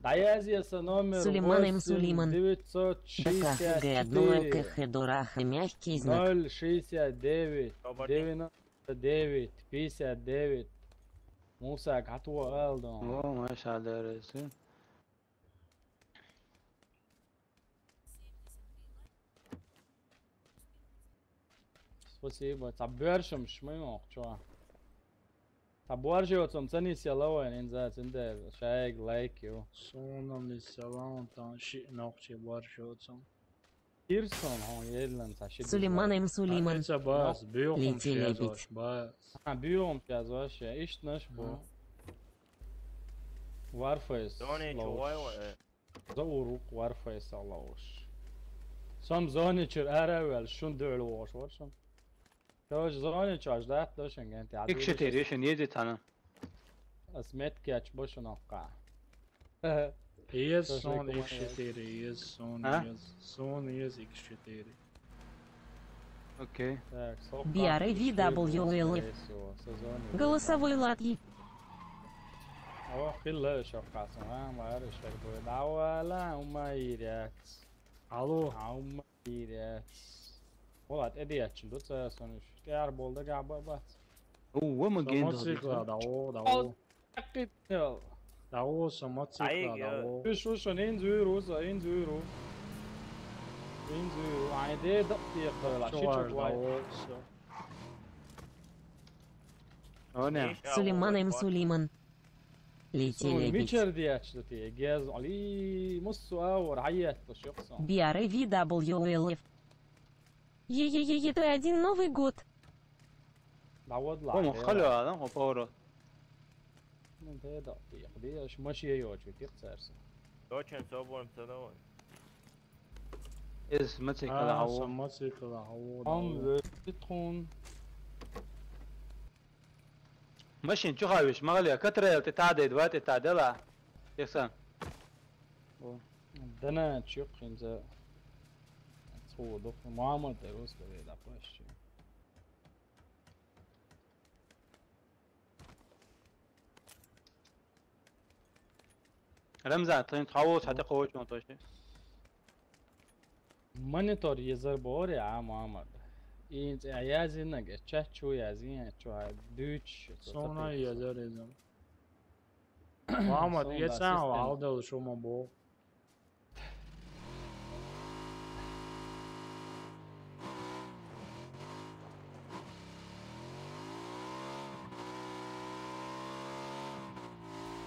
Даязи са номер Сулейман М. Сулейман. Девятьсот шестьдесят четыре. Дорах и мягкий знак. Ноль шестьдесят девять. Добрый день. Девяносто девять, пятьдесят девять. Мусак, хатуа алдон. О, машалла, ресу. Спасибо. Цабершим шмаймо, чё? Цаборжиоцом цани сялавайн инза цинде шайг лайк ю. Сонам не сялаван тан ши нохчи боржиоцом. Ирсон, хон ерлан та ши. Сулейман М. Сулейман. Аца бас, бюхум Летели шязош, бить. Бас. А, бюхум шязош, ишт наш бу. Мгм. Warface. Дони лоуш. Чувай ва, э. За урук Warface лоуш. Сом зони чир аравел, шун дюл вош, вош шун. Тоже зони чаш, да, то шен генти. Икс четыре, шен еди тана. Ас метки ач бошун окка. Ес сон икс четыре, ес сон, ес сон, ес икс четыре. Окей. Так, сок. B R A V W L F. Голосовой латки. О, хилла шо касан, а, мар шер бу. Давала, ума ирец. Алло. А, ума ирец. Олат, эдиятчин, дуца сонуш. Тяр болда габа бац. О, ума генда. Мотоцикла, да, о, да, о. Акител. Да, о, со мотоцикла, да, о. Шу, шу, шу, ин зюру, со, ин зюру. Ин зюру. Ай, де, да, тихо, да, шичу, да, о, со. О, не. Сулейман М. Сулейман. Летели бить. Мичер диач да ти, гез, али, муссу аур, хайят, то шоксон. B R A V W L F. Е-е-е-е, это один Новый год. Да вот ладно. Кому халю адам, хо повро. Ну, да, да, ты, я, я, я, я, я, я, я, я, царса. Точно, собой, то давай. Из мотоцикла. А, хау. Сам мотоцикла, хау, да. Ам, э, питхун. Машин чухавиш, магали, катрел, ты та дед, ва, ты та дела. Яксан. О. Дана чук, инза. Цу, дох, мама, ты русская, да, почти. Рамзан, тын хаву сати хаву чон тоши. Монитор езер бори, а, Мухаммад. Ин язинага чачу язин чу дюч. Сона езер езем. Мухаммад, сон ецан да алдал шума бо.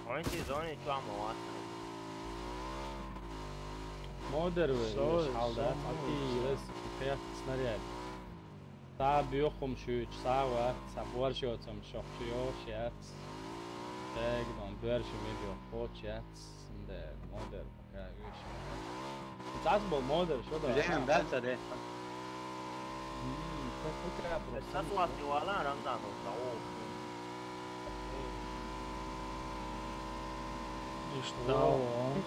Ой, ти зони чуама васна. Модер ве, со, еш халда, со, аки, со. Ес, хех снаряд. Са бюхум шуч, са ва, са боршо цам шох шо шец. Тег дон боршо ми бюхо шец. Синде модер пока еш. Цас бо модер, шо да? Ленин, да, са де. М, как, как я просто. Са туа ти вала, Рамзан, да, о. Ишта, о,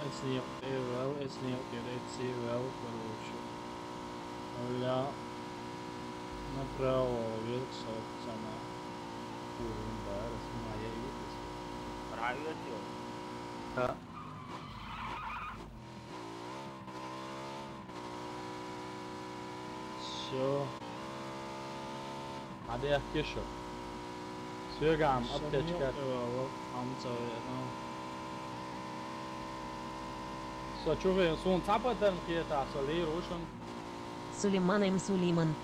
эцни эвел, эцни эци эвел, короче. Оля, направо, вверх, сама. Курин, да, раз моя и здесь. Правильно делал. Да. Всё. Надо я кишу. Всё, гам, аптечка. Амца, ну. Всё, чё вы, сун цапа там какие-то, а соли рушен. Сулейман М. Сулейман.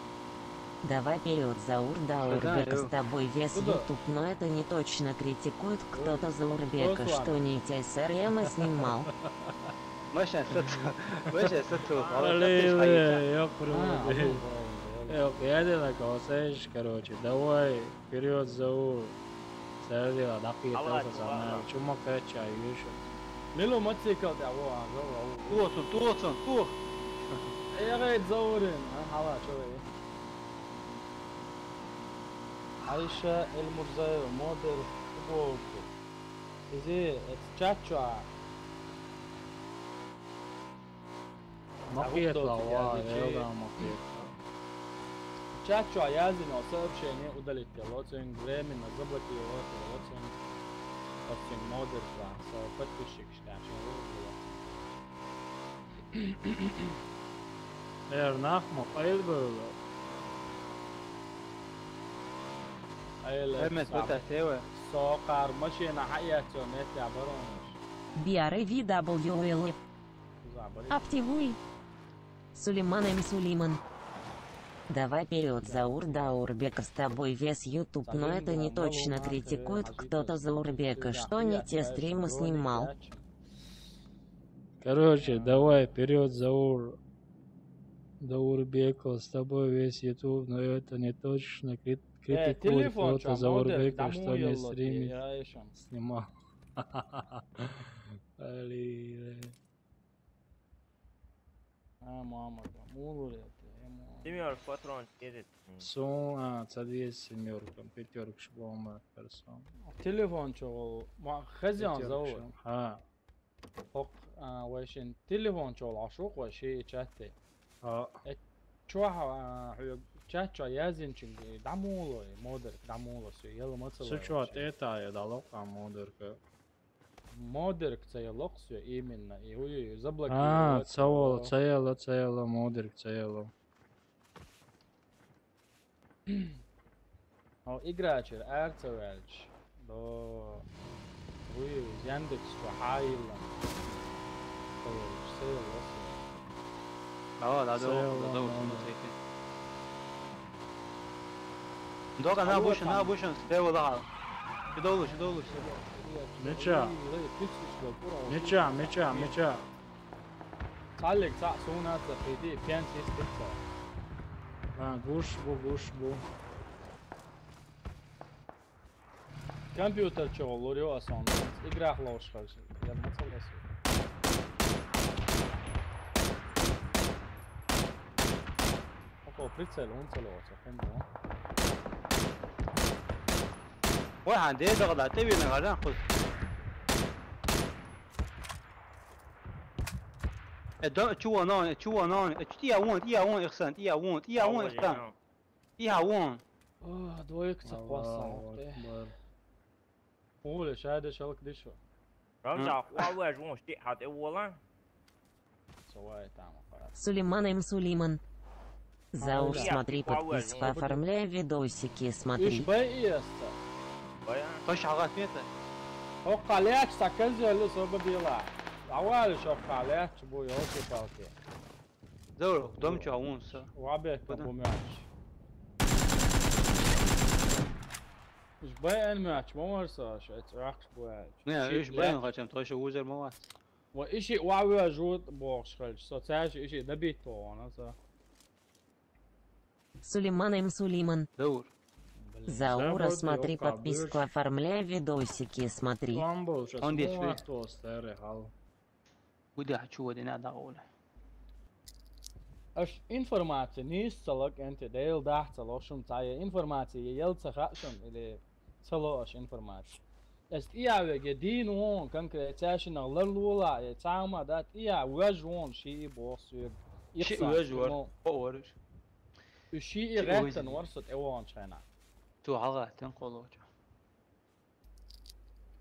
Давай вперёд, Заур Даур, да, Бек, с тобой весь YouTube, но это не точно, критикует кто-то Заурбека, что не те срема снимал. Машин сату. Машин сату. Аллилуйя, ёпру. А, алло, алло, алло. Ёп, я дела косеш, короче, давай, вперёд, Заур. Сэр дела, дакъи алло, таса алло, сана, алло. Чума кача, юшу. Милу мотоцикл да, во, а, Заур, во. Туоцун, туоцун, туох. Э, я говорит, Заурин, а, хала, чё вы? Айша Эльмурзаева, модер, футболку. Изи, это чачуа. Махиет ла, ва, элда махиет. Чачуа язино сообщение удалить дело, цен временно заблокировать дело, цен, цен модер ла, со подписчик штамчен. Эр нах ма къайыл бэлэ. Къайыл. Эмэс сам. Бэтэ тэвэ. Со къар машина хаяцо мэтэ баронуш. B R V W L. Забыл. Аптивуй. Сулейман М. Сулейман. Давай вперёд, Заур Даурбеков, с тобой весь YouTube, но это не точно критикует кто-то Заурбека, что не те стримы снимал. Короче, давай вперёд, Заур. Даурбеков, с тобой весь YouTube, но это не точно крит-, э, критикует телефон кто-то чё, Заурбека, модер, что не стримит, снимал. Али, э. А, мама, там, улур это, э, мама. Семёрка, патрон, едет. Сон, а, ца двести семёрка, пятёрка, шпалма, персон. Телефон чё, ма, хозяин Заур. Пятёрка, шпалма. Ха. Ок, а, вайшин телефон чё, ашук, вайши чатте. А. Э, чё, а, ху-, чат чё, язин чин, дамуло, модер, дамуло, всё, ела мацала. Су чё, вообще. Это, я далок, а, модерка. Модерк ца ялоксуя именно, и уй, уй, заблокировать. А, ца вол, ца яла, ца яла, модерк ца яла. О, играчер, арца вяльч. До, уй, Яндекс, чё, хайла. Ой, ца яла, ца яла. Давай, да, да, да, да, да, да. Дога, на, алло, бушин, на, там. Бушин, сюда, вот, да. Сюда лучше, сюда лучше. Меча. Меча, меча, меча. Салик, са, суна, са, приди, пенсис, пицца. А, гуш бу, гуш бу. Компьютер чё, лорио асон. Играх лош хаш. Я не целый. Около прицел, он целый, вот, я понял. Ой, хан, дэ, да, да, тэ вина, да, хус. Э, да, чего, но, чего, но, э, чё, я вон, я вон, Ихсан, я вон, я вон, Ихсан. Иа вон. О, двоек ца Аллаху хваса, акбар. Оля, шайда шалк дишо. Рамза, м, хуавэ жон шти хат э вола. Сувай там, аппарат. Сулейман М. Сулейман. Заур, смотри, подписку оформляй, видосики смотри. Иш бай иеста. Бая. Хош агат мета. О, калеч, саказелу, собабила. Авал шо калеч, бу, ёлки-палки. Заур, дом чё, а вон са. Вабе, там бу мяч. Иш бай эн мяч, мамар са, ш-, эц рахш бу мяч. Не, иш бай эн хачам, то ещё узер мама. Ва иши ваве жут бохш хальч, со цаеш иши добить то, она са. Сулейман М. Сулейман. Заур. Блин. Заура, смотри, подписку оформляй, видосики смотри. Он был, щас он здесь, муа то старый хал. Куда хочу, вот и надо, Оля. Аш информация, не из целок, энте, да ел да, целок, шум, цая информация, ел цаха, шум, или цело аш информация. Эс иявеге дин вон, конкрет, цяшина ларлула, е цама, да, ия, вэж вон, ши и босс, ю, ши вэж вор, о, вориш. Ши и ши геттен вор, сот, э, вон, чайна. Ту хала, тен колоча.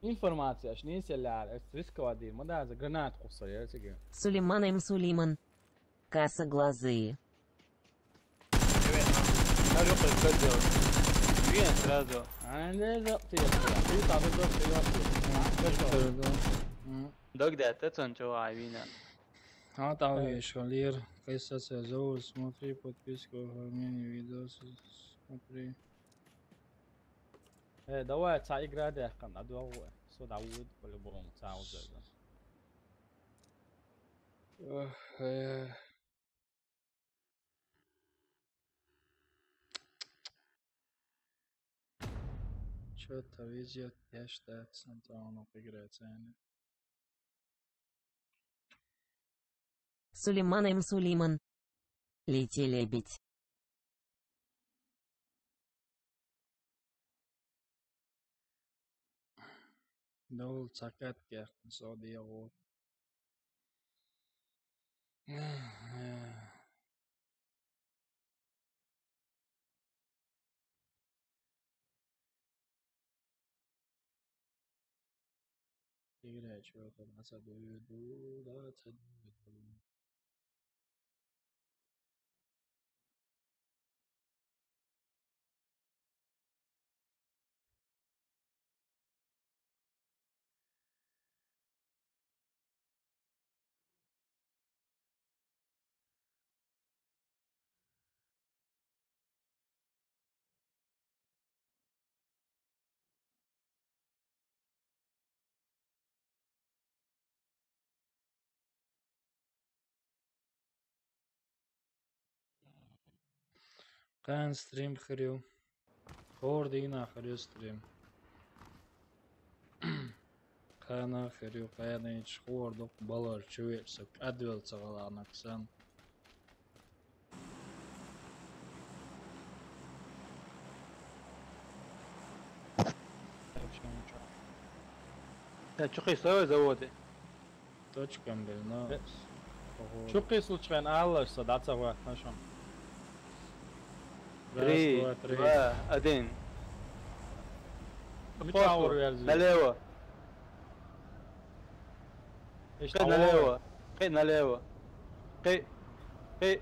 Информация, аш не селяр, эс рисковать дир, ма да, за гранат кусар, я сиге. Сулейман М. Сулейман. Косоглазые. Привет, мам. Алёха, что делать? Привет, сразу. А, не, не, ты, ты, там, ты, ты, ты, а, ты что? М. Дог да, ты, цон, чего, а, вина. А, там, э, ещё Лир, Кайсаса, Зоу, смотри, подписку, оформление, видосы, смотри. Э, давай, ца игра, да, кан, а, давай, сюда, вот, по-любому, ца, вот, да. Ох, э. Чё-то везёт, я считаю, централом играть, а не. Сулейман М. Сулейман. Лети, лебедь. Дол цакат кехтэн со диагу. Играй, чё там, двадцать две, двадцать две. Къан стрим хирю. Хор дина хирю стрим. Къана хирю, къана ич хор док балар чует сак адвел цагалана ксан. Чё, чё хисо заводе? Точкам бил, но. Э, ого. Чё хислу член аллаш са даца вахна шон? Раз, три, два, три. Два, один. Митаур верзи. Налево. Ишта налево. Къе налево. Къе, къе,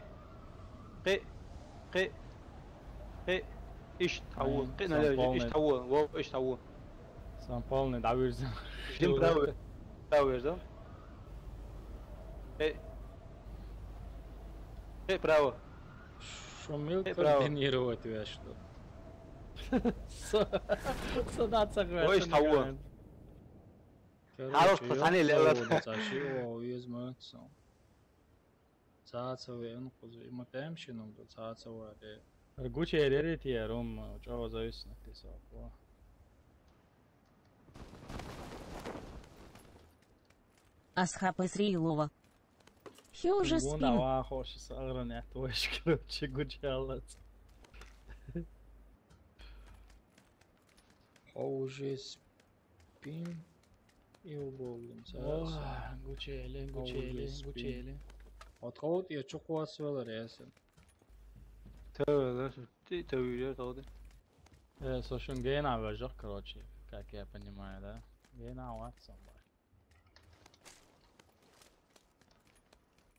къе, къе, къе. Ишт хаву. Ай, къе налево. Ишт хаву. Во, ишт хаву. Сам полный давирзам. Жим право. Право верзам. Къе. Къе право. Шумил комбинировать веш тут. Со, со да цак веш. Во, ишт хаву. Короче, Халыхты ёп, санай левлат. Заводы цаши, о, уез мэнцэн. Цаца вен кузы. Има тэмши нумду цаца ваде. Гучи эрери тие рум, чого зависит на тесо. Асхаб Исраилова. Хё уже спим. Вон ава хоши сагран я твоиш, короче, гучи аллац. Хо уже спим. И убогим, цаца. О, гучели, гучели, гучели. Отход я чуквас велер ясен. Төвелер, ты төвелер тоды. Э, со шун гена вежок, короче, как я понимаю, да? Гена ватсан бар.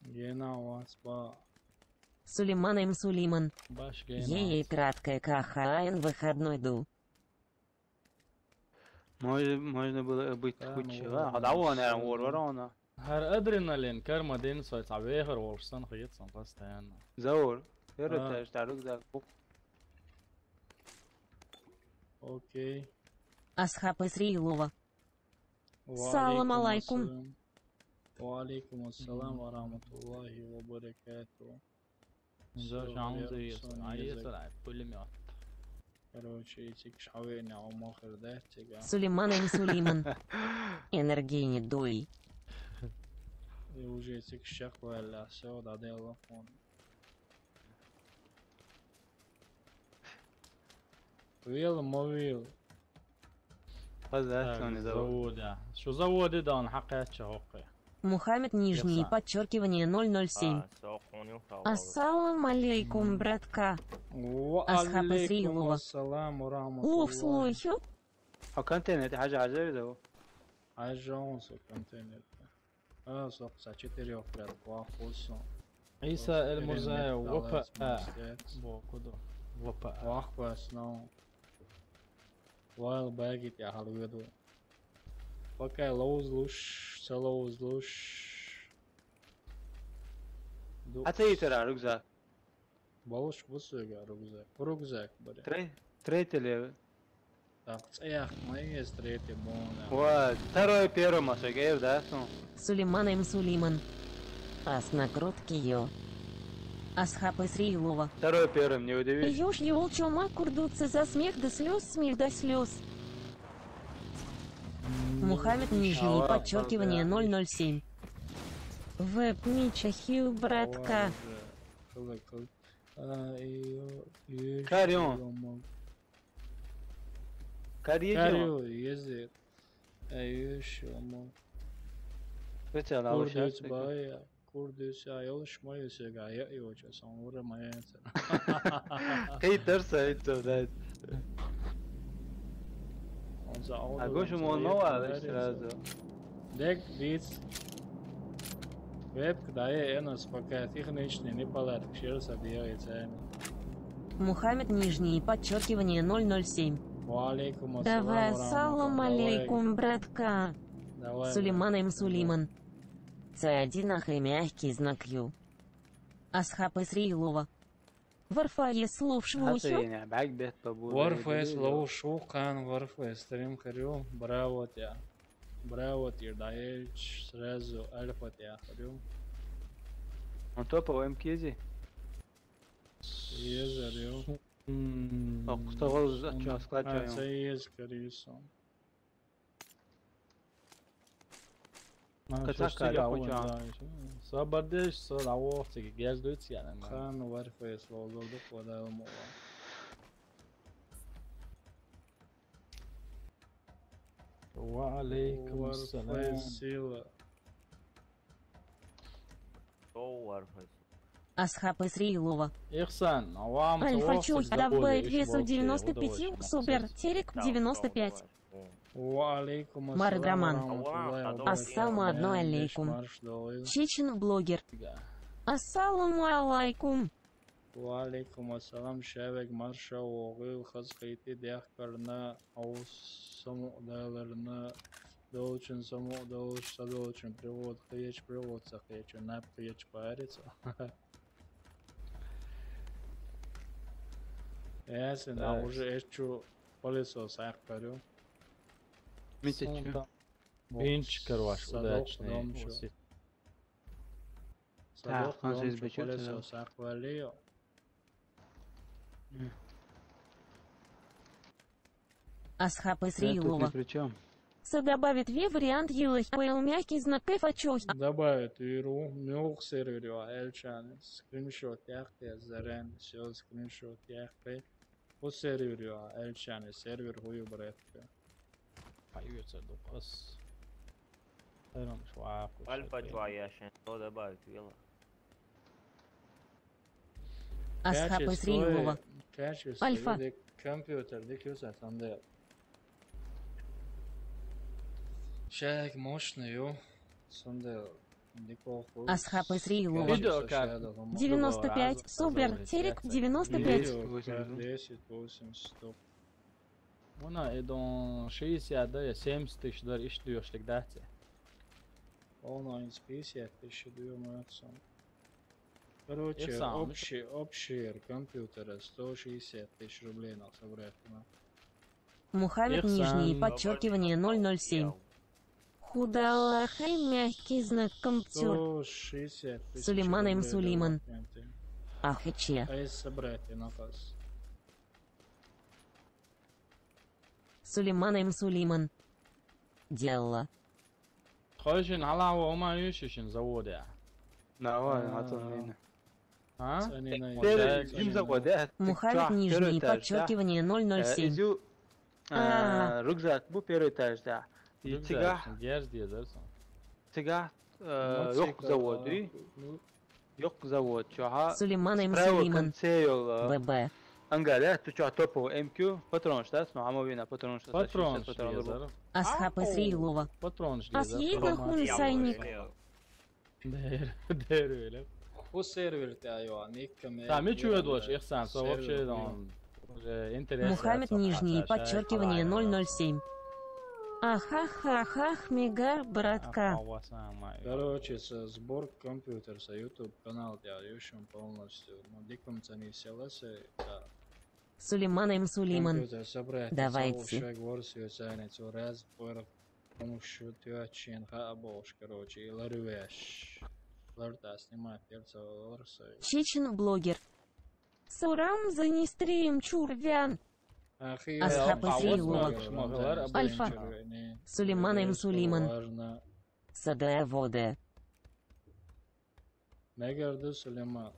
Гена ватсан бар. Сулейман М. Сулейман. Баш гена. Ей, краткая кахаен выходной ду. Можно, можно было быть хоть чего. А да, вон, наверное, вор, вор, вон. Гьар адреналин карма ден сой цавехар волшсан хыйцсан постоянно. Заур. Яра таш тарык да. Окей. Асхаб Исраилова. Салам алейкум. Ва алейкум ассалам ва рахматуллахи ва баракатух. Да, шаун заезд. А, езд, пулемёт. Короче, эти кшавени, а умахар, да, тига. Сулейман М. Сулейман. Энергии не дуй. И уже эти кшак валя, всё, да, дело. Вел, мовил. Хаза, так, не завод. Завода. Шо завода дан, хакъ яча хокъе. Мухаммед, нижнее подчеркивание, ноль ноль семь. Ассалам алейкум, братка. Ва алейкум ассалам ва рахматуллах. Ух, слухи. А контейнер, хажа, хажа, да. Хажа, он со контейнер. А, сох са четыре опрят, вах, хулсон. Иса Эль Мурзаев, В П А. Бо, кудо. В П А. Вах, вах, но. Вайл багит я халуеду. Пока лоуз луш, са лоуз луш. А ты итера, рюкзак. Балыш бусуга рюкзак. Рюкзак, бля. Тре-, третий левый. Так, цех, мы есть третий бона. Вот, второй первый машек, эр, да, ну. Сулейман М. Сулейман. Ас накрутки ё. Асхапы срилова. Второй первым, не удивись. Ёж ёл чома курдуцы за смех до слёз, смех до слёз. Мухаммед, нижнее подчеркивание, ноль ноль семь. Веб Мича Хью, братка. Карион. Карион. Карион, езер. Эй, ёж ёл. Курдуц бая. Курдуц, а ёлш моё сега, я и оча сон ура моя. Кей терса это, блядь. А Гоша мон нова сразу. Дек диц. Веб кдае энос пока техничный не палат, кшер сабия и цайна. Мухаммед, нижнее подчеркивание, ноль ноль семь. Ва алейкум ассалам. Давай, ва рахматуллах, ассалам алейкум, братка. Давай, Сулейман, брат. М, Сулейман. Ц один ахы мягкий знак ю. Асхапы срилова. Варфейс лов шву. Хатыня, бәк бет побуду. Варфейс лов шву кан, Варфейс стрим хрю. Браво тя. Браво тя, даешь сразу альфа тя хрю. Он топовый МКЗ. Езер ё. М. Ок, что гол за чё, склад чё, ё? Ца ез карисон. Катак карио куча. Сабардеш, со лаво, цеги гердуц, я не. Хан Варфейс лозолду квадал мова. Ва алейкум ассалам. Варфейс сила. О, Варфейс. Асхапы срилова. Ихсан, а вам Альфа Чух добавит весу девяносто пять, супер, терек девяносто пять. Ва алейкум ассалам. Маргаман. Ассалму одно алейкум. Чечен блогер. Ассаламу алейкум. Ва алейкум ассалам, шевек марша огыл, хыз хыйты дях карна, аус самудаларна, долчен самудалш, садолчен привод, хыйч привод, са хыйч, нап хыйч парится. Ясно, а уже эчу пылесос ак парю. Митя, чё? Бинч, короче, удачный. Так, он же избачил. Асхапы срилова. Со добавит ве вариант йылых пэл мягкий знак кэфа чё. Добавит виру, мюх серверю, эльчаны, скриншот яхте, зарен, всё, скриншот яхте. По серверю, эльчаны, сервер хую бретка. Поётся дукас. Альфа чуа яшен, то добавит вела. Асхапы срилова. Альфа. Компьютер, дик юса сандел. Шаг мощный, ю. Сандел. Асхапы срилова. Видеокарта. Девяносто пять, супер, терек, девяносто пять. Десять, восемь, стоп. Она, эдон шестьдесят, да, я семьдесят тысяч, да, ищ даёшь тогда. Он, он из пятьдесят тысяч, да, моя. Короче, общий, общий компьютера сто шестьдесят тысяч рублей на собрать, на. Мухаммед, нижнее подчеркивание, ноль ноль семь. Худалахай мягкий знак компьютер. Сто шестьдесят тысяч рублей. Сулейман М. Сулейман. Ахыче. А если собрать, и на пас. Сулейман М. Сулейман. Дело. Хойшин алаво ома юшишин заводе. Давай, а то не. А? Мухаммед, нижнее подчеркивание, ноль ноль семь. Изю, а, рюкзак, бу первый этаж, да. И тига. Герди, да, сон. Тига, э, ёк заводы. Ёк завод, чё, ха? Сулейман М. Справа Сулейман. Конце ёла. Б Б. Ангаля, ты чё, топал М Q? Патрон штас, ну, амовина патрон штас. Патрон штас, патрон штас. Асхапы срилова. Патрон штас. Ас ейгла хун сайник. Дэр, дэр, веле. Ху сервер тя ё, никкам. Да, ми чует лоч, Ихсан, со вообще, там, уже интересно. Мухаммед, нижнее подчеркивание, ноль ноль семь. Ахахахах, мега, братка. Короче, со сбор компьютер, со YouTube канал тя ещё полностью. Ну, диком цени селесе, да. Сулейман М. Сулейман. Компьютер собрать. Давайте. Шаг ворс ё цени, цо раз пор. Помощью тя чин ха обош, короче, и ларюэш. Ларта снимать перца орсой. Чечен блогер. Сурам за нестрим чурвян. Ахи, Асхаб я, Исраилова. Ма, ма, ма, ма, Альфа. Чурвян. Сулейман М. Сулейман. Садая вода. Мегерди Сулейман.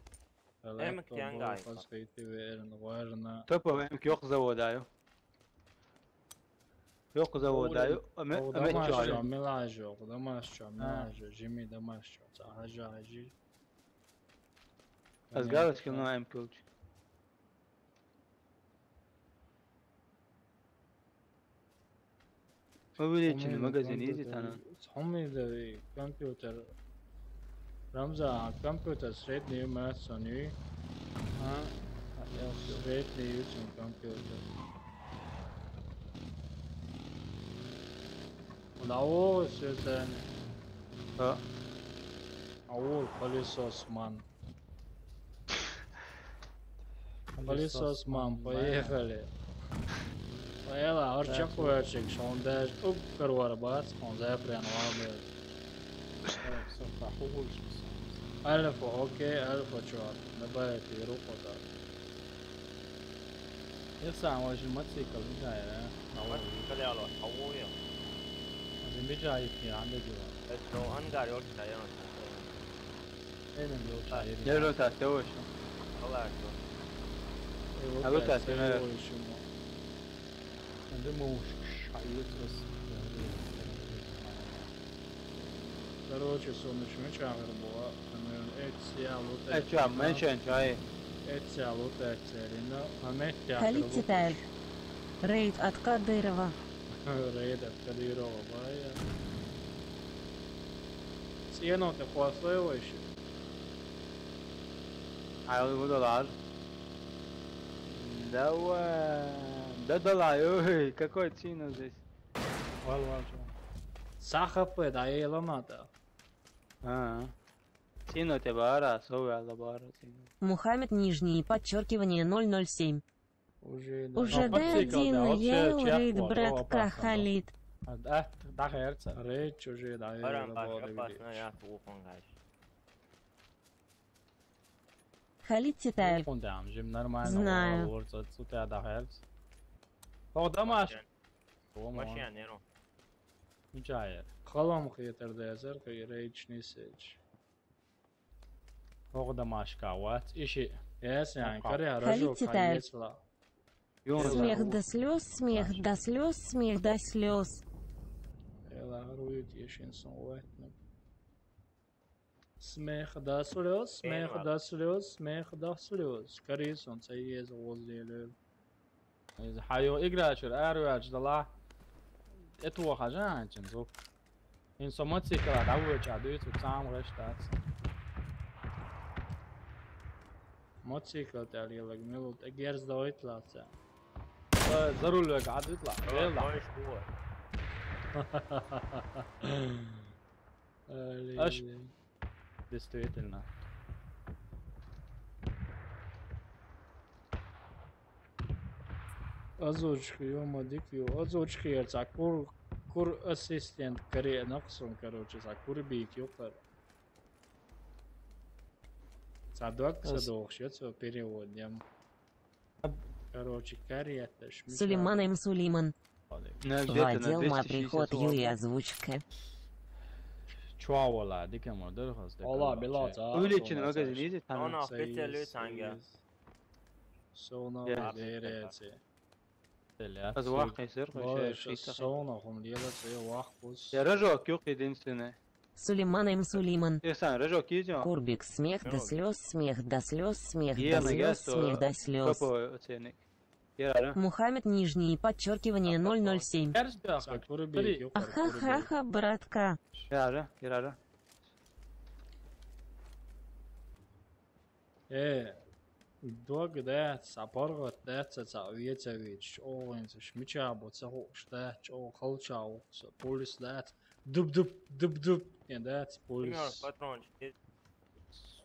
Эмк янгай. Пасхайти верн варна. Топа эмк ёк заводаю. Ёк заводаю. Аме, аме чай. Милажо, дамашчо, милажо, жими дамашчо. Цахажа ажи. Аз галочки но эмк ключ. Увеличенный магазин, изи тана. Хомидови компьютер. Рамза, компьютер средний у нас, они. А? Средний очень компьютер. Удовольствие. А? Аур пылесос ман. Пылесос ман, поехали. Поела, орчак верчик, шондаж, ук карвар бац, он запрян вабе. Всё, так, уволишь. Альфа, окей, альфа, чувак, добавить и руку так. Исам, ва жи мотоцикл мижайра. Мотоцикл яла, авоя. Жи мижайти анда жива. Это ангар ёрта яна. Эна ёрта. Яро та тёш. Аллах. Алло, та тёш. Анда муш шайыт рас. Короче, сонучму чагыр була. Эця лута. Эця, менчен чай. Эця лута, эця рина. Хамет тя. Халид Титаев. Рейд от Кадырова. Рейд от Кадырова, бая. Сиено ты хвастливый ещё. А его доллар. Давай. Да доллар, ой, какой цена здесь. Вал, вал, чё. Сахапы, да, и ломата. А. Сино те бара, сове алла бара, сино. Мухаммед, нижнее подчеркивание, ноль ноль семь. Уже, да. Уже. Ну, да, подсыкал, один, да, вообще, я чек, рейд, вот, братка, опасно, да. Халид. А, да, да, херца. Рейд уже, да, я. Баран работаю, баш, опасно, видишь. Я телефон, гайш. Халид Титаев. Телефон, да, жим нормально. Знаю. Вот, вот, вот, я, да, херца. О, домашний. Машина. О, машина, неру. Мичайер. Халам хетер да, зер, хе, рейд не сеч. Ог да машка, вот, иши. Эс, ян, каря, ражо, кайесла. Смех до слёз, смех до слёз, смех до слёз. Эла, рует, ешин сон, ватна. Смех до слёз, смех до слёз, смех до слёз. Карисон, ца ез возле. Из хайо играчер, арвач, дала. Это хажан, чин звук. Ин со мотоцикл, да, вы ча, дует, вот сам рештац. Мотоцикл, та лилаг, милут, эгер сдавать лаца. Э, за руль век, а дует ла. Ой, ой, шкула. Али. Аш. Действительно. Озвучка, ё-моё, дик, ё. Озвучка, я ца, кур, кур ассистент, коре, нахсон, короче, ца, кур бик, ё, кор. Ца, док, ца, док, щас его переводим. Короче, карета, шмича. Сулейман М. Сулейман. Вадел ма приход, Юлия озвучка. Чуа вала, дикем ордер хас, дикем ордер. Ола, била, ца, увеличенный магазин, видите, там. Она специалист, анга. Сона, берете. Аз вах кайсер, кайсер, шита. Сона, хум, лела, ца, вах, пус. Я рожок, юк, единственное. Сулейман М. Сулейман. Эсан, рожок, идём. Курбик, смех до слёз, смех до слёз, смех до слёз, смех до слёз. Топовый оценник. Ярара. Мухаммед, нижнее подчеркивание, ноль ноль семь. Ахахаха, братка. Ярара, ярара. Э, дог да, сапаргот да, ца, ца, вецавич, о, инсаш, мича, бо, ца, хо, шта, чо, халча, о, ца, полис да, дуб, дуб, дуб, дуб, не да, ца, полис. Пример, патрончик.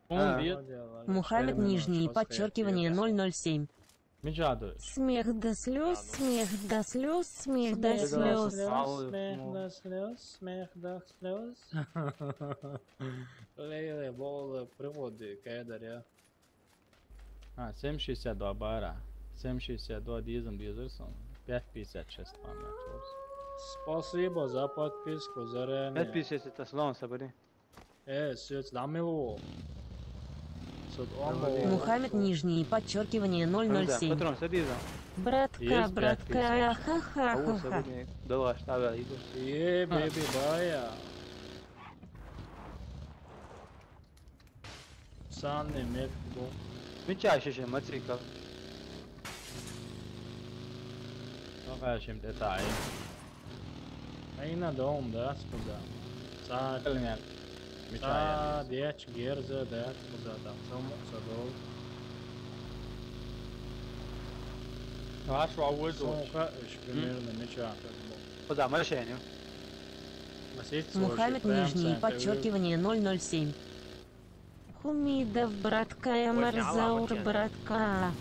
А. Мухаммед, нижнее подчеркивание, ноль ноль семь. Мича дуй? Смех до слез, смех до слез, смех до слез. Смех до слез, смех до слез. Лейле, болы приводы, кайдар я. А, семь шестьдесят два бара. Семь шестьдесят два дизм дизерсон. Пять пятьдесят шесть память. Спасибо за подписку заранее. Пять пятьдесят это слон, собери. Э, сёц дамилу. Сот омбо. Мухаммед, нижнее подчеркивание, ноль ноль семь. Патрон, садись. Братка, есть братка, пять пятьдесят. Ха-ха-ха. Давай, штаб, иду. Е, беби, бая. Санный мет был. Мича шиши, матрика. Ну, конечно, это ай. Айна дом, да, скуда. Са... Блин, мича са я. Дяч герза, да, скуда там. Сом садол. Ваш ва выдул. Сумка, ещё примерно мича. Куда машине? Мухаммед, нижнее подчеркивание, ноль ноль семь. Хумидов, братка, я Марзаур, братка.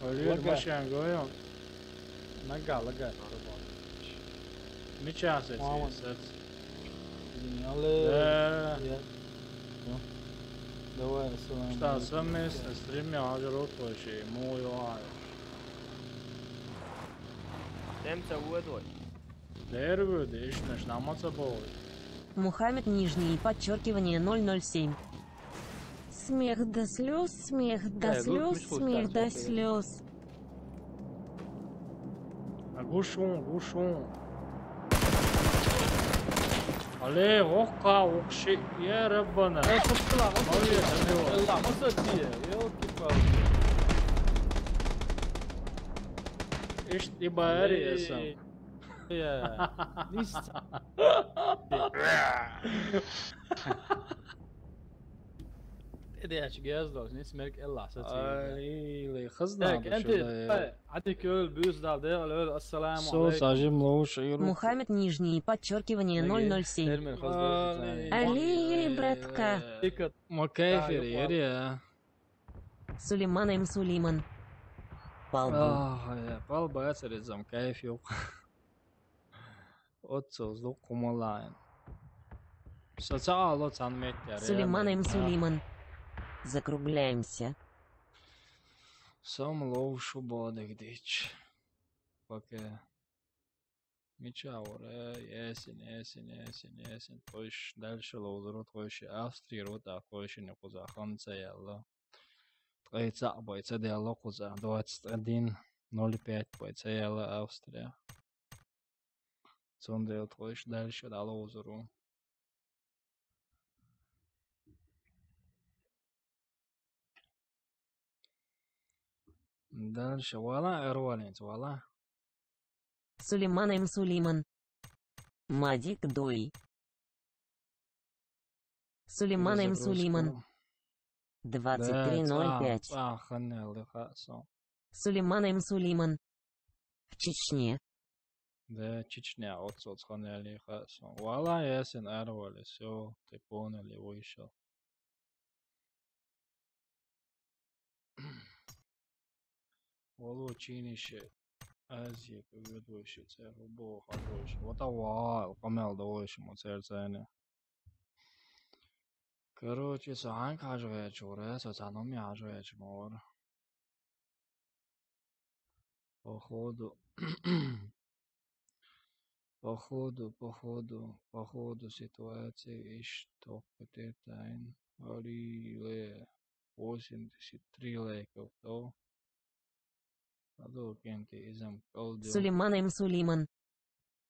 Али, машина, говорю. Нога, лага. Мича сет, сет. Да. Давай, ассалам алейкум. Что, сам место стриме, а жрот вообще, мой ай. Темца уэдой. Дервы, дышнаш, намаца бой. Мухаммед, нижнее подчеркивание, ноль ноль семь. Смех до слез, смех до слез, смех до слез. А гушун, гушун. Але, охка, охши, я рабана. Э, купила, вот. Ой, это не вот. Ла, вот это, ёлки-палки. Ишт, и бари, я сам. Э, я. Нист. Эдеяч гездос, нис мерк элла, саци. Ай, ле, хызна. Так, энти, ай, ати кёл, бюз дал, де, алё, ассаламу алейкум. Со сажим лоуш, юру. Мухаммед, нижнее подчеркивание, ноль ноль семь. Термин хызна. Али, братка. Макаев, ери, а. Сулейман М. Сулейман. Палбу. Ах, я, палба, я царизам, кайф ёк. Отсузлук кумалайн. Социал отсан меттер. Сулейман М. Сулейман. Закругляемся. Сом лоу шубодык дич. Пока. Мича уре, есин, есин, есин, есин. Тойш дальше лоузрут, тойш Австрия рут, а тойш не куза ханца ялла. Тойца бойца диалог куза. Двадцать один ноль пять бойца ялла Австрия. Цундел тойш дальше дало узру. Дальше. Вала, эрвалинц, вала. Сулейман М. Сулейман. Мадик Дой. Сулейман М. Сулейман. Двадцать три ноль пять. Сулейман М. Сулейман. В Чечне. Да, Чечня, отсоц ханели хасон. Вала, ясен, арвали, всё, ты поняли, вышел. Олу чинише Азия, кыгыт вообще, церу бо, хорош. Вот а ва, камел да вообще, мо церцене. Короче, со анк хажуя чуре, со цаном я хажуя чмор. Походу, походу, походу, походу ситуации иш только ты тайн. Али ле восемьдесят три лайков, то. Адо кенте изам колдил. Сулейман М. Сулейман.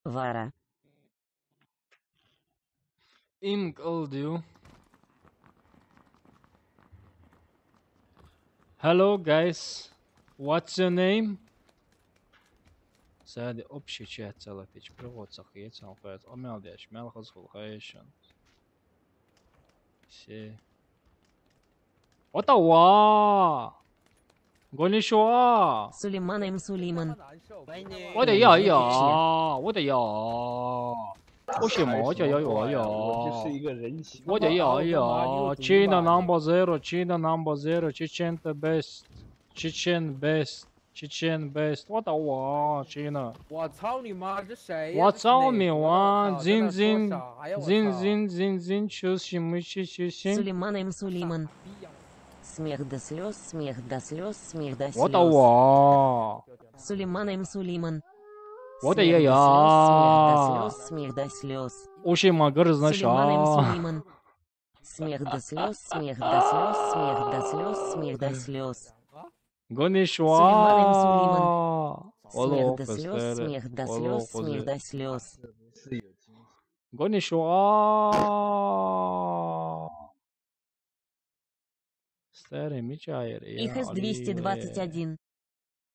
Вара. Им колдил. Hello, guys. What's your name? Сади общий чат цалатич. Приводца хьецан хьец. Омел деш, мел хазхул хайшан. Се. Отава! Гонишуа! Сулейман М. Сулейман. Ода я, я, ода я. Ошимо, ода я, я, я. Ода я, я. China number zero, China number zero, Chechen the best. Чечен Бест. Чечен Бест. What a wow, Чина. What a me one. Зин, зин. Зин, зин, зин, зин. Чус, чимы, чус, чус, чус. Сулейман М. Сулейман. Смех до слез, смех до слез, смех до слез. What a wow. Сулейман М. Сулейман. Вот я, я. Смех до слез, смех до слез, смех до слез. Уши магар, знаешь, Сулейман М. А. Сулейман. Смех до слез, смех до слез, смех до слез, смех до слез. Гонишва. Сулейман М. Сулейман. Смех до слез, смех до слез, смех до слез. Гонишва. Старый мечайр. Их С двести двадцать один.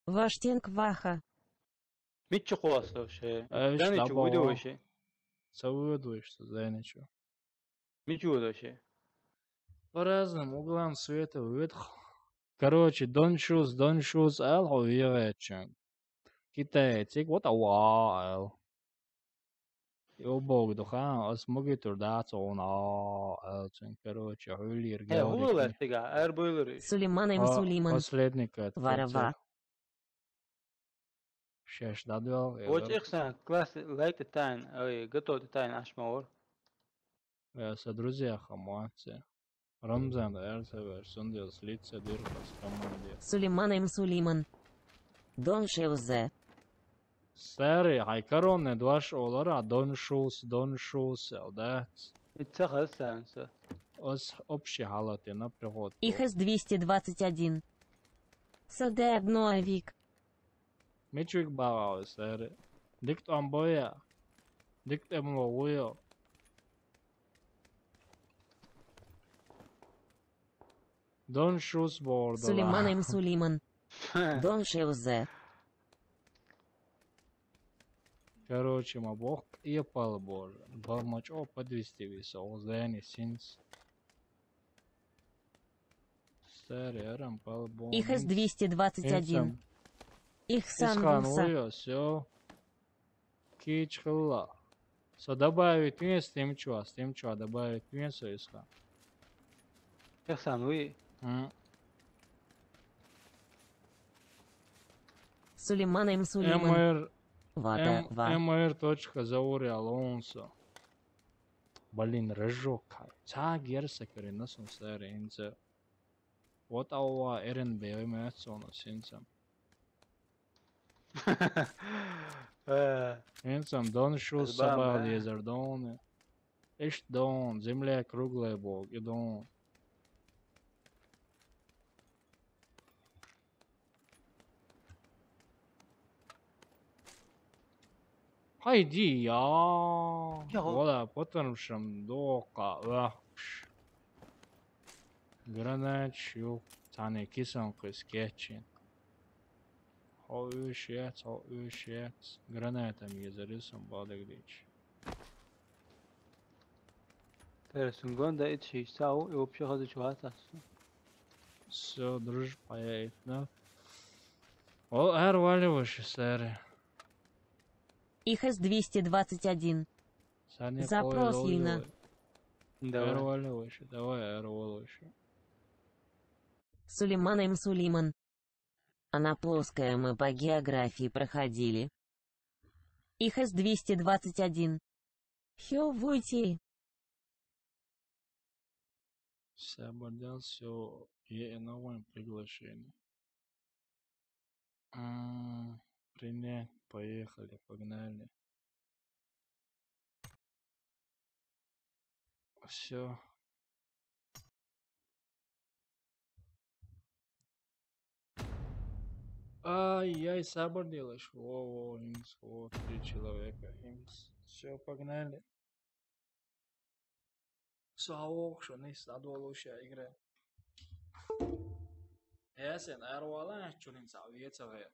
Ваштенг Ваха. Митчи куласа вообще. Э, Даничу, что выйду вообще. Савыдуешь, что Даничу. Митчи вообще. По разным углам света выдох. Короче, don't shoes, don't shoes, ал хо виречен. Китайцик, вот ава ал. Ёбок духа, ас муги турда цона ал цен, короче, хулир. Э, гаврик. Хулу ластига, эр буйлури. Сулейман М. Сулейман. Последний кат. Варава. Шеш дадвал. Вот ихсан класс лайк тайн, ой, готов тайн ашмаур. Э, со друзья хамуанцы. Рамзан, эр север, сундел, слиться, дыр, пас, команде. Сулейман М. Сулейман. Дон шевзе. Сари, хай коронный дуаш олара, дон шус, дон шус, элдат. Итца хасан са. Ос общий халате на приход. Их С двести двадцать один. Саде одно авик. Мечуик бавал, сэр. Дикт амбоя. Дикт эмло уйо. Дон шус борда. Сулейман М. Сулейман. Дон шевзе. Короче, ма бок и пал бор. Бар мачо подвести виса, озэни синс. Старый арам пал бон. Их С двести двадцать один. Их сан Руса. Всё. Кич хла. Со добавить мне стимчуа, стимчуа добавить мне со иска. Ихсан уи. М. Сулейман М. Сулейман. М Р. Вада, ва. М Р точка Заури Алонсо. Блин, рыжок. Ца герса кырына сунсар инза. Вот ауа эрен бэвэ мэтсона синза. Э. Инза дон шус сабал езер дон. Ишт дон, земля круглая, бог, и дон. Хайди я. Я. Вола, потом шам дока, вахш. Гранач юк, тани кисан кыс кетчин. Хо үш яц, хо үш яц. Гранатам езарисам бадыгдич. Пересунгон да ит шиш сау, и вообще хазы чугатас. Всё, дружишь, поедет, да? О, эр валиваешь, сэр. Их С двести двадцать один. Запрос Ина. Давай. Эр валиваешь, давай, эр валиваешь. Сулейман М. Сулейман. Она плоская, мы по географии проходили. Их С двести двадцать один. Хё выйти. Сабардан, всё, я новое приглашение. А, принять, поехали, погнали. Всё. Ай-яй, сабар делаешь. Во, во, Химс, во, три человека, Химс. Всё, погнали. Саук, шо не садвалуша игра. Эсен, арвала, чулин савет, савет.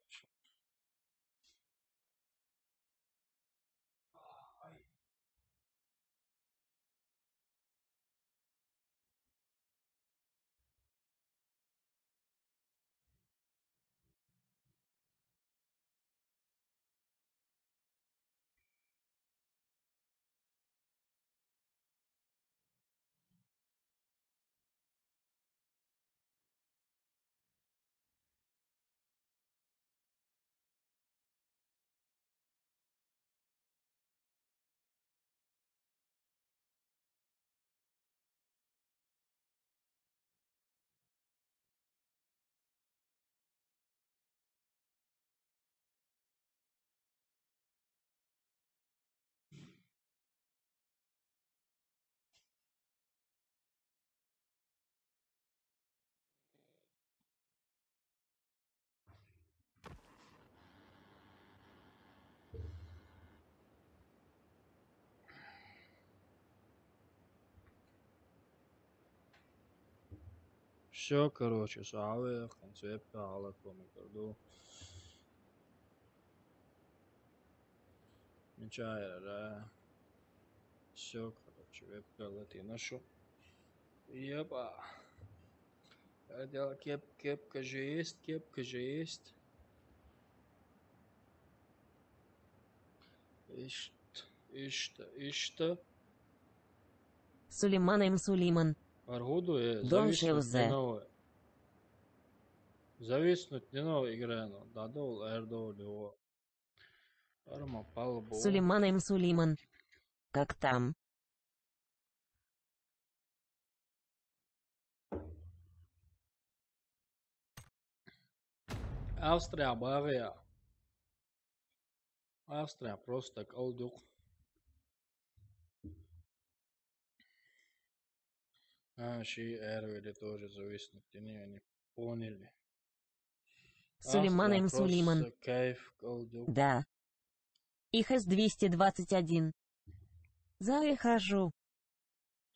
Всё, короче, сааве, в конце пала коми карду. Ничего, я. Всё, короче, вебка латина шо. Епа. Хотел кеп, кепка же есть, кепка же есть. Ишт, ишт, ишт. Сулейман М. Сулейман. Аргуду, э, Дон зависнуть Шевзе. Не новое. Зависнуть не новое игра, но дадо, эрдо, лево. Арма, палбо. Сулейман М. Сулейман. Как там? Австрия, Бавария. Австрия просто колдук. А, ши эрвели тоже зависнуть, не, они поняли. Сулейман Австрия М. Сулейман. Просто кайф, колдук. Да. Их С двести двадцать один. Захожу.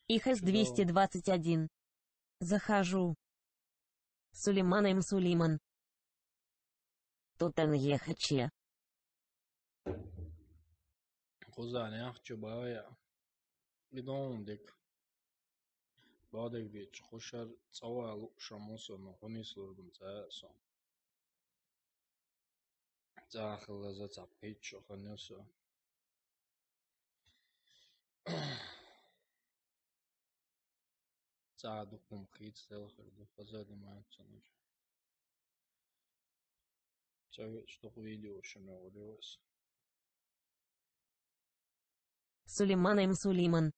Их С двести двадцать один. Захожу. Сулейман М. Сулейман. Тутан ехаче. Кузан, яхчу бая. Бидон дик. Бадик бич, хушар цава лукша мусо, но хуни службам цаэсо. Цахла за цапичо ханюсо. Цаду кум хит сел херду, хаза думаю, цаныш. Цави, что видео, что мне удалось. Сулейман М. Сулейман.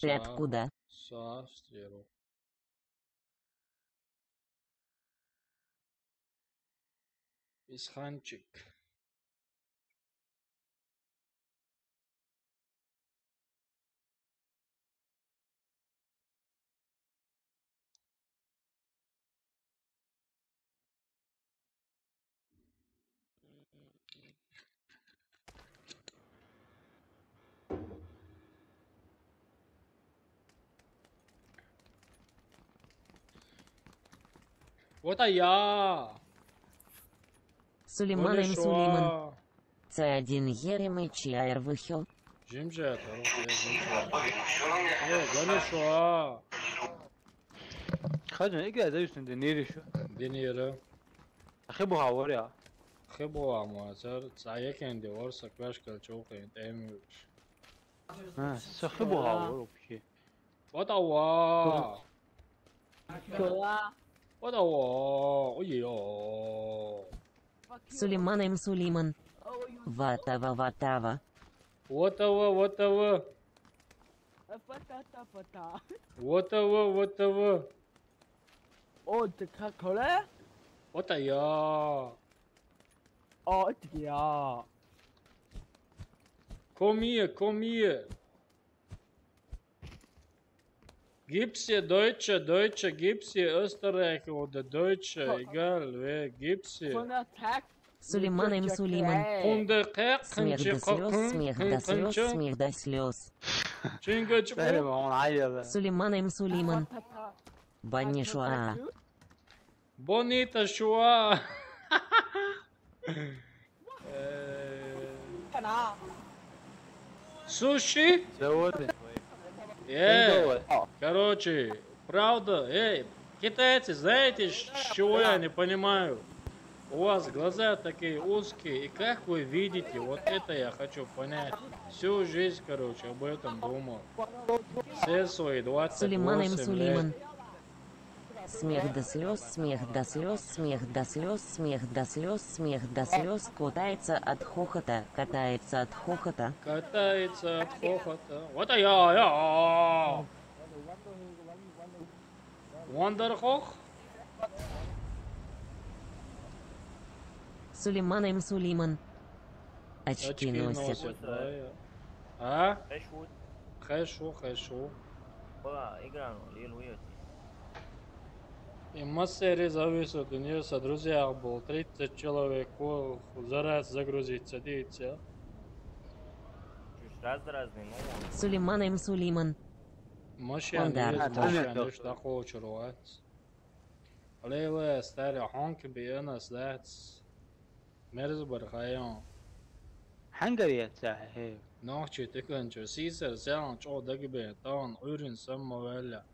Ты Са- откуда? Са Австрия. Исханчик. Вот а я. Сулейман М. Сулейман. Шуа. Ц один Еремыча Эрвыхё. Жимже, короче, жимже. Э, гани шуа. Хажан, иге зависнуть де нери шо. Денира. Ахи бу хавар я. Хебуа муазар, цаякенде орса квашкал чоукен эмюш. А, сахи бу хавар вообще. Вот а ва. Чула. Вот а ва. Ой-ё. Сулейман М. Сулейман. Ватава, ватава. Вот а ва, вот а ва. Фата-та-фата. Вот а ва, вот а ва. О, ты как, коли? Вот а я. О, это я. Komm hier, komm hier. Gibt's hier Deutsche, Deutsche, gibt's hier Österreicher oder Deutsche, egal wer, gibt's hier. Von der Tag. Сулейман М. Сулейман. Кунде кек, Смех до слез, смех до слез, смех до слез. Чингачпу. Бери, он айяла. Сулейман М. Сулейман. Та-та-та. Банишуа. Бонита шуа. Э, Кана. Суши? Сегодня. Э, короче, правда, эй, китайцы, знаете, ш- чего я не понимаю? У вас глаза такие узкие, и как вы видите, вот это я хочу понять. Всю жизнь, короче, об этом думал. Все свои двадцать восемь Сулейман М. лет. Сулейман. Смех до слез, смех до слез, смех до слез, смех до слез, смех до слез, катается от хохота, катается от хохота. Катается от хохота. Вот а я, я. Вандерхох? Сулейман М. Сулейман. Очки Очки носит. носит, да, я. А? Fresh wood. Хорошо, хорошо. Была игра, ну, Лил Уилти. И массери зависит, у нее со друзьях был тридцать человек, ко- за раз загрузить садится. Чуть раз разный, ну, Сулейман М. Сулейман. Машина Он да. есть, А, машина да. лишь такого чурвать. Лейла, старый, хьонка бианас дац. Мерзбар хайон. Хьангар яц хье? Нохчи тыканчу сисар сян чо дагбе тон урин самма вэлла.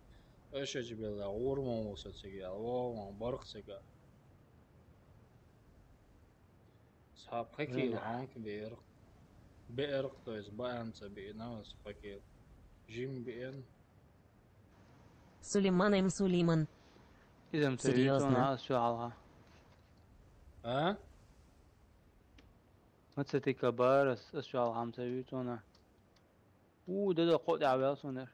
Эшэж белла урмон уса цига, вовон барх цига. Саб хакил Блин. Хьонка биэрх. Биэрх, то есть баанца биэнас хакил. Жим биэн. Сулейман М. Сулейман. Изам Серьёзно? Цавитона ас шо алга. А? Мацатика барас ас шо алга ам цавитона. У, да да кот авел сонер.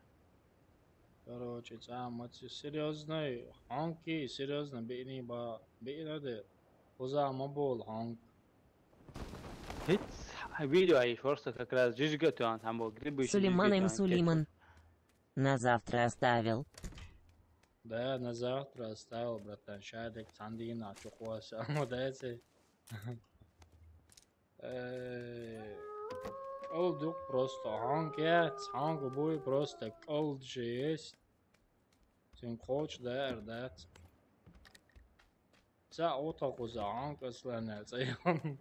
Короче, ца маци серьёзный, хонки серьёзно бини ба, бина де. Уза мабул хонк. Хит видео ай шорса как раз жижга туан там был грибы. Сулейман М. Сулейман. На завтра оставил. Да, на завтра оставил, братан. Шадик, Сандина, чухуаса, молодец. Э, ол дук просто. Ханг яц, ханг буй просто колд же есть. Син коч да, эрдац. Ца отокуза, ханг аслана, ца ян.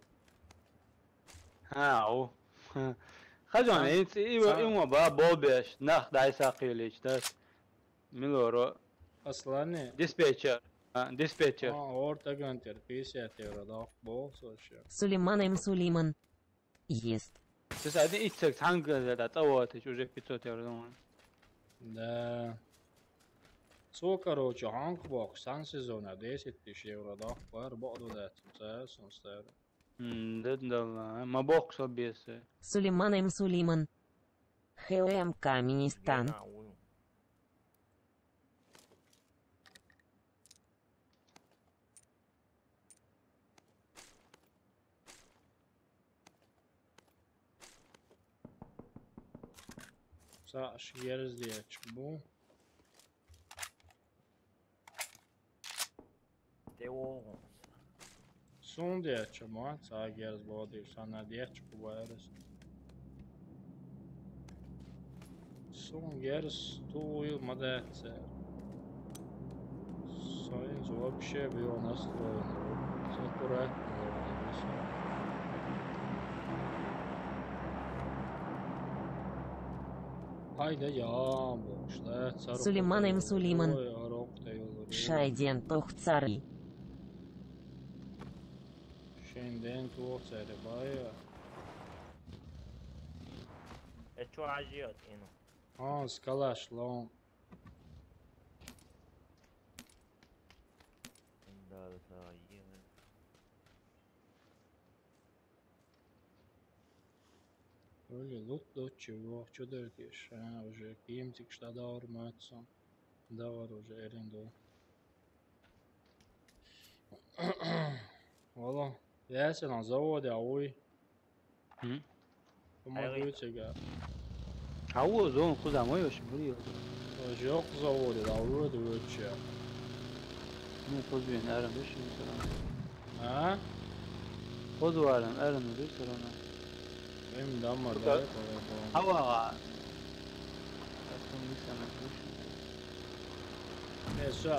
Ха, о. Хажан, Сан- ин, ин, сан- ин ба болбеш, нах дай сакилич, да. Милоро. Аслани. Диспетчер. А, диспетчер. А, орта гантер, пятьдесят евро, да, бокс вообще. Сулейман М. Сулейман. Есть. Сейчас один ицек цанга да, да, того, ты уже пятьсот евро, думаю. Да. Со, короче, ханг бокс, сан сезона, десять тысяч евро, да, бар, боду да, ца, сон стар. М, да, да, ма бокс обесы. Сулейман М. Сулейман. Х Л М К Министан. Са аш ерз дечк бу. Те о. Сун дечк ма, са герз боди, са на дечк бу вайрес. Сун герз ту уйл ма децер. Союз вообще бил настроен. Аккуратно. Айда я, бу, шта, цару Сулейман М. Сулейман. Ой, арок та ёлу. Шайден тох цари. Шенден тох цари, бая. Э, чё ажиот, ину? А, скалаш, лон. Да, да, да, е. Öyle loot, loot чего? Чё даёт ещё? А, уже киим тик что да орматсон. Да, вот уже эрендо. Вала. Я се на заводе, а ой. М? Помогу тебе. А вот зон куда мой вообще бурил? Жёг заводе, да, вроде вообще. Ну, позбен, арам, видишь, не всё равно. А? Позварен, арам, видишь, всё равно. Эм, да, ма, да, это, это. Ава.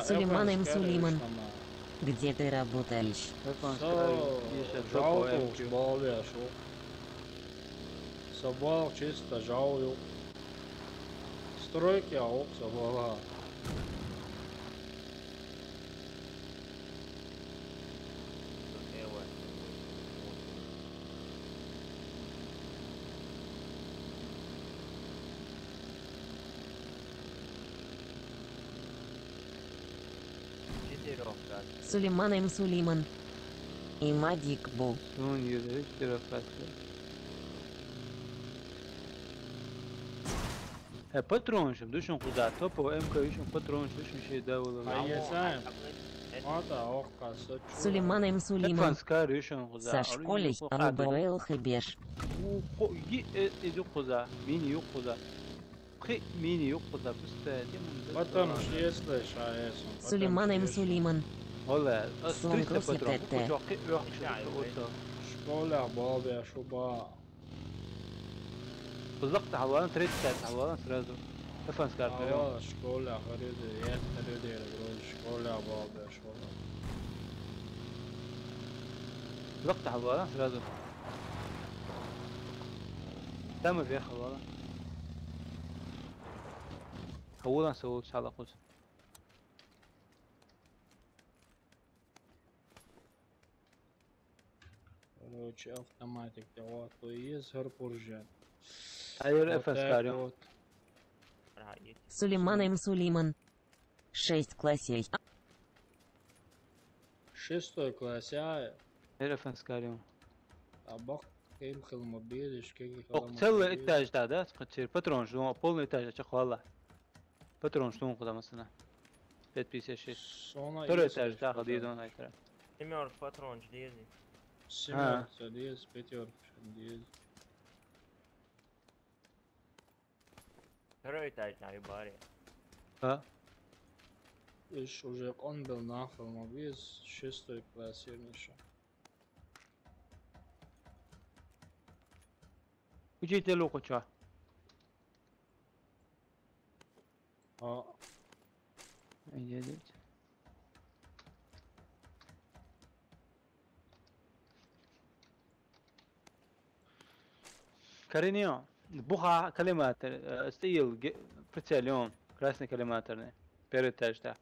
Сулейман М. Сулейман. Где ты работаешь? Со, жаутук балбеш, о. Собал чисто жаутук. Стройки, а, о, собала. Сулейман М. Сулейман. И Мадик Бу. Сун юрек терапасы. Э, патрончик, душун куда, топовый М К ушун патрончик, ушун шей да улы. А, я знаю. Мата, ох, касо, чё. Сулейман М. Сулейман. Тепан скар ушун куда. Сашколей, Рубаэл Хебеш. У, ко, и, э, иду куда, мини ю куда. Хи, мини ю куда, пустая, демон. Потом что если шаесом. Сулейман М. Сулейман. Ола, а, Сумку триста патрон. Секрете. Кучок, хи, ох, что это. Школа, балбе, шуба. Кузак-то халвана, тридцать халвана сразу. Афганскар, берём. Ава, школа хурид, ет хурид, вроде школа баба, школа. Лакта хьалвала, сразу. Там и вехалвала. Хавулан савул шала куз. Короче, автоматик давай, то есть, гар пуржа. Айр Вот так Афганскар, ё. Вот. Сулейман М. Сулейман. Шесть классей. Шестой класс, а? Айр Афганскар, ё. А бак, кем хилма бедиш, кем хилма Ох, целый бедиш. Этаж, да, да? Скачер, патрон, ждём, полный этаж, чё, хвала. Патрон, что он куда, масана? Пять пятьдесят шесть. Сона Второй есть этаж, да, патрон. Ходи, он айтра. Семёрка патрон, жди. Семёрка, А. Дез, пятёрка, дез. Второй этаж на баре. А? Иш уже он был нахал, но весь шестой класс, я не шо. Учитель Лукача. А. Едет. Коренео. Буха коллиматор, э, стоял ге-, прицелён, красный коллиматорный. Первый этаж, да.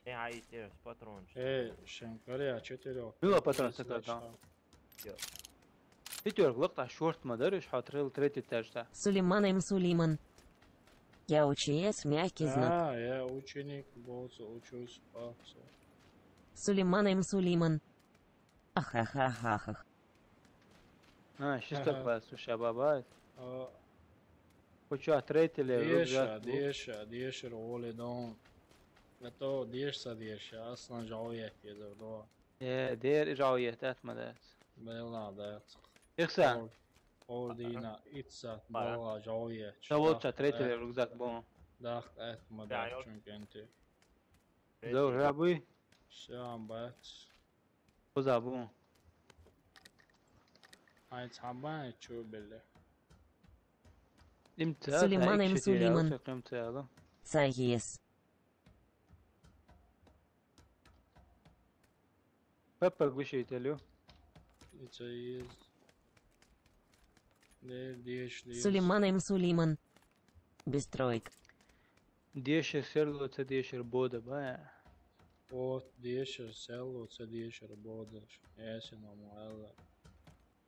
Э, а и те с патрон. Э, шен, Корея, четырёх. Было патрон Если такой, да. Что. Всё. Пятёрка, лакта шорт мадариш, хьо трил третий этаж, да. Сулейман М. Сулейман. Я ученик, мягкий знак. А, я ученик, босс, учусь, а, всё. Сулейман М. Сулейман. Ахахахахах. А, шестой Ага. класс, слушай, баба. А. Хоча третий ли, Деша, рюкзак, Деша, Деша, роли дом. Это Деша, Деша, аслан жауя кезер, да. Э, дер жауя, тат мадац. Бела, да. Ихса. Ор-, ордина, итса, Ага. бала, жауя. Да вот, чё, третий ли, рюкзак, бон. Да, это мадац, Да, чё, кенти. Добре, рабы. Всё, бац. Позабу. Ай, цхьабан чу беле. Им ца, Сулейман ца, М. икши Сулейман. Тирял, сакъым ца, да? Ца ес. Пеппа гуши ителю. И ца ес. Де, деш, деш. Сулейман М. Сулейман. Бестроик. Дешер серло, ца дешер бода, ба. О, дешер серло, ца дешер бода. Эсен омуэлла.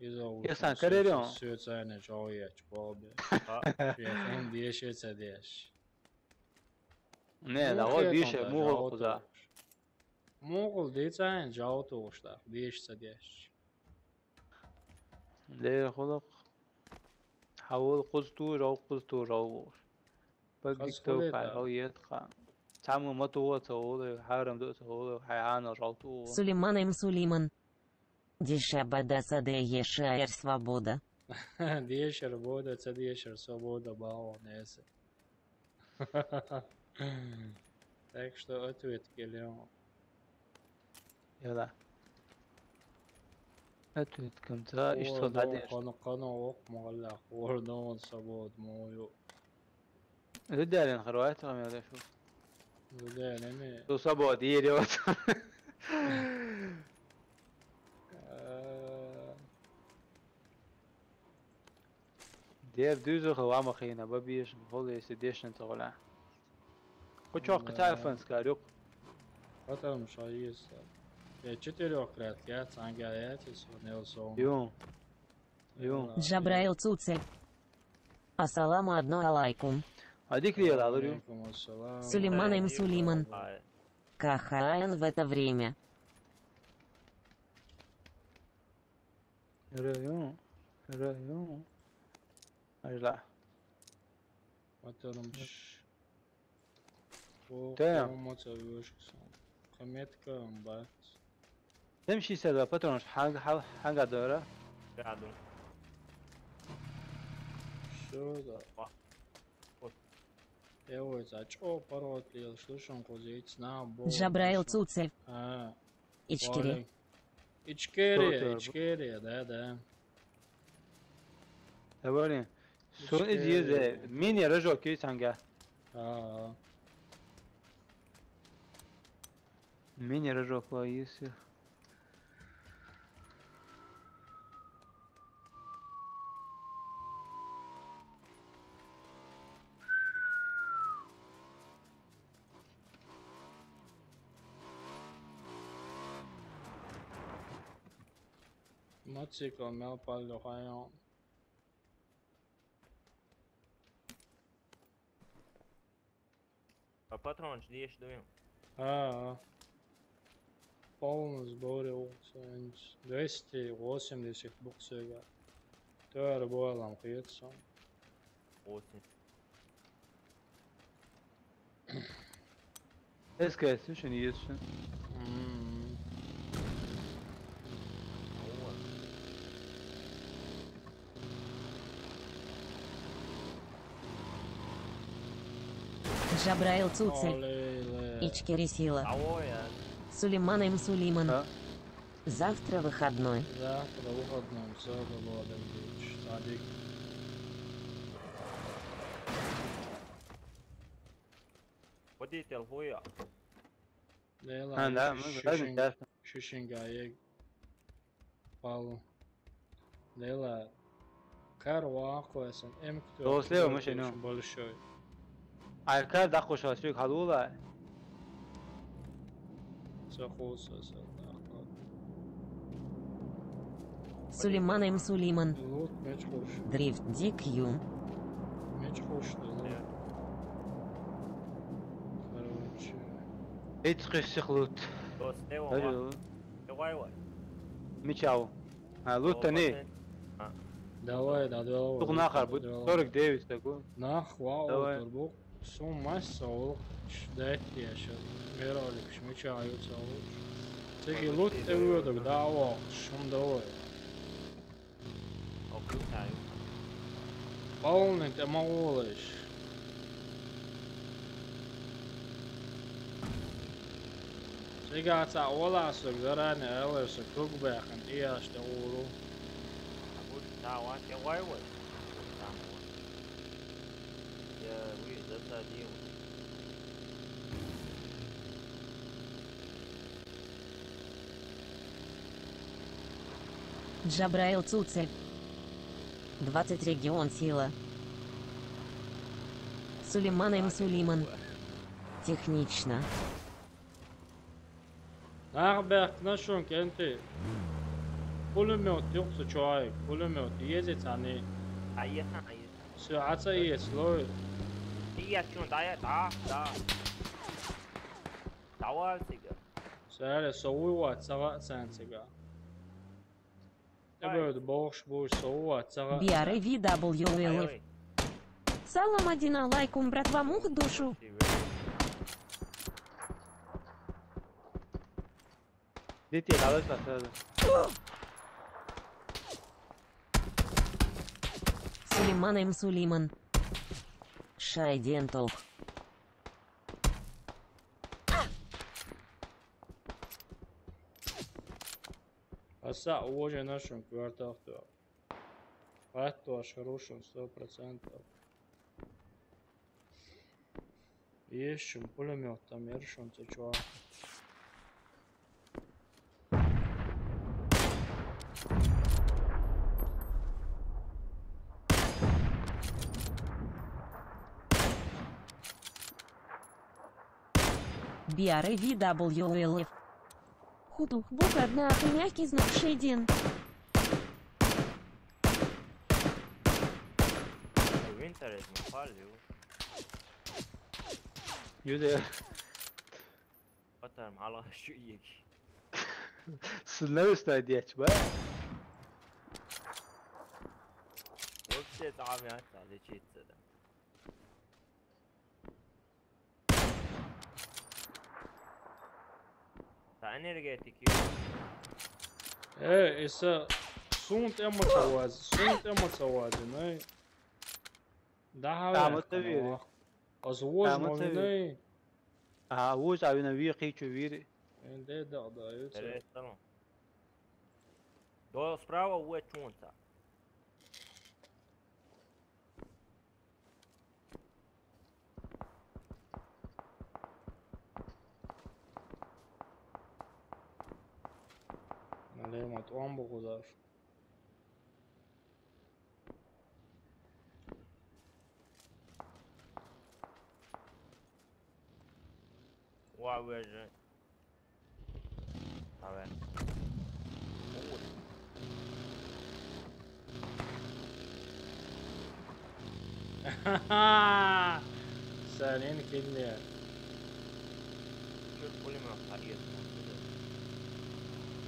Иза Ясан, улчан каререн. Сё-, сё цайна жауяч, бобе. А. Яхин дешер ца деш. Не, да, Мугул о дешер, да, мугул жау куда. Туш. Мугул де цайна жау туш, да, деш ца деш. Ле хулук. Хавул куз ту, жау куз ту, жау. Пагик Хас ту, хуле кай, да. Хау ет ха. Цаму мату ца оле, харам ду ца оле, хай ана жау ту. Сулейман М. Сулейман. Дешер бода, ца дешер свобода. Дешер бода, ца дешер свобода, бао несе. Так что ответ келем. Яла. Ответ конца, и что Ордон дальше? Хана, хана ок мала, ордон свобод мою. Рыдалин хрватом я дошел. Рыдалин. Ту свобод, идиот. Э. Дер дюзу хвама хина, бабиш, хол если дешен цогла. Кучок Да. Китайфан скарюк. Потом что есть? Я четырёх лет, я цангаяти, сунел сон. Ю. Ю. Да. Джабраил Цуцель. Ассаламу одно алайкум. Адик ли я лалурю? Алейкум ассалам. Сулейман М. Сулейман. Ай. Кахаэн в это время. Район. Район. Ажла. Потом ш-, О, Тем. О, моца вышксан. Кометка, бац. Тем шестьдесят два патронаш ханга, хал-, ханга дора? Ряду. Всё, да. Ва. Вот. Эвой, за чё порот лил, слышал, кузить, на, бо, Джабраил слышал. Цуцев. А. Ичкери. Вале. Ичкери, Кто-то. Ичкери, да, да. Эвой. Сон из Ичкери. Езе, мини рожок есть ханга. А, мини рожок лоис. Мотоцикл мел палло хайон. А патронаш деш дуй? А, а. Полный сбор улицы. Двести восемьдесят буксуга. Тӧр бойлам хетсон. Восемь. Эскес, шин ес шин. М. Джабраил Цуцель. Оле, оле. Ичкерисила. Ао, я. Сулейман М. Сулейман. А? Завтра выходной. Завтра выходной, всё, свободен день. Садик. Водитель, хуя. Лейла, а, да, мы шишин-, даже часто. Шишинга, я пал. Лейла, кар вахуэсэн, эм кто. То слева машина. Большой. Ай, кар да кушал, сюк халула. Сахуса, сахуса. Сулейман М. Сулейман. Лут, меч хуш. Дрифт Д Q. Меч хуш, да, да. Короче. Эт кышсык лут. То слева. Алло. Давай, давай. Мечау. А, лут-то не. А. Давай, да, давай. Тух нахар, давай, будет давай. Сорок девять такой. Нах, вау, давай. Турбук. Сум масса ол. Дайте я щас. Мералик, шмычаю цалуш. Теги лут эвёдок, да, вау, шум давай. Окрутаю. Полный ты молодец. Сега ца оласок заранее элэсэ круг бэхын, и аш тэ улу. А вот, да, вот, я вай вот. Там вот. Я вы засадил. Джабраил Цуцель. Двадцать регион сила. Сулейман М. Сулейман. Технично. Нах бэхт нашон кенты. Пулемёт ёхсо чуай. Пулемёт. Езец ани. Айехан, айехан. Всё, аца ес, лой. Ия чун, да, я, да, да. Давай, сига. Саре, совуй ва, сава, сэн сига. Эбэд бохш буш совуй ва, сава. Биаре V W L F. Ай, ой. Салам один алайкум, братва, мух душу. Дети, давай сразу. Сулейман М. Сулейман. Шайден толк. Аса уже нашим квартал то. Хватит ваш хорошим сто процентов. Ещё пулемёт там, я решил, что чё. Биаре V W L F. Худух бук одна, а ты мягкий знак шейдин. Winter is my value. Юде. Потом, алла, что ек. Сыннар устадияч, ба? Вообще, там я, там лечиться, да. Та энергетик ю. Э, эса сунт эмоцаваз, сунт эмоцаваз, не? Да, тамата вири. Аз вож тамата вири. Мовинай. А, вож авина ви кичу вири. Энде да, да, ю. Интересно. До справа уе чунца. Лема, тӀом бу кхузаш. Ва вежа. Давай. Ха-ха! Санин кидне. Чё пулемёт, а, есть?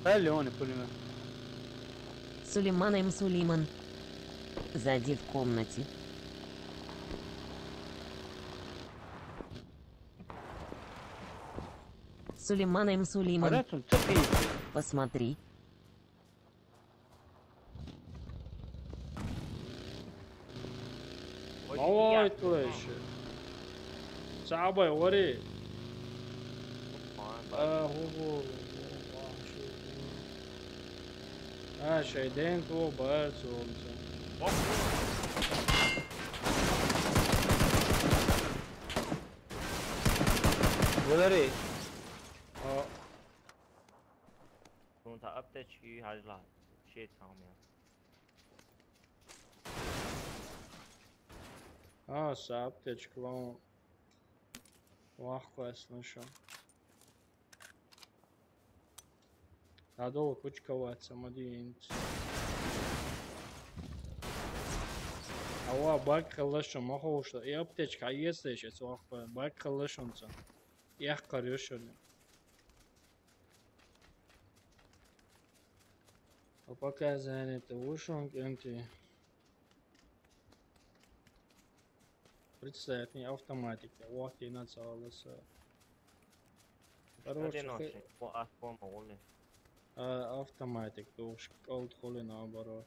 Палёный пулемёт. Сулейман М. Сулейман. Зайди в комнате. Сулейман М. Сулейман. Арат он цепи. Посмотри. Давай, товарищи. Сабай, вари. А, гу, гу, гу, гу, а, шайден то барс, он то. Валери. А. Тунта аптечки хажла. Шет хамя. А, са аптечка вон. Вах, классно шо. Надо кучковаться, мадинц. Ава, бак хыллашо, махошта. И аптечка, а если сейчас вах, бак хыллашонца. Ях карёшоне. А показания-то вышел, кенти. Представь, не автоматика. Вот и нацелился. Короче, хы- По аспому уле. А, автоматик, то уж колд хули наоборот.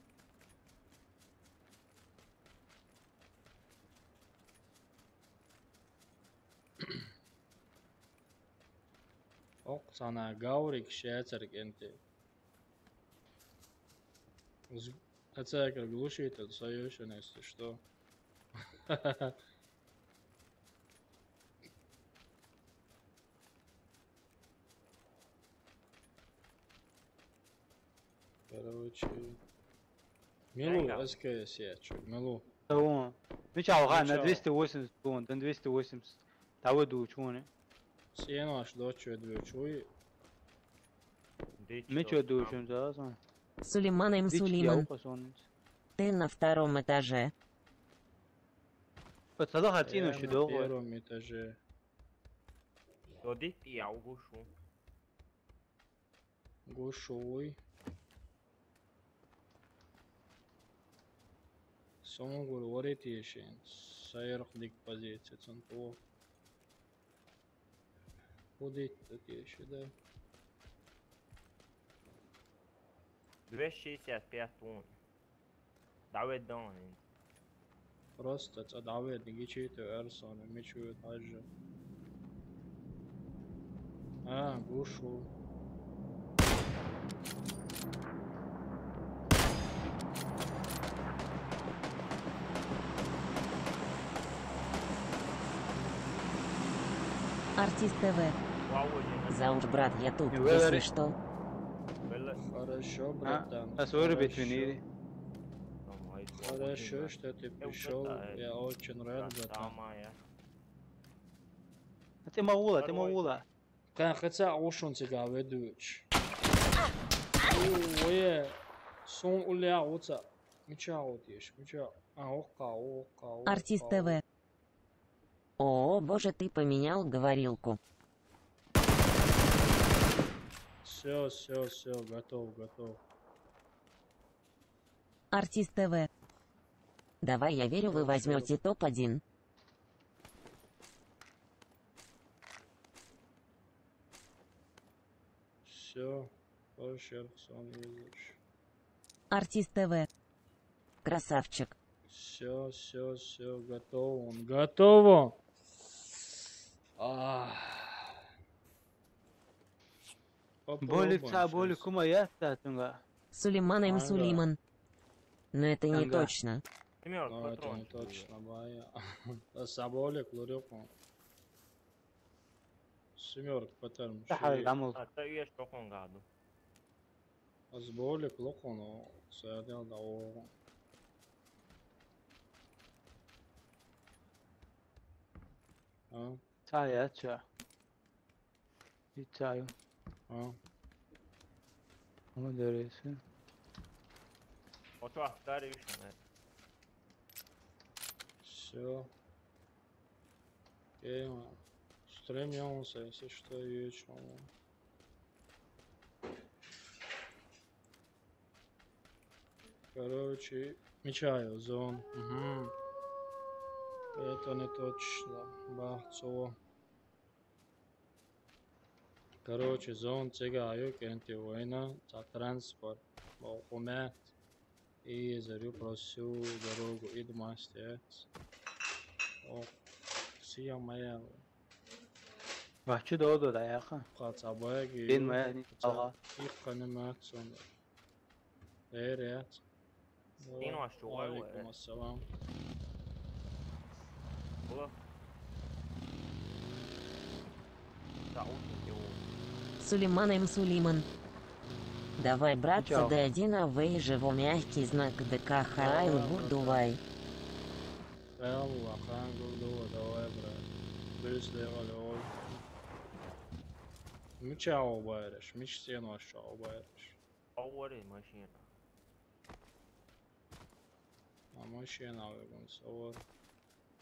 Ок, сана гаврик шецер кенти. З-, а це как глушитель, союзен, если что. Короче. Милу, Ага. С К С я чё, милу. Да вон. Мича, ага, на Мича. Двести восемьдесят, вон, на двести восемьдесят. Того дучу, вон. Сиен ваш дочу, я две чуй. Мича дучу, да, сон. Сулейман М. Дичь, я Сулейман. Укасон. Ты на втором этаже. Пацала хатину. Я на шидо, первом этаже. Доди, я угушу. Гушуй. Сонгур варитешен. Сайрх дик позиция, центро. Ходить тут ещё, да? Двести шестьдесят пять тонн. Давай, Дон. Просто ца давай, не гичи ты, Эрсон, и мечу, так же. А, гушу. Артист Т В. Заур, брат, я тут, если что. Хорошо, братан. А, а свой рубит. Хорошо. Хорошо, что ты пришёл. Я очень рад, братан. А ты маула, ты маула. Кан хеца ушун цига ведуч. Ой, сон уля уца. Мича утиш, мича. А, ока, ока, ока. Артист Т В. О, боже, ты поменял говорилку. Всё, всё, всё, готов, готов. Артист Т В. Давай, я верю, вы возьмёте топ один. Всё, по Шерхсону языч. Артист Т В. Красавчик. Всё, всё, всё, готово он, готово. А. Попробуем щас. Боли ца, боли кума я ца тунга. Сулейман М. Ага. Сулейман. Но это не точно. Ага. Семёр, ну, это не точно, бая. Да, саболик, лурёк он. Семёрк, патарм. Та ши- хал гамул. А, та еш токон гаду. Аз болик лукъуну садел да о. А? Цая ча. И цаю. А? О, дересе. Otur, dar üstüne. Все. Окей, ладно. Стрим я вам, если что, вечером. Короче, мечаю зон. Угу. Это не точно. Бахцо. Короче, зон цигаю кенти война, за транспорт. Бо хумет. И зарю просю дорогу идмастец. О, сия моя. Бачу додо да яха. Каца баги. Бин моя ни алга. Их каниматсон. Эрет. Син ваш чугай. Алейкум ассалам. Ула. Сулейман М. Сулейман. Давай, братцы, Чао. До один, а вы же во мягкий знак ДК Харайл Гурдувай. Алла, хан Гурдува, давай, брат. Бюс левал ой. Мича обайрыш, мич сен ваш обайрыш. Авари машина. А машина авигун савар.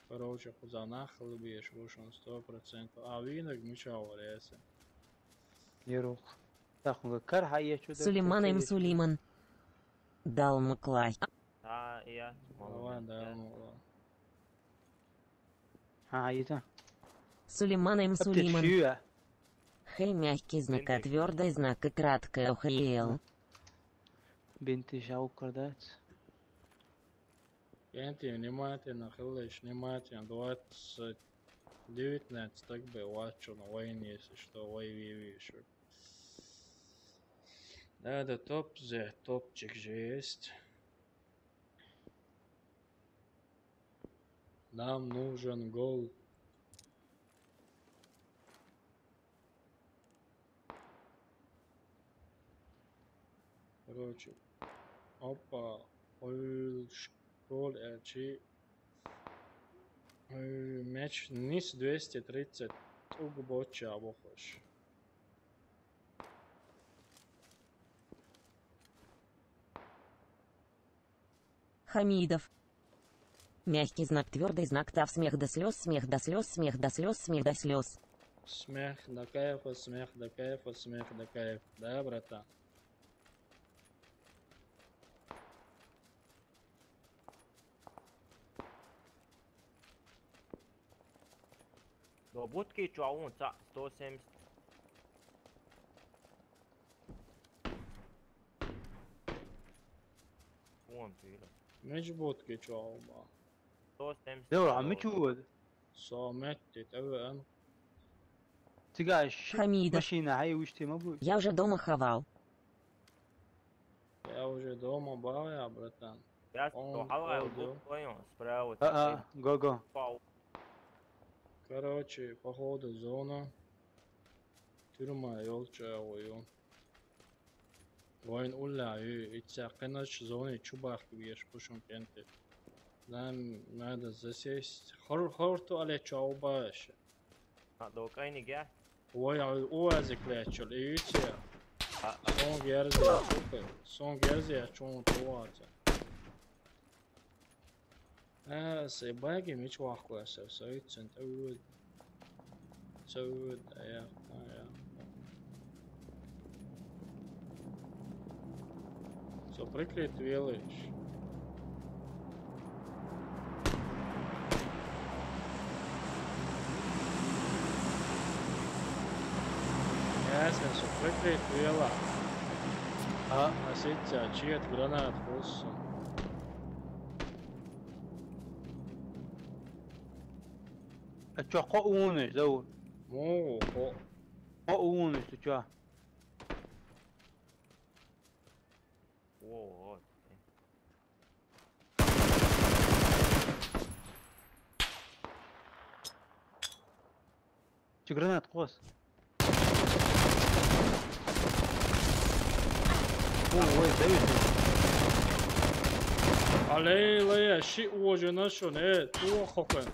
Короче, хуза нахлы беш, вошон сто процентов. А винок мича варясе. Ерух. Так, ну, кар хая чудо. Сулейман М. Сулейман. Далмыклай. А, я. Давай, да, ну, да. А, это. Сулейман М. Сулейман. Хей, мягкий знак, а твёрдый знак и краткое охуел. Бинти шау кардат. Кенти, внимательно, хылыш, внимательно, двадцать девятнадцать, так бы, ватчу на войне, если что, вой, ви, ви, шо. Да, да, топ же, топчик же есть. Нам нужен гол. Короче. Опа. Ой, школ, э, чи. Ой, мяч низ двести тридцать. Уг боча бохош. Хамидов. Мягкий знак, твёрдый знак, тав, смех до слёз, смех до слёз, смех до слёз, смех до слёз. Смех до кайфа, смех до кайфа, смех до кайфа. Да, братан? До будки чё, он ца-, сто семьдесят. Вон ты, да. Меч будки чё, алма? Сто семьдесят. Заур, а мы чё вот? Со метти, тэ вы эн. Цыгаешь. Хамидов. Машина, ай, уж ты, мабуть. Я уже дома, Хавал. Я уже дома, бая, братан. Я Он сто, Хавал, ходил. Тут твоё, справа. А, а, го, го. Пау. Короче, походу зона. Тюрьма, ёлча, ой, он. Вайн улла, ю, итса, кенач зоны, чубах, бьешь, пушун кенты. Нам надо засесть. Хор, хор туалет, чё, убаешь? А, до кайни га? Ой, а, уазик лечил, и ю, че? А, а. Сон герзе, чё, сон герзе, чё, он туалет. Ää, se baigi, mits vahkoja se, se itsen, tää. Tää, ja, ja. Se on prikrit vieläs. Ja, se on prikrit vieläs. А, а сейчас чьи-то гранат просто. А чё, кхо ууниш, Заур? Муу, кхо. Кхо ууниш, ты чё? Во, вот. Чи гранат кхос. О, ой, дави. Алей, лая, ши ожена шо, не, ту хокан.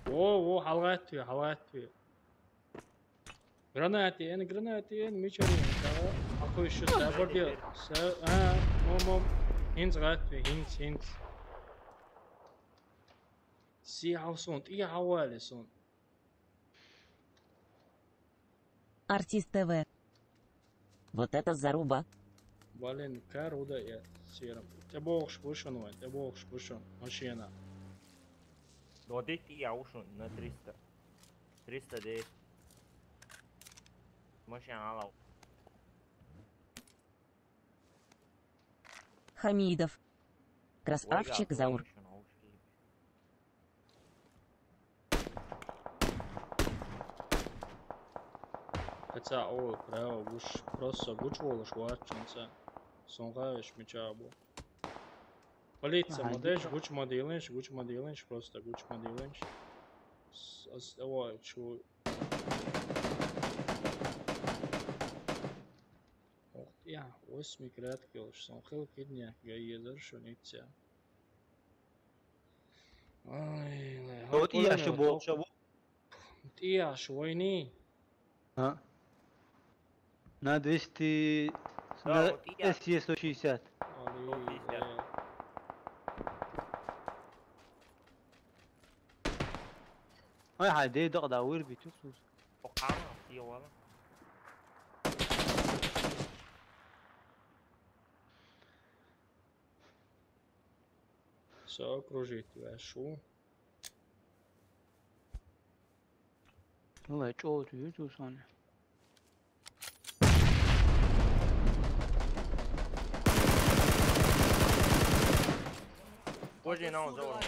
О, о, халгатви, халгатви. Гранати, эн гранати, эн мичари, да. Ако ещё заборди, са, а, мом, мом. Хинц гатви, хинц, хинц. Си хавсон, и хавали сон. Артист ТВ. Вот это заруба. Блин, каруда я сером. Тэ бохш бушон вай, тэ бохш бушон. Машина. Додик и я ушон на триста. Триста десять. Машина алау. Хамидов. Красавчик Заур. Хотя, о, право, гуш, просто гуч волош варчунца. Сонгавиш мичабу. Полиция, ага, модеш, гуч модилинш, гуч модилинш, просто гуч модилинш. С-, с-, о, чу. Ох, я, восьми крат килш, сон хил кидня, га езер шуница. Ай, лай, вот я ещё был, ещё был. Ты аж войны. А? На двести, да, на вот я. С Е сто шестьдесят. Али, сто пятьдесят. Э. Ай, хай, дей, док, да, вырби, ту, сус. Окана, сиевала. Всё, окружить тебя, шу. Ла, чё ты, чё, Соня? Боже, на, он зовёт.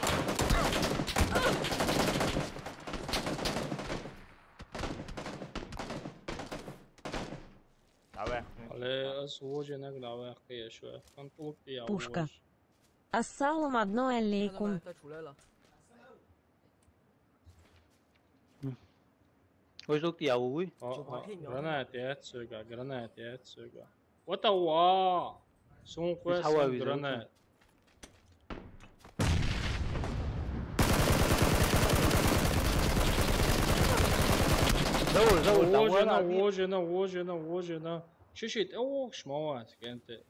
Давай. Але аз уже не гнал, я, конечно, контур я. Пушка. Уже. Ассалам одно алейкум. Ой, зок я, уй. О, о, гранат я отсюда, гранат я отсюда. Вот а уа. Сумку я, гранат. Заур, Заур, Заур, вожена, вожена, вожена, вожена. Чуть-чуть, ох, шмавать, кенте.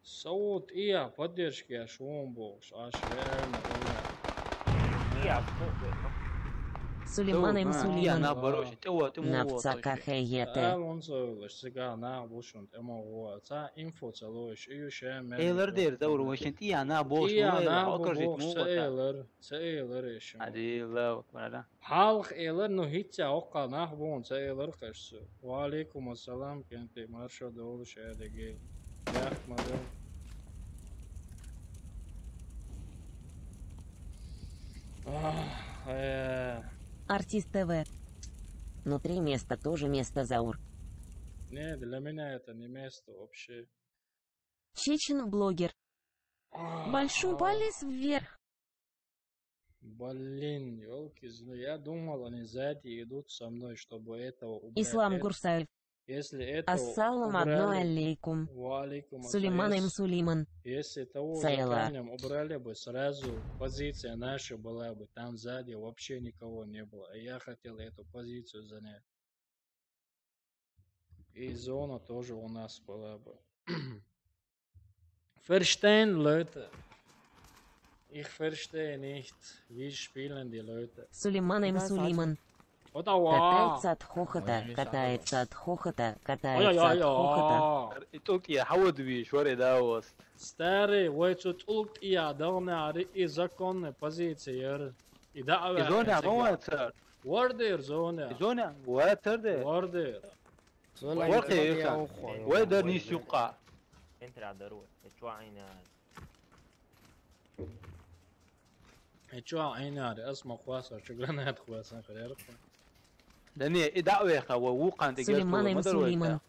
Саут, и я, поддержки, я шум бокс, аж реально, реально. И я, что ты? Сулейман М. Сулейман. Наоборот, ты вот, ты вот. Навца кахеете. А, он сойлыш, сыга, на, бушунт, эмо, уа, ца, инфо целуешь, и ещё, мен. Эйлер дер, Заур, вообще, и я, на, бокс, и я, на, бокс, ца, эйлер. Саэлэр эшим. Ади лав, квара. Халх элэр, ну, хитя окка нах бон, саэлэр кашсу. Ва алейкум ассалам, кенте, маршо долу шадеге. Ях, мадам. Ах, э. Артист ТВ. Внутри место тоже место, Заур. Не, для меня это не место вообще. Чечен блогер. Ах. Большой палец вверх. Блин, ёлки, ну я думал, они сзади идут со мной, чтобы этого убрать. Ислам Гурсаев. Если этого убрали. Ассалам одно алейкум. Ва алейкум ассалам. Сулейман М. Сулейман. Если того за камнем убрали бы, сразу позиция наша была бы. Там сзади вообще никого не было. А я хотел эту позицию занять. И зона тоже у нас была бы. Verstehen, Leute. Ich verstehe nicht, wie spielen die Leute. Сулейман М. Сулейман. Катается от хохота, катается от хохота, катается от хохота. Итог я, хавадви, шваре давос. Старый, вай цу тулк я давна ари и законная позиция яр. И да, и зона, а, зона. Вардер зона. И зона, вардер. Вардер. Вай, вай дар нис юкъа. Центра дару. Э, чуа айна. Э, чуа айна, ас ма хваса, чу гранат хваса, харяр. Да не, и да веха, вай вукъан те. Сулейман М. Сулейман.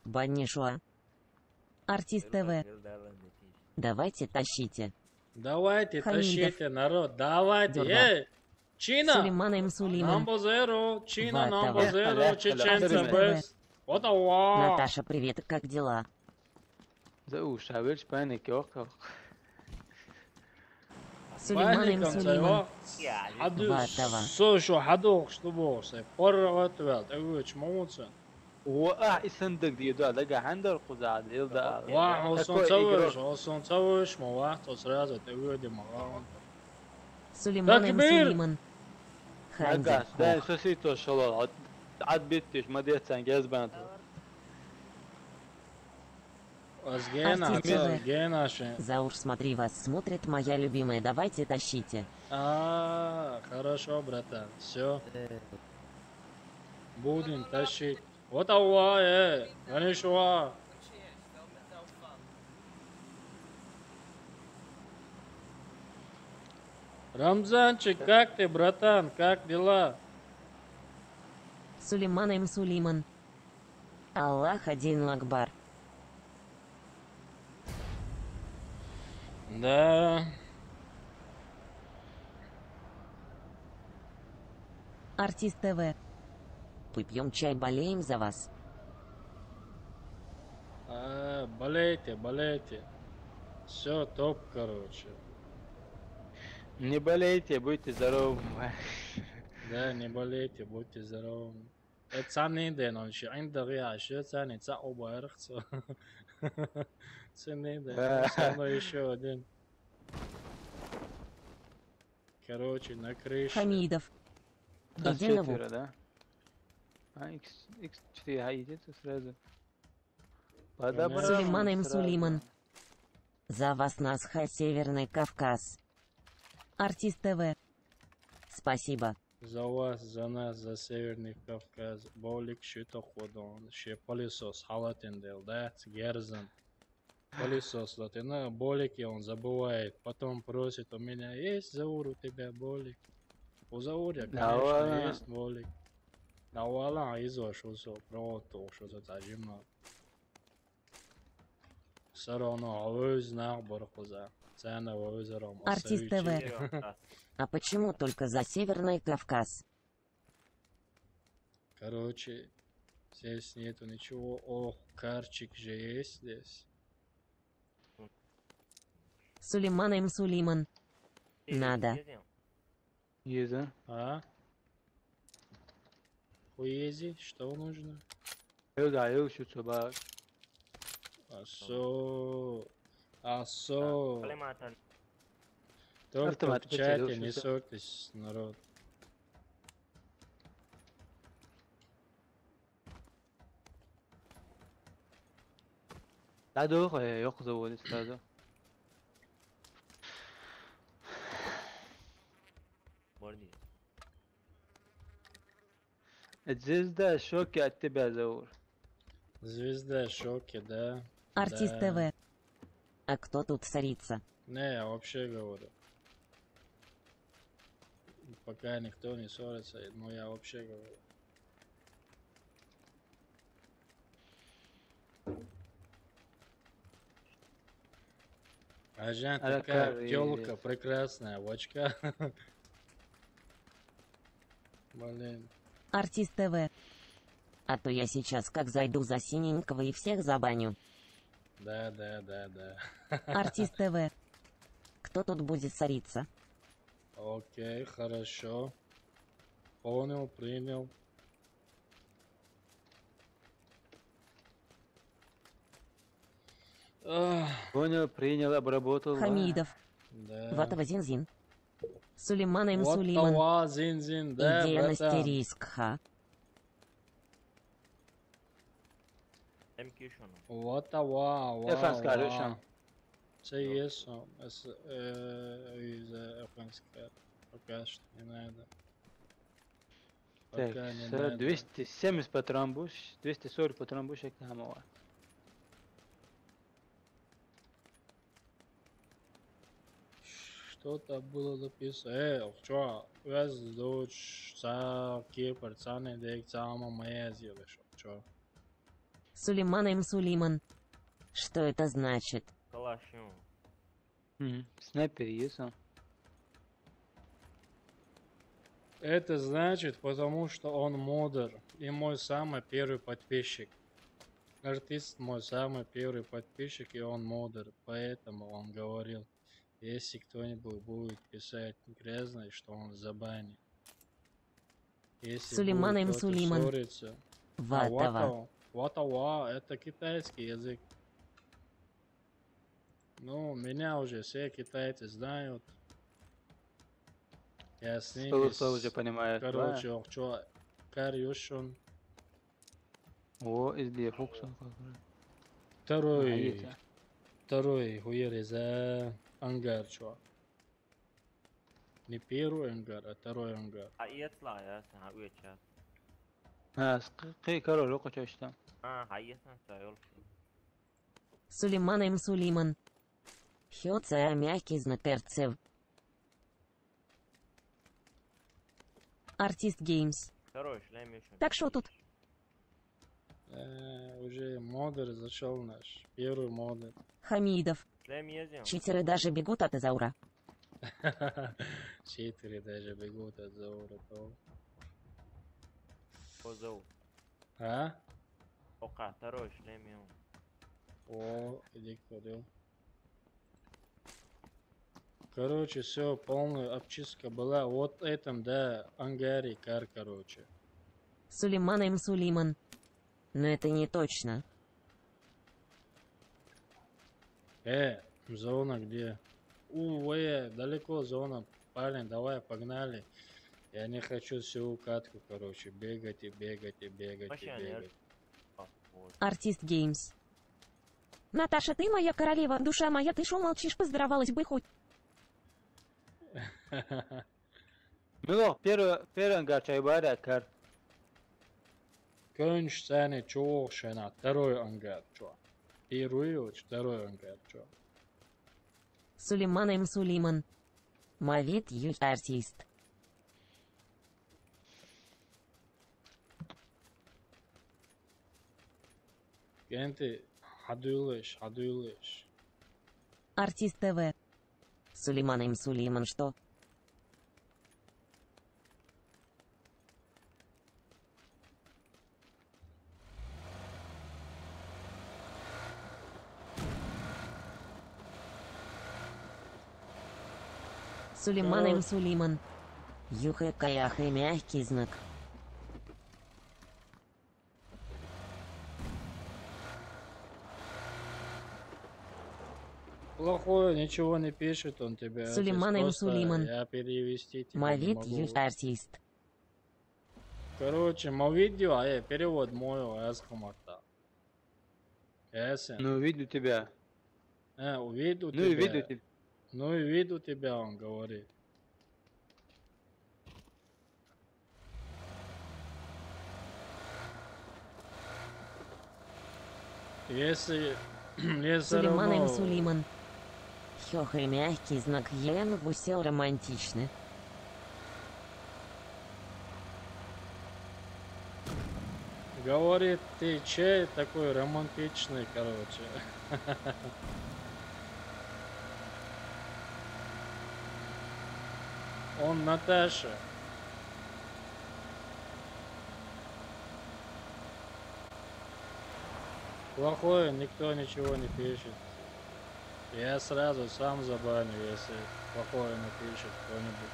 Баннишуа. Артист ТВ. Давайте тащите. Давайте тащите, народ, давайте. Э, Чина! Сулейман М. Сулейман. Number zero, Чина, number zero, чеченцы best. What a wow! Наташа, привет, как дела? Зэ ушавелч паник ёхъ. Сулейман М. Паником Сулейман. цайва. Хьаду. Ватава. Со шо хьаду, что бо, сай. Порват вел, тэ вуч мамуца. Уа, а, и сандык ди да, дага хандар куза, дил да. Ва, осон Такой цавыш, игрок. Осон цавыш, ма ва, то сразу тэ вуди ма ва. Сулейман М. Такбир! Сулейман. Нагас, Ханзик да, Кох. Сосито шалал. Отбитиш, мадеца, гезбан. Аз гена, Артист аз Т В. гена ши. Заур, смотри, вас смотрит моя любимая, давайте тащите. А, хорошо, братан, все. Будем тащить. Вот ава, э, конечно. Рамзанчик, как ты, братан? Как дела? Сулейман М. Сулейман. Аллах один Акбар. Да. Артист Т В. Выпьем чай, болеем за вас. А, болейте, болейте. Все топ, короче. Не болейте, будьте здоровы. Да, не болейте, будьте здоровы. Это цанный день, он еще عنده غير عشرة ثانية, ца обархцо. Ценный день, Да. со мной еще один. Короче, на крыше. Хамидов. Нас Иди на четверо, вук. Да? А, X, X четыре, а, идите сразу. Сулейман М. Сулейман. За вас нас хай Северный Кавказ. Артист Т В. Спасибо. За вас, за нас, за Северный Кавказ. Болик, щит ходон, ще пылесос, халатен дел, да, герзен. Пылесос, да, ты, ну, Болик, и он забывает. Потом просит: «У меня есть, Заур, у тебя Болик?» У Заура, Да конечно, ладно. Есть Болик. Да ладно, из-за что за провод, что за тажима. Все равно, а вы знак бархуза. Цена, а вы за ром. Артист Т В. А почему только за Северный Кавказ? Короче, здесь нету ничего. О, карчик же есть здесь. Сулейман М. Сулейман. Надо. Еза. А? Хуези, что нужно? Ёга, ё, что собак. Асо. Асо. Калиматан. Только Автомат в чате потерялся, не всё. Ссорьтесь, народ. Да, да, э, ёк заводит сразу. Борди. Звезда в шоке от тебя, Заур. Звезда в шоке, да? Артист Да. Т В. А кто тут сорится? Не, я вообще говорю. Пока никто не ссорится, но я вообще говорю. А Жан, А такая как тёлка есть. Прекрасная, в очках. Блин. Артист Т В. А то я сейчас как зайду за синенького и всех забаню. Да, да, да, да. Артист Т В. Кто тут будет сориться? Окей, хорошо. Понял, принял. Ах, Понял, принял, обработал. Хамидов. Да. Ватава Зинзин. Сулейман М. Вот Сулейман. Ава, Зинзин, да, Идея на братан. стерийскха. М Кишону. Вот ава, ава, Эфанска ава. Рюшан. Це есть, эс, э, из, э, эфанска. Пока что не надо. Так, Пока не с- надо. двести семьдесят патрон будешь, двести сорок патрон будешь, як хамова. Что там было написано? Э, чё, вез дочь, ца, кепер, ца не дек, ца ама моя зелешо, чё? Сулейман М. Сулейман. Что это значит? Калашин. Мгм. Снайпер есть он. Это значит, потому что он модер и мой самый первый подписчик. Артист мой самый первый подписчик, и он модер, поэтому он говорил, если кто-нибудь будет писать грязное, что он забанит. Если Сулейман будет М. кто-то Сулейман. Ссориться. А, Ватава. Ватава. Ватава, это китайский язык. Ну, меня уже все китайцы знают. Я с ними... Что, что уже с-, понимаешь, да? Короче, ок, чё, кар юшун. О, из Дефукса. Второй, а, это второй хуереза ангар, чё. Не первый ангар, а второй ангар. А если я, а, вечер. А, с-, к-, к-, король, окей, чё там? А, а если, чё, ёлки. Сулейман М. Сулейман. Хёца мягкий знак перцев. Артист Геймс. Хорош, шлем ещё. Так что тут? Э, уже модер зашёл наш. Первый модер. Хамидов. Шлем ездим. Читеры даже бегут от Заура. Читеры даже бегут от Заура, то. По Зау. А? Пока, второй шлем ему. О, иди куда. Короче, всё, полная обчистка была. Вот этом, да, ангаре кар, короче. Сулейман М. Сулейман. Но это не точно. Э, зона где? У, э, далеко зона. Парень, давай, погнали. Я не хочу всю катку, короче, бегать и бегать и бегать и бегать. Машина, я... А, вот. Артист Геймс. Наташа, ты моя королева, душа моя, ты шо молчишь, поздоровалась бы хоть. Милох, первый, первый ангар чай баря кар. Кӧнш сани чуох шена, второй ангар чуа. Первый, вот, второй ангар чуа. Сулейман М. Сулейман. Мавит ю артист. Кенти, хадуйлыш, хадуйлыш. Артист Т В. Сулейман М. Сулейман, что? Сулейман М. Сулейман. Юхэ каяхэ мягкий знак. Плохое, ничего не пишет он тебе. Сулейман М. Сулейман. Я перевести тебе не могу. Мавит ю артист. Короче, мавит ю, а, э, перевод мой, а, я схомарта. Ясно. Ну, увидел тебя. Э, увидел тебя. Ну, увидел тебя. Ну, увидел тебя, он говорит. Если, если Сулейман М. Сулейман. Хёхэ мягкий знак, Елена, вы всё романтичны. Говорит, ты чей такой романтичный, короче. Он Наташа. Плохое никто ничего не пишет. Я сразу сам забаню, если плохое напишет кто-нибудь.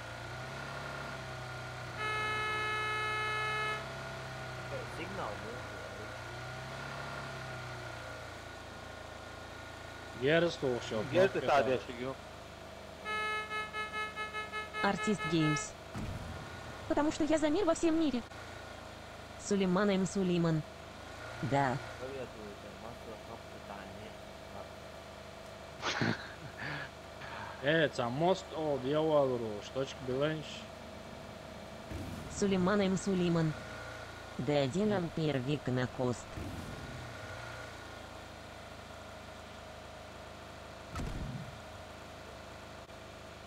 Сигнал, да? Герс вообще. Герс кадешиги. Артист Геймс. Потому что я за мир во всем мире. Сулейман М. Сулейман. Да. Э, ца мост о дьявол ру, шточка билэнш. Сулейман М. Сулейман. Д один ампер вик на кост.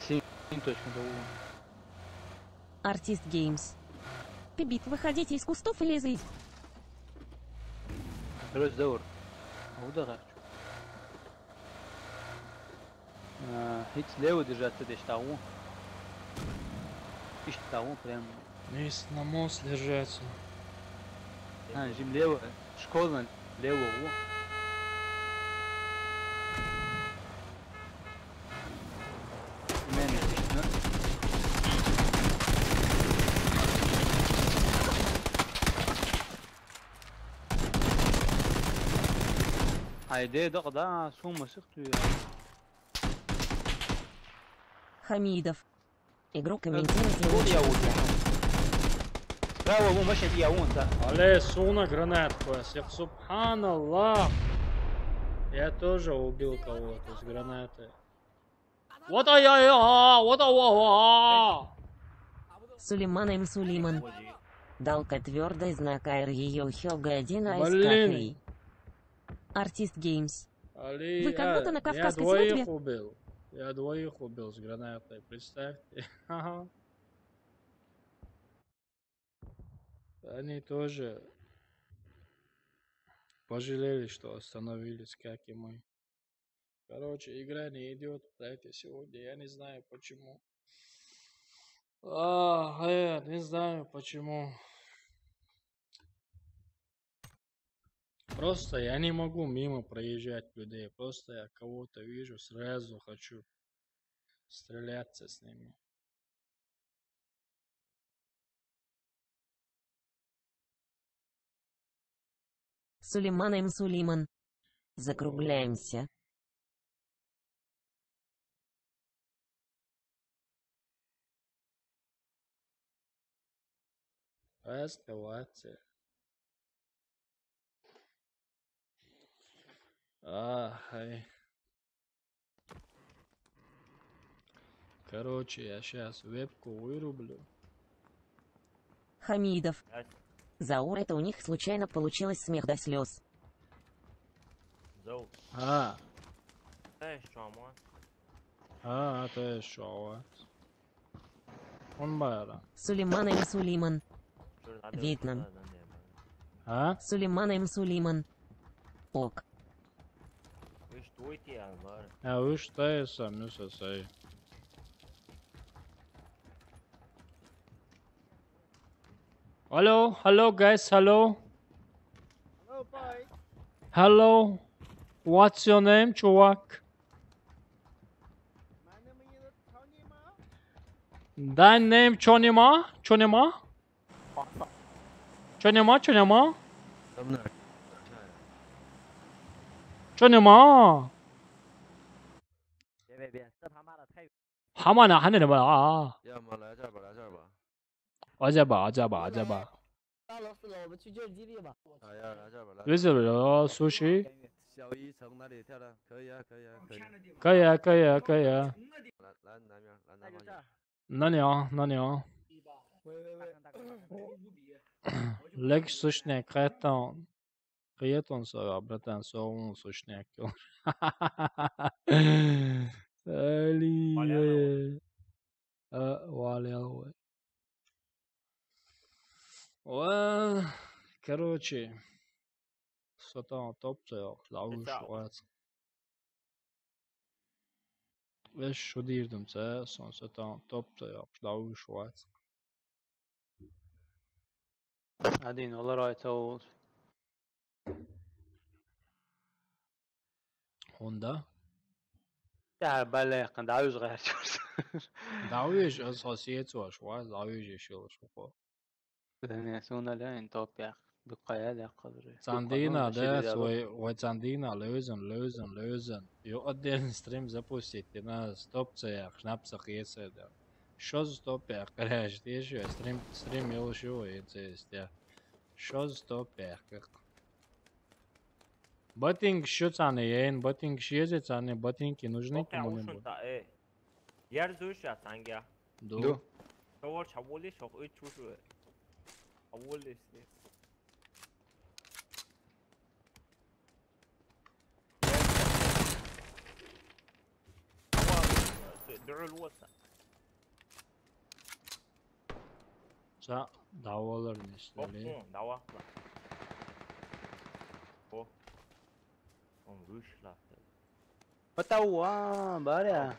Семь точка, да, у. Артист Геймс. Пибит, выходите из кустов и лезай. Короче, Заур. А куда, короче? А, хит слева держаться, десь того. Ищ того прям. Есть на мост держаться. Ha, şimdi Levo. Şkoldan Levo bu. Men Haydi, dak da, suma çıktı ya. Хамидов. Игру комментировать не учился. Bravo, bu maşa diye on da. Ale, suna granat koja se, subhanallah. Я тоже убил кого-то с гранатой. Вот а я я, вот а ва ва. Сулейман М. Сулейман. Далка твердый знак Р Ю Хёга один айс Блин. Кахей. Артист Геймс. Али, Вы как будто а, на я Кавказской двоих свадьбе. Убил. Я двоих убил с гранатой, представьте. Ага. Они тоже пожалели, что остановились, как и мы. Короче, игра не идет, братья, сегодня. Я не знаю почему. А, э, не знаю почему. Просто я не могу мимо проезжать людей. Просто я кого-то вижу, сразу хочу стреляться с ними. Сулейман М. Сулейман. Закругляемся. Оставаться. Ай. Короче, я сейчас вебку вырублю. Хамидов. Блядь, Заур, это у них случайно получилось смех до слез. Зау. А, Знаешь, что, Амуа? а, это еще вот. Он байра. Сулейман М. Сулейман. Что надо Видно. надо, надо, надо. А? Сулейман М. Сулейман. Ок. Вы что эти, Анвар? А вы что я сам, ну, сосай. Hello, hello, guys, hello. Hello, boy. Hello. What's your name, чувак? My name is Tony Ma. Thy name Чонима? Чонима? Чонима, Чонима? Чонима? 别别别，这他妈的太 하마나 하늘에 뭐야? 要么来这儿吧，来这儿吧。 어제봐, 어제봐, 어제봐. 大老师了，我们去救基地吧。哎呀，来这儿吧，来。 为什么说苏西？小一从哪里跳的？可以啊，可以啊，可以。可以啊，可以啊，可以啊。来来南边，来南方去。那你啊，那你啊。喂喂喂， Lex Sushne, Kreton. Kreton, ça va, bratан, ça va, Sushne. Salut. Voilà. Euh, euh, voilà, ouais. Ouais, короче, что там топ-то, я ловлю Пятьдесят. Шварц. Весь что дирдом це, сон что там топ-то, я ловлю Шварц. Один, all right, all. Honda? Ya, bale yakın, daha yüz kadar çıkarsın. Давиж, аз хасиет ваш, ваш, давиж ещё шуко. Ne, sonra lan top ya. Dukaya da kalır. Цандина, да, свой, ой, Цандина, lösen, lösen, lösen. Ё, отдельный стрим запустить, ты на стоп це, шнапса хиеса, да. Что за стоп я, короче, ты ещё стрим, стрим я ушёл, и це есть, я. Что за стоп я, как? Ботинки что цаны, ен, ботинки что за цаны, ботинки нужны Окей, кому-нибудь? ушунта, э. Яр зуша цангя. Ду. Товар чаволи шох и чушу. Чаволи си. Дурул воса. Ца, давалар не стали. Охун, дава. О. Он вышла. Bata uwa, bari ya.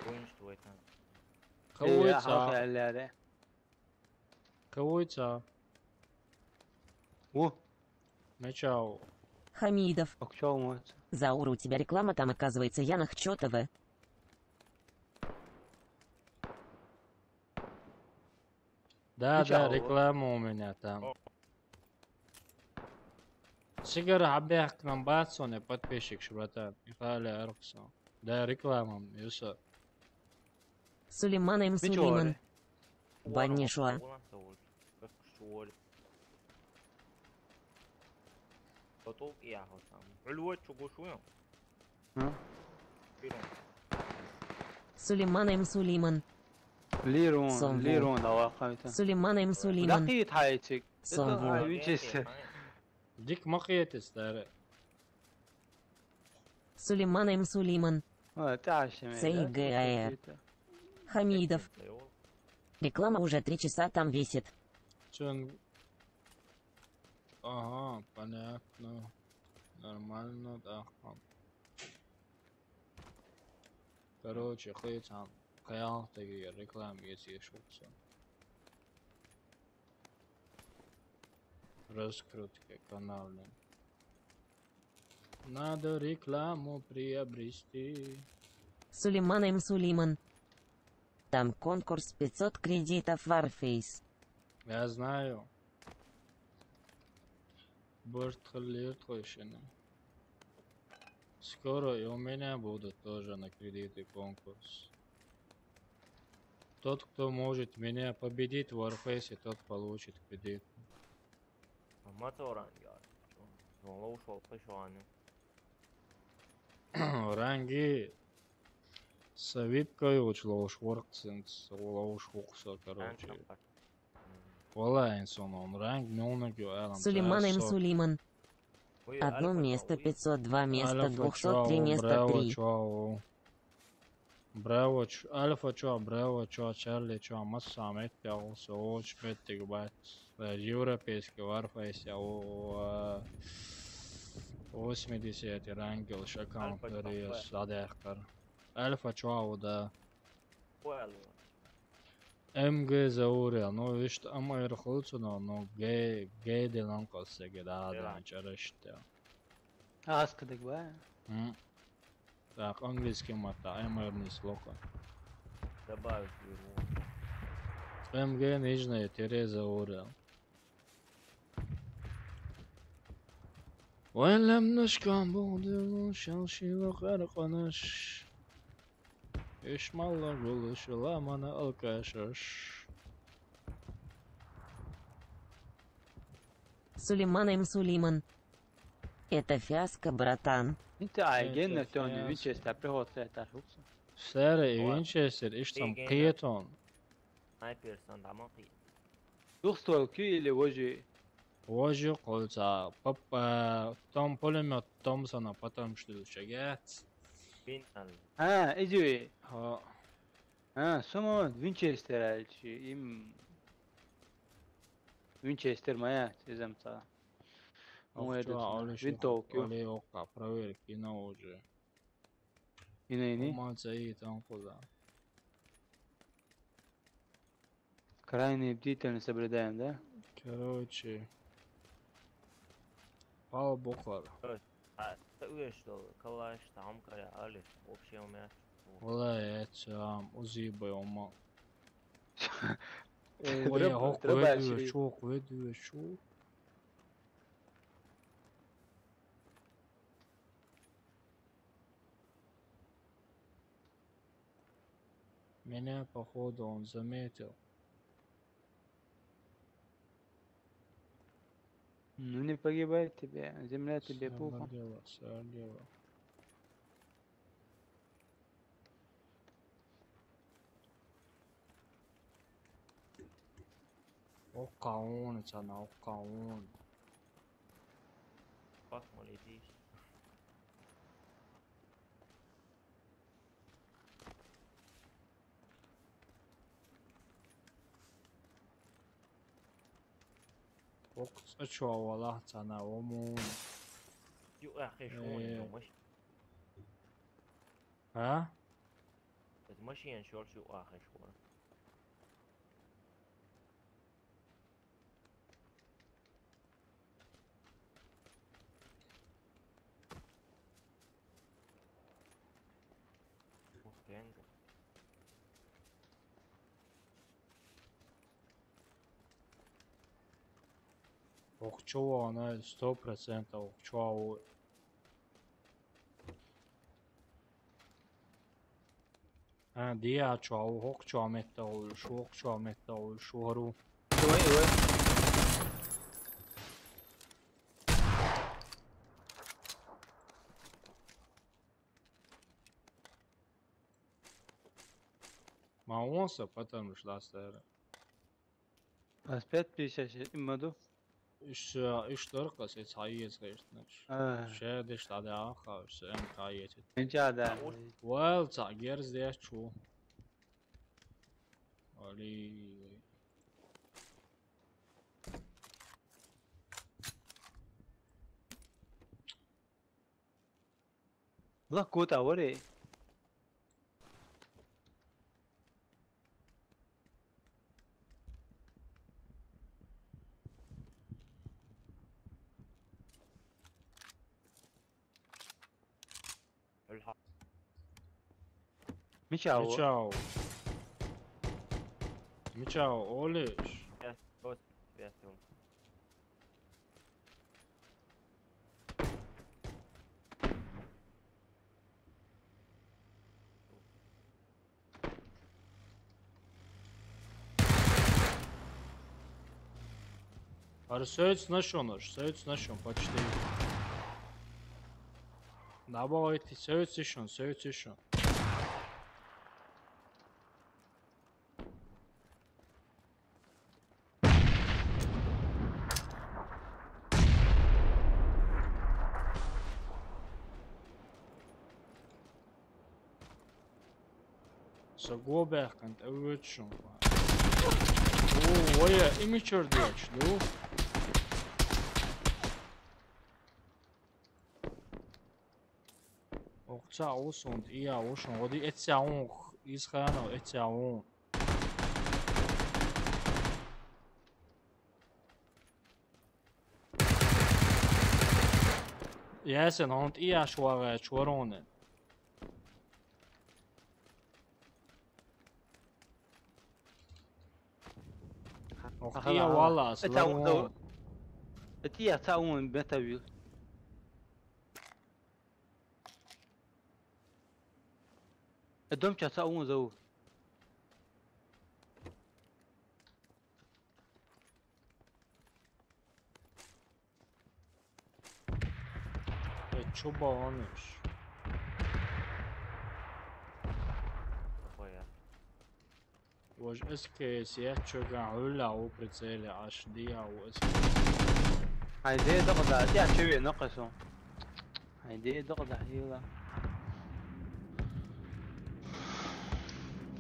Бунш твой там. Кого Ya, ца? halk yerleri. Кого это? Во. Начало. Хамидов. А кто у вас? Заур, у тебя реклама там, оказывается, Янах Чё Т В. Да, да, реклама у меня там. Сигара хабяк нам бацоне подписчик шбата. Михаил Арксон. Да, реклама, Юса. Сулейман М. Сулейман. Баннишуа. Потом я вот там. Рулевой чё гушу я? А? Лирон. Сулейман М. Сулейман. Лирон, Сомву. Лирон, давай, хавита. Сулейман М. Сулейман. Дакит хайчик. Сомву. Это, а, вичесе. Дик махиетес, да. Сулейман М. Сулейман. А, это аж семейный, да? С Г А Р. Хамидов. Реклама уже три часа там висит. Чё он? Ага, понятно. Нормально, да. Короче, хай там каял таги реклама, если шутся. Раскрутка канала. Надо рекламу приобрести. Сулейман М. Сулейман. Там конкурс пятьсот кредитов Warface. Я знаю. Борт хлеб точно. Скоро и у меня будет тоже на кредиты конкурс. Тот, кто может меня победить в Warface, тот получит кредит. Ма ца оранги ар. Зон лоуш ол пешоани. Оранги. Савипка уч лоуш ворк сенс, лоуш хукса, короче. Вала инсон он ранг мёнок ё алам. Сулейман М. Сулейман. Одно место пятьсот, два места двухсот, три места три. Браво, ч-, Альфа чё, Браво чё, Чарли чё, массамет пялся, очень метик бать. Э, европейский Warface, я, о, э, восьмидесятый рангел, аккаунт Альфа Риос, чё, Адехкар. Альфа чё, да. М Г заурел, ну, вишт, ам айрхулцу, но, но, Г, Г делан косеге, да, да, чарышта. Аскадык ба? М. Так, английский мата, М Р не слока. Добавить его. М Г нижняя Тереза Орел. Ойлам нышкам болду, шал шило карканыш. Эшмалла гулыш, ламана алкашыш. Сулейман М. Сулейман. Это фиаско, братан. Inte aigen, это не фиаско. Винчестер, приход это хукса. Сэр, и Винчестер, иш там киетон. Снайпер сан даман киет. Духствол кю или вожи? Вожи колца. Пап, э, том пулемёт Томпсона, потому что шагец. Бинтан. А, иди. Ха. А, сумо Винчестер альчи, им Винчестер моя, сезам ца. Ох, моя чё, децна. Винтовки. Али ока, проверки на уже. Ина, ини? Уман ца и там куда. Крайнюю бдительность соблюдаем, да? Короче. Пал бухар. А, ты видишь, что калаш там, каля, али, вообще у меня. Вала, я цам, узибай, ума. Ой, ох, веду, чё, веду, чё? Меня, походу, он заметил. Ну, не погибай тебе, земля тебе пухом. Всё дело, всё дело. Окаун, цана, окаун. Пак молитись. Ок, а чё, вала, цана, омун. Ю, ахи, шо, э, не думаешь? А? Это машина, чё, чё, ахи, шо. Ох, чё она, сто процентов, ох, чё, а, у. А, диа, чё, а, у, ох, чё, а, метта, у, шу, ох, чё, а, метта, у, шу, ару. Давай, давай. Ма онса, потому что астара. Аз пять пятьдесят именно ду. Иш, иш дорка се цаиец гайштнаш. А. Ше деш да да аха, ше МК ецет. Энча да. Уэл ца герз де чу. Али. Ла кота варе. Мичао. Мичао. Мичао, олиш. Я, вот, я, Ар сёц нашон, ар сёц нашон, почти. Давай, ты сёц ещё, сёц ещё. Са гобехкан тӀе вычун. О, вая, имичер деш, ду? Охца усунт, ия ушун, води эця унх, из хана эця ун. Ясен, он тӀияш вагӀа чороне. Ох, ахала, тӀия ахала. Валас, эта лару. Ун зав-, эта я ца ун бета вил. Э, дом ча ца ун зав. Э, чё баланиш? Охуя. Вож СКС, я чё га уля у прицеле, аш диа у СКС. Ай, де докъ да, я чё ве нокъ со. Айде, докъ да, хила.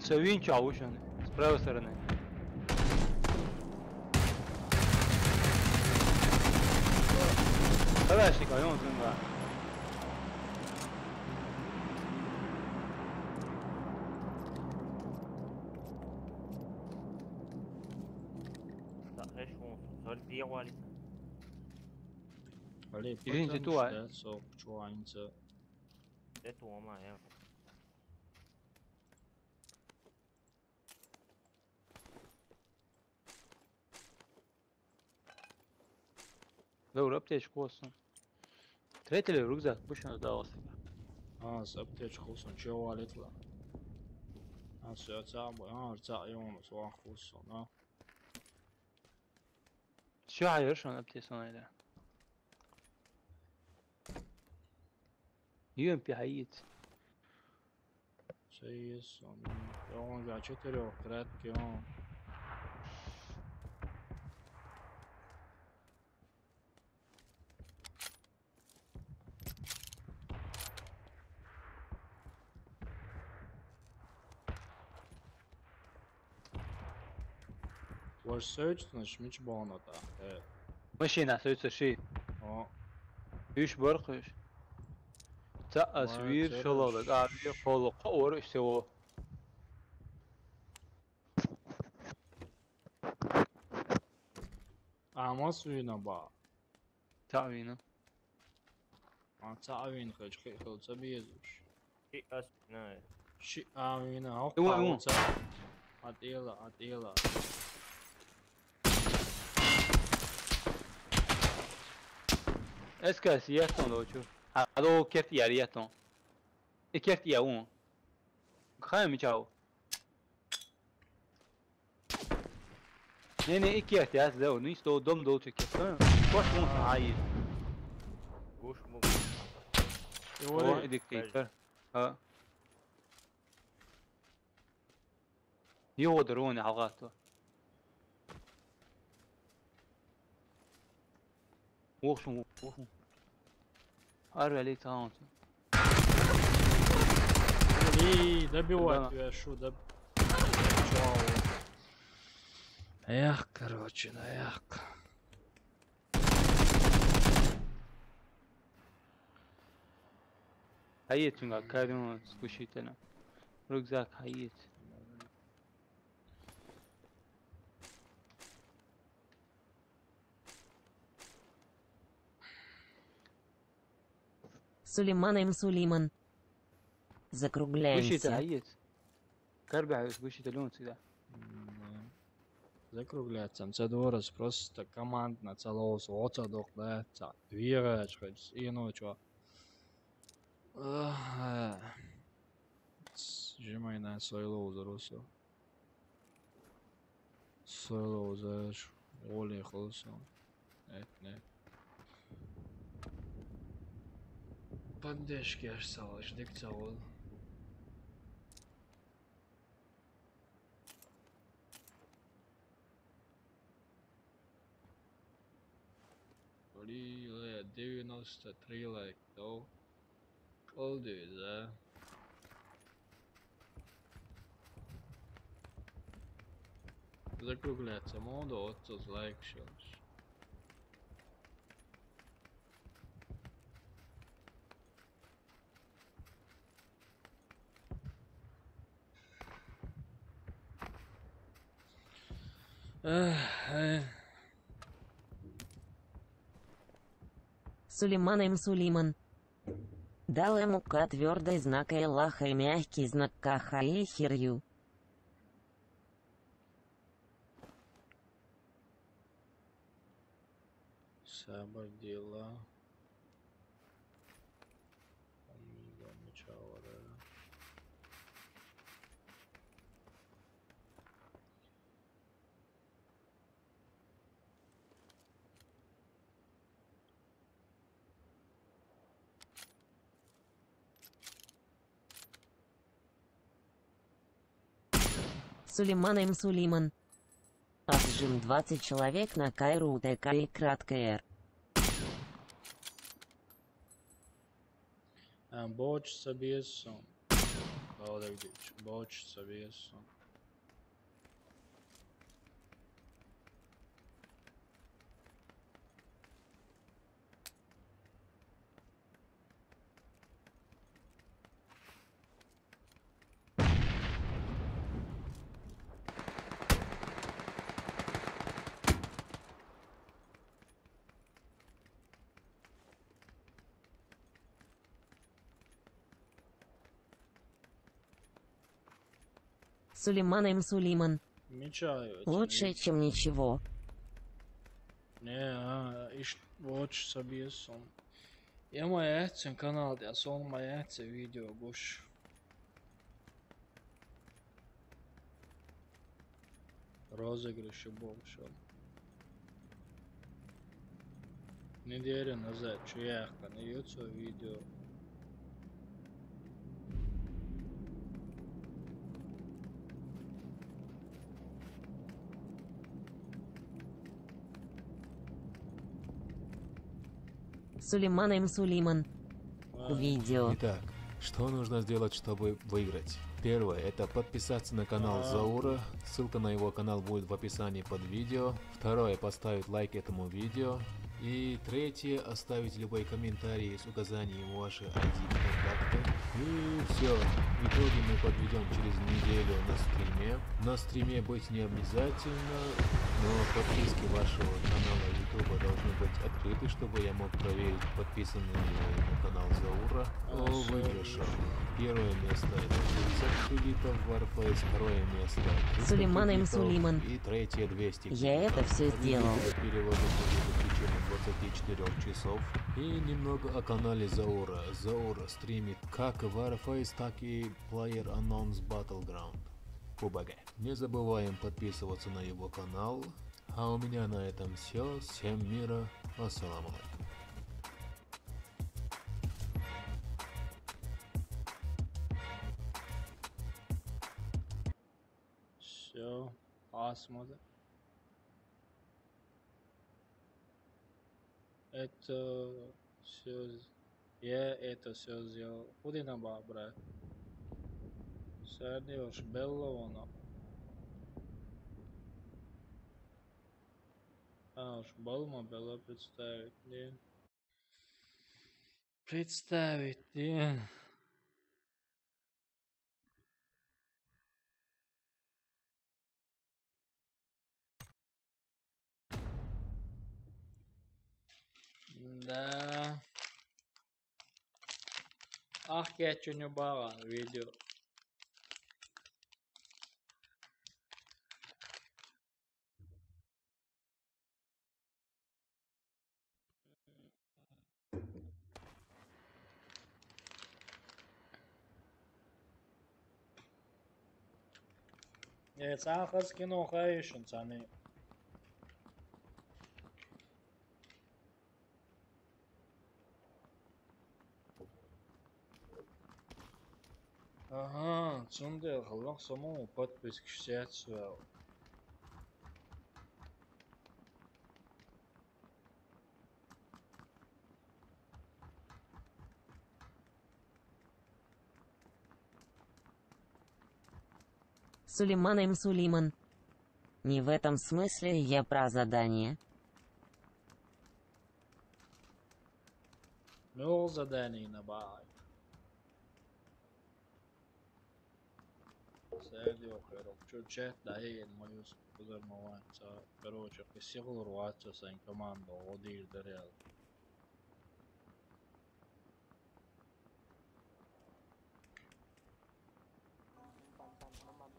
Савин чавушан, с правой стороны. Калашников, он зынга. Сахеш он, сорби вали. Али, извините, пацан, ту, а? Что, чё, они ца- Де ту, ама, я. Добре, аптечку осу. Третий рюкзак, пусть он сдался. А, с аптечку осу, чё валит ла? А, всё, ца бу, а, ца и он, с ван кусу, а. Всё, а, хорошо, аптечку найду. Юэмпи хаит. Сейс, он, он га четырёх кратки, он. Ваш сойч, значит, мич бонута. Э. Машина сойца ши. О. Юш баркыш. Та асвир шалалык, а вир холу, ор всего. Амас вина ба. Та вина. А, цаъ вин хъыч, хъи хъыл ца безуш. Ши ас вина. Ши а вина, хо. Ува, ува. Ца. Атила, атила. Es kas iet un doču. Ado kert iar iet un. Ik kert iar un. Khaim chau. Ne ne ik kert iar zeu. Ni sto dom doču kert. Koš mun sa ai. Guš mun. O, diktator. Ha. Йоодыр оны алгату. Охшун, охшун. Арвели таунт. И добивать Да. Я шу, да. Чё? Эх, короче, на эх. Hayır çünkü karın скушитана. Рюкзак hayır. Сулейман М. Сулейман. Закругляемся. Скушита hayır. Карбя скушита лун сюда. Закругляться. Це дворец просто командно, це лоус, оце дохле, це віра, щось, і ну чо. Жимай на сойло узорусу. Сойло узорусу. Оле холсу. Нет, нет. Поддержки аж салаш, дик цавол. Блин, девяносто три лайк, да? Колдуй, да? Закругляться моду, отсюда лайк щелчь. Сулейман М. Сулейман. Дал ему К твёрдый знак и лахай мягкий знак каха и херю. Сабар дела. Омига мечавара. Сулейман М. Сулейман. Отжим двадцать человек на Кайру Т К и краткое Р. А, боч собесон. Балдагдич, боч собесон. Сулейман М. Сулейман. Мечаю. Лучше, чем ничего. Не, а, иш, вот собесон. Я моя цен канал, я сон моя цен видео, гуш. Розыгрышы болчу. Неделя назад чуяхкан ютуб видео. Сулейман М. Сулейман. Видео. Итак, что нужно сделать, чтобы выиграть? Первое, это подписаться на канал Заура. Ссылка на его канал будет в описании под видео. Второе, поставить лайк этому видео. И третье, оставить любой комментарий с указанием вашей I D в контактах. И все. Итоги мы подведем через неделю на стриме. На стриме быть не обязательно, но подписки вашего канала YouTube должны быть открыты, чтобы я мог проверить, подписаны ли вы на канал Заура. О выигрыше. Первое место это шестьдесят кредитов Warface, второе место триста Сулейман М. кредитов Сулейман. И третье двести. Я это все сделал. Переводы пяти-четырёх часов. И немного о канале Заура. Заур стримит как Warface, так и PlayerUnknown's Battleground. П У Б Г. Не забываем подписываться на его канал. А у меня на этом все. Всем мира. Ассаламу алейкум. Все, посмотрим. Это все, я это все сделал. Худи набагӀа, брат. Сарни уж белла вона. А, уж балма белла представить, не? Представить, не? Да. Ах, я чё не бала, видео. Э, цӀа хаза кино хайшин цани. Ага, цундела халах само подписчик сяцвел. Сулейман М. Сулейман. Не в этом смысле я про задание. Ну, задание на бай. Сердио, короче, чё, чат, да, и мою с-, позорновать, а, короче, кисихлур ватса сан команда, одир дарял.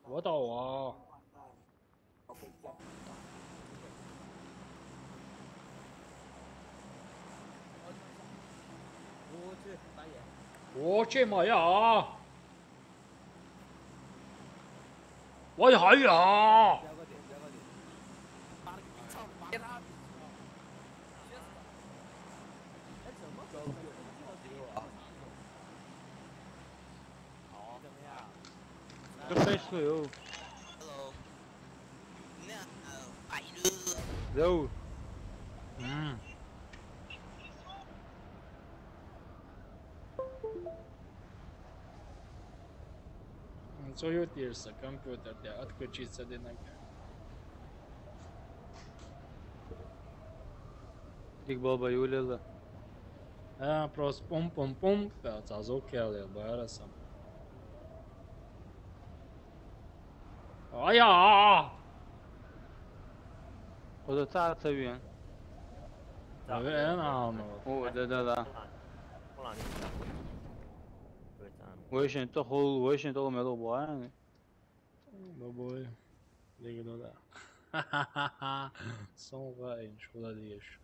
Вот ава. Оче моя. Вай хая. Кто пришли, о? Hello. Йоу. М. Цо ю тирса компьютер де отключиться динага. Дик баба юлела. А, просто пум-пум-пум, да, цазок ял барасам. Ая! Ода ца ца вен. Ца вен, а, ну. О, да, да, да. Вешен то хол, вешен то мело буан. Бабой. Дегидо да. Сонга ин школа деш.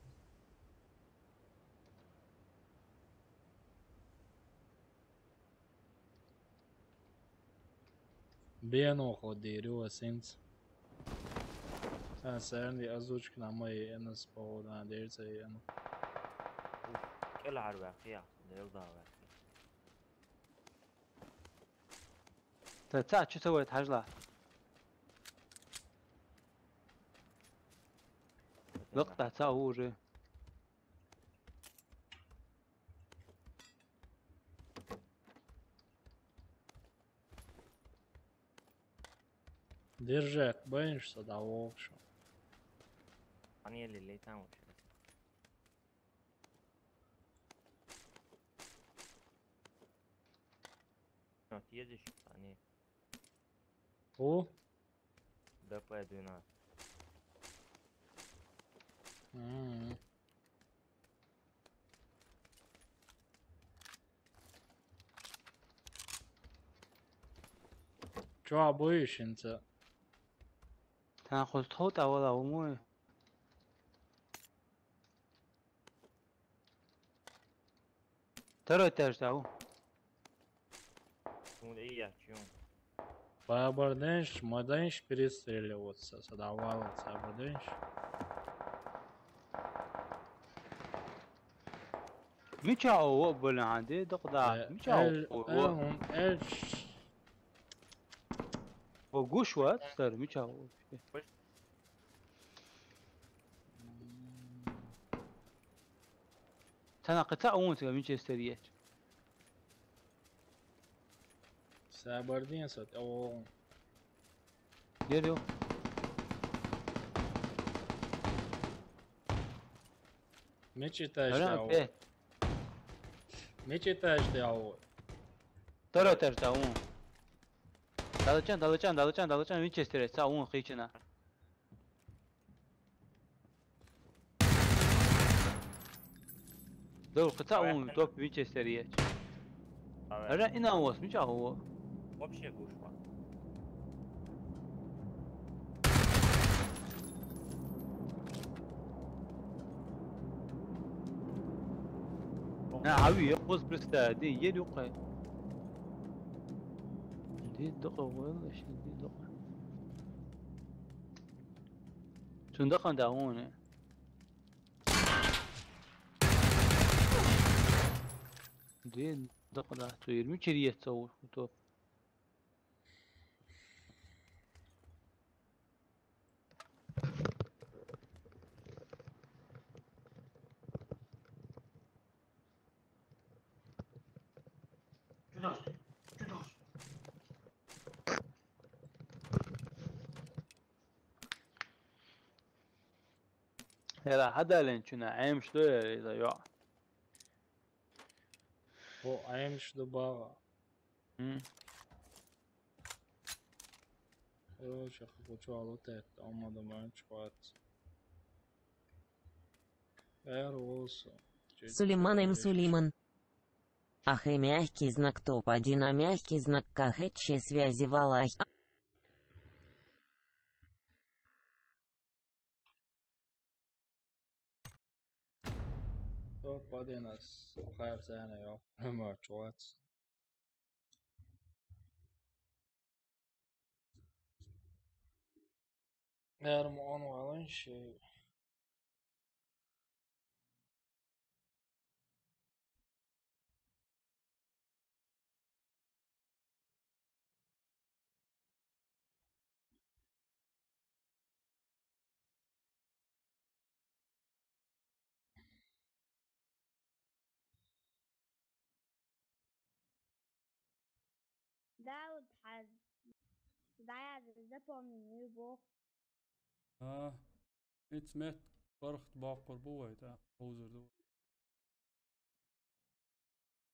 Биен охо дирю асинц. А, сэрни озвучка на моей Н С П О, на дерца и Н. Кел арвахия, дел да вахия. Та ца чё савай тажла? Лык та ца уже. Держать, боишься, да, в общем. Они еле летают вообще. Вот едешь, они. О? Д П двенадцать. М. Чё, обоишь, инца? Та хос тхот авала умой. Второй этаж, да, у. Ну, и я, чё? Бабарденш, маденш перестреливаться, садавала, сабарденш. Мича о, блин, де, док да. Э, Мича о, эль, о, эль, о. Эль, ш- О, гуш ва, сэр, мича о. Тана кыта уун тига Винчестер ет. Сабардин сат, о. Гел, ё. Мечеташ Ара, да, о. Бе. Мечеташ да, о. Второй этаж да, уун. Далачан, далачан, далачан, далачан, Винчестер ет, са уун хичина. Дол, кыца Давай. Уун, топ Винчестер ет. Давай. Ара, ина ос, мича о. Вообще гушма. На, ави, я поз представь, де, ели ухай. Де, докъа, валла, ши, де, докъа. Чунда канда, уун, э. Де, докъа да, цу йирми чириет цау, топ. Яра, хьадален чуна, Ӏемаш ду яра иза, йоӀ. О, Ӏемаш ду багӀа. М. Короче, хӀокху чохь лутаьтта, амма дан бан чу вац. Эр волсу. Сулейман М. Сулейман. Ах и мягкий знак топ один, а мягкий знак кахет, все связи валахь. Топ один ас хайр цӀена йо. Амма чу вац. Эр ма он валан ши. Да, вот хьан. Да, я запомнил, бо. А, итс мет паргӀат баккхур бу вай, тӀаккха хӀузур ду.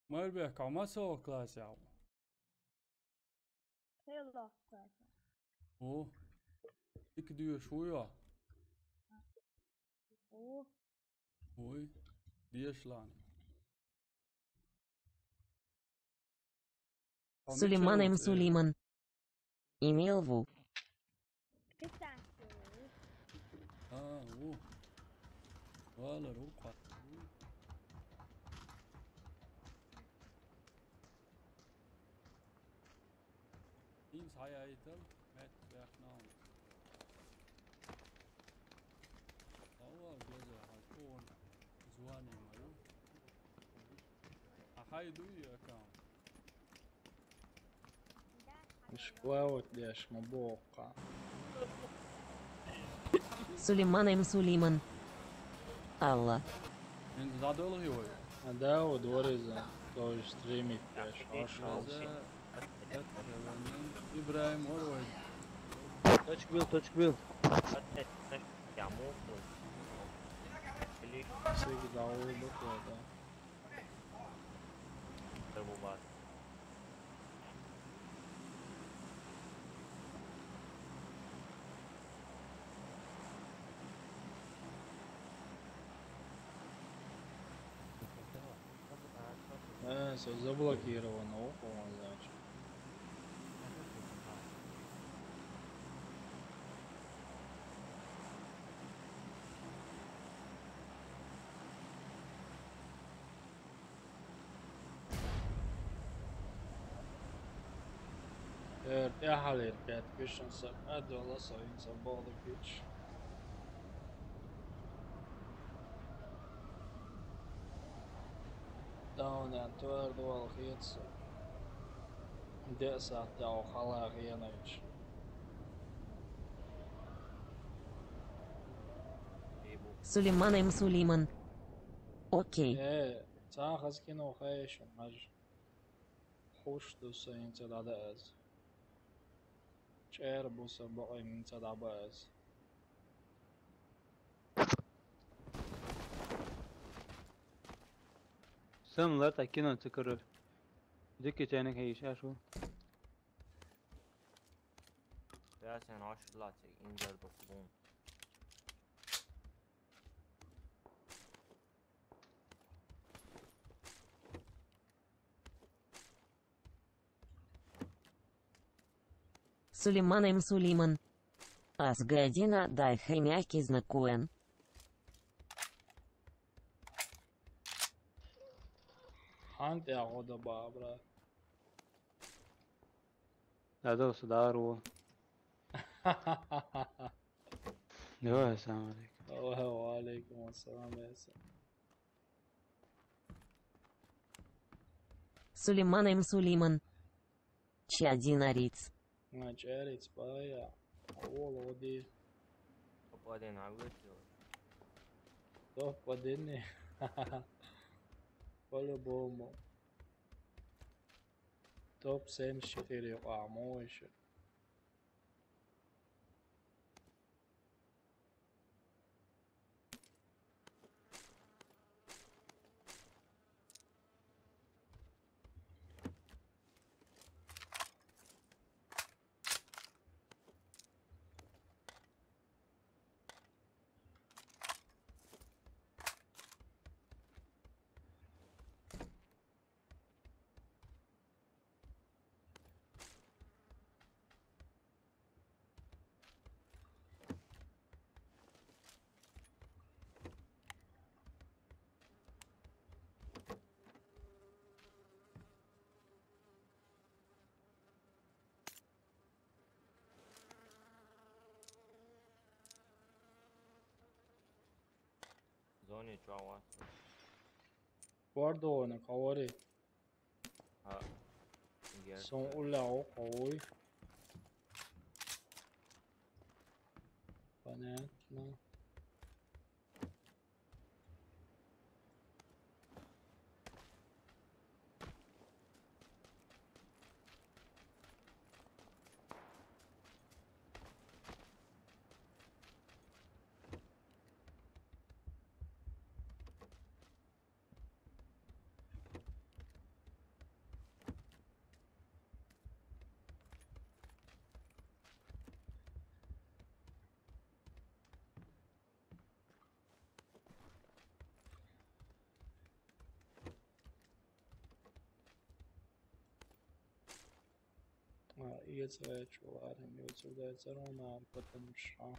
Майрбек, хьо масала класс яв? Хело класс. О, ик дуьйш ву йо? О. Ой, дешалан. Сулейман М. Сулейман. Имел ву. А, ву. Валар ву кхо. Ин схьаяйтал, мет бехнал. Ава, геза, хьан кхуун звание ма ю. А хьай дуй аккаунт? Ишколавот деш ма боккха. Сулейман М. Сулейман. Алла. Ин задал хьой. А да, вот двореза, тоже стримит деш, ашал. Ибраим Орвай. Точка бил, точка бил. Всегда улыбка, да. Э, всё заблокировано, о, по-моему, значит. Эр тӀехьаллера кхетта куьшан сага а дола со хӀинца боху куьч. Даунен тӀера дола хета со. Деа сахьт тӀехь хала хенайча. Сулейман М. Сулейман. Окей. Э, цхьа хаза кино хаьий шуна, хьажа. Хууш ду со хӀинца дӀадаа ас. ЧӀара бу со бакъ хӀинца дӀабаа ас. Сам лата кино ца карор. Дикки тянек хьийш ашу. Ясен аш лаци индер дохлун. Сулейман М. Сулейман. Ас гадина дай хемяки знакуен. Хьан тӀехь гӀо дан баха, брат? Дадо, со дара ву. Йо, ассаламу алейкум. Ва алейкум ассалам, яса. Сулейман М. Сулейман. Чи один ариц. Ма чӀариц бая. Ола оди. Топ один а выртил. Топ один. По-любому. Топ семьдесят четыре а мой ещё. Зони чӀогӀа вац. Вардона, кхавари. А, герт. Сон уллехь ву кховуй. Понятно. А, и цӀе чу ларам, и цӀе дай цӀе рона, потому что.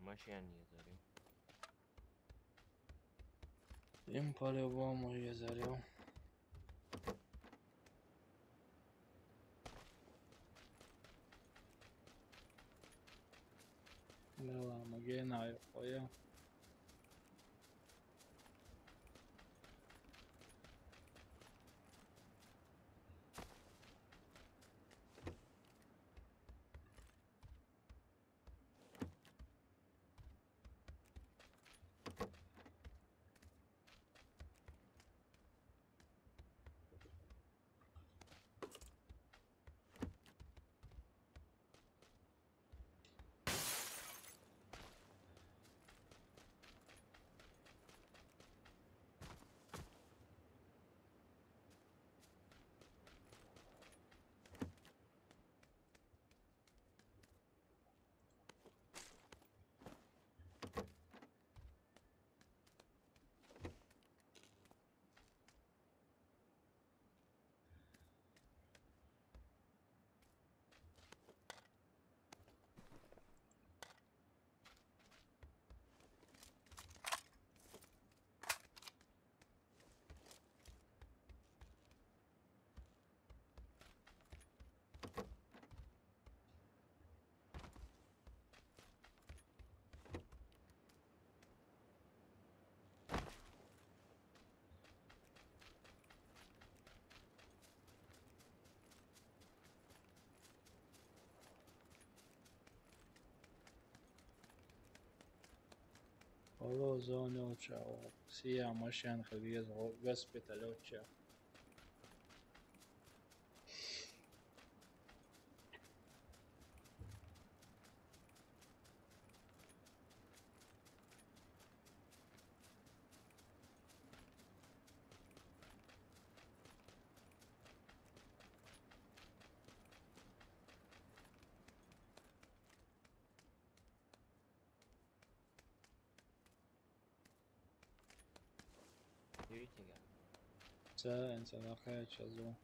Машен езарю. Им по-любому езарю. Мела, магена, я понял. Лозонёча, сия машин хвез госпиталёча. Юритига. Це, це нахай чазу.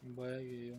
Боевик.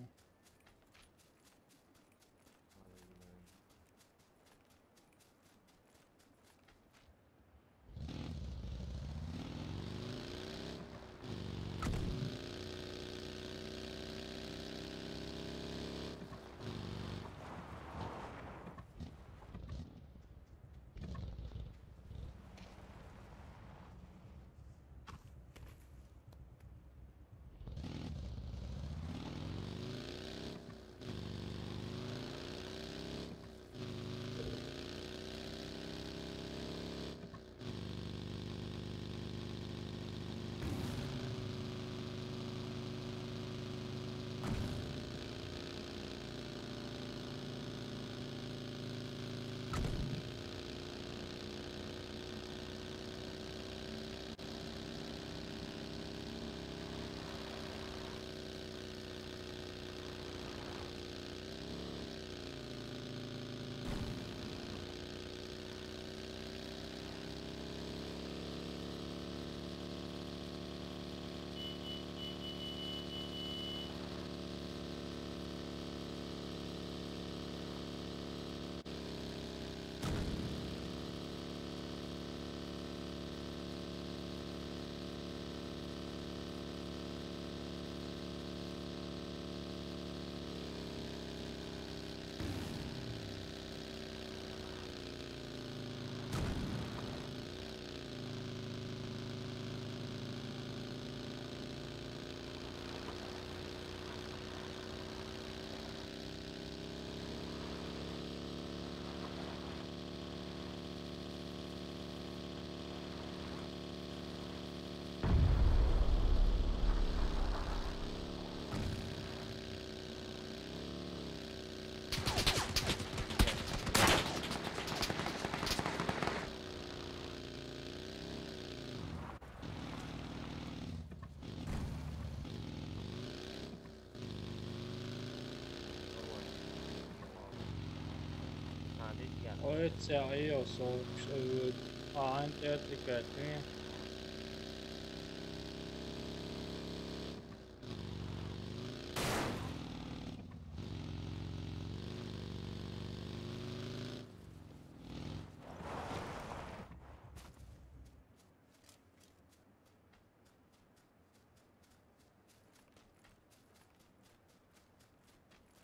Ой, це айо, сол, ой, а, антиатика, ты.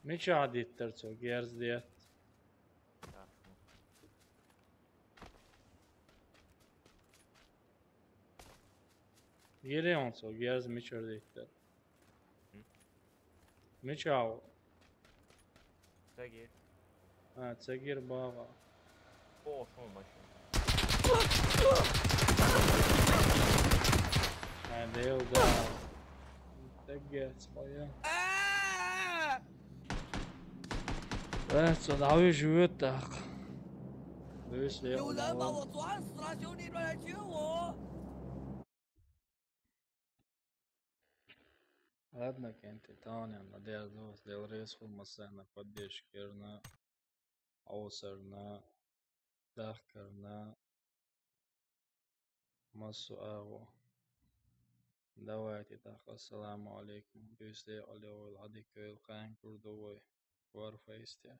Мича диттер цо герз диет. Геле он цо герз мичор диттер. Мгм. Мича о? Цагир. А, цагир бага. О, шо машин. А, дел, да. Цагир, своя. Э, цо дави живет так. Дивись, я. Ладно, кенте, таня, надеюсь, дел рейс хул масана поддержка на, аусар на, дахкар на, масу агу. Давайте так, ассаламу алейкум. Дюсте алео ладикел кайн курдовой. Варфейсте.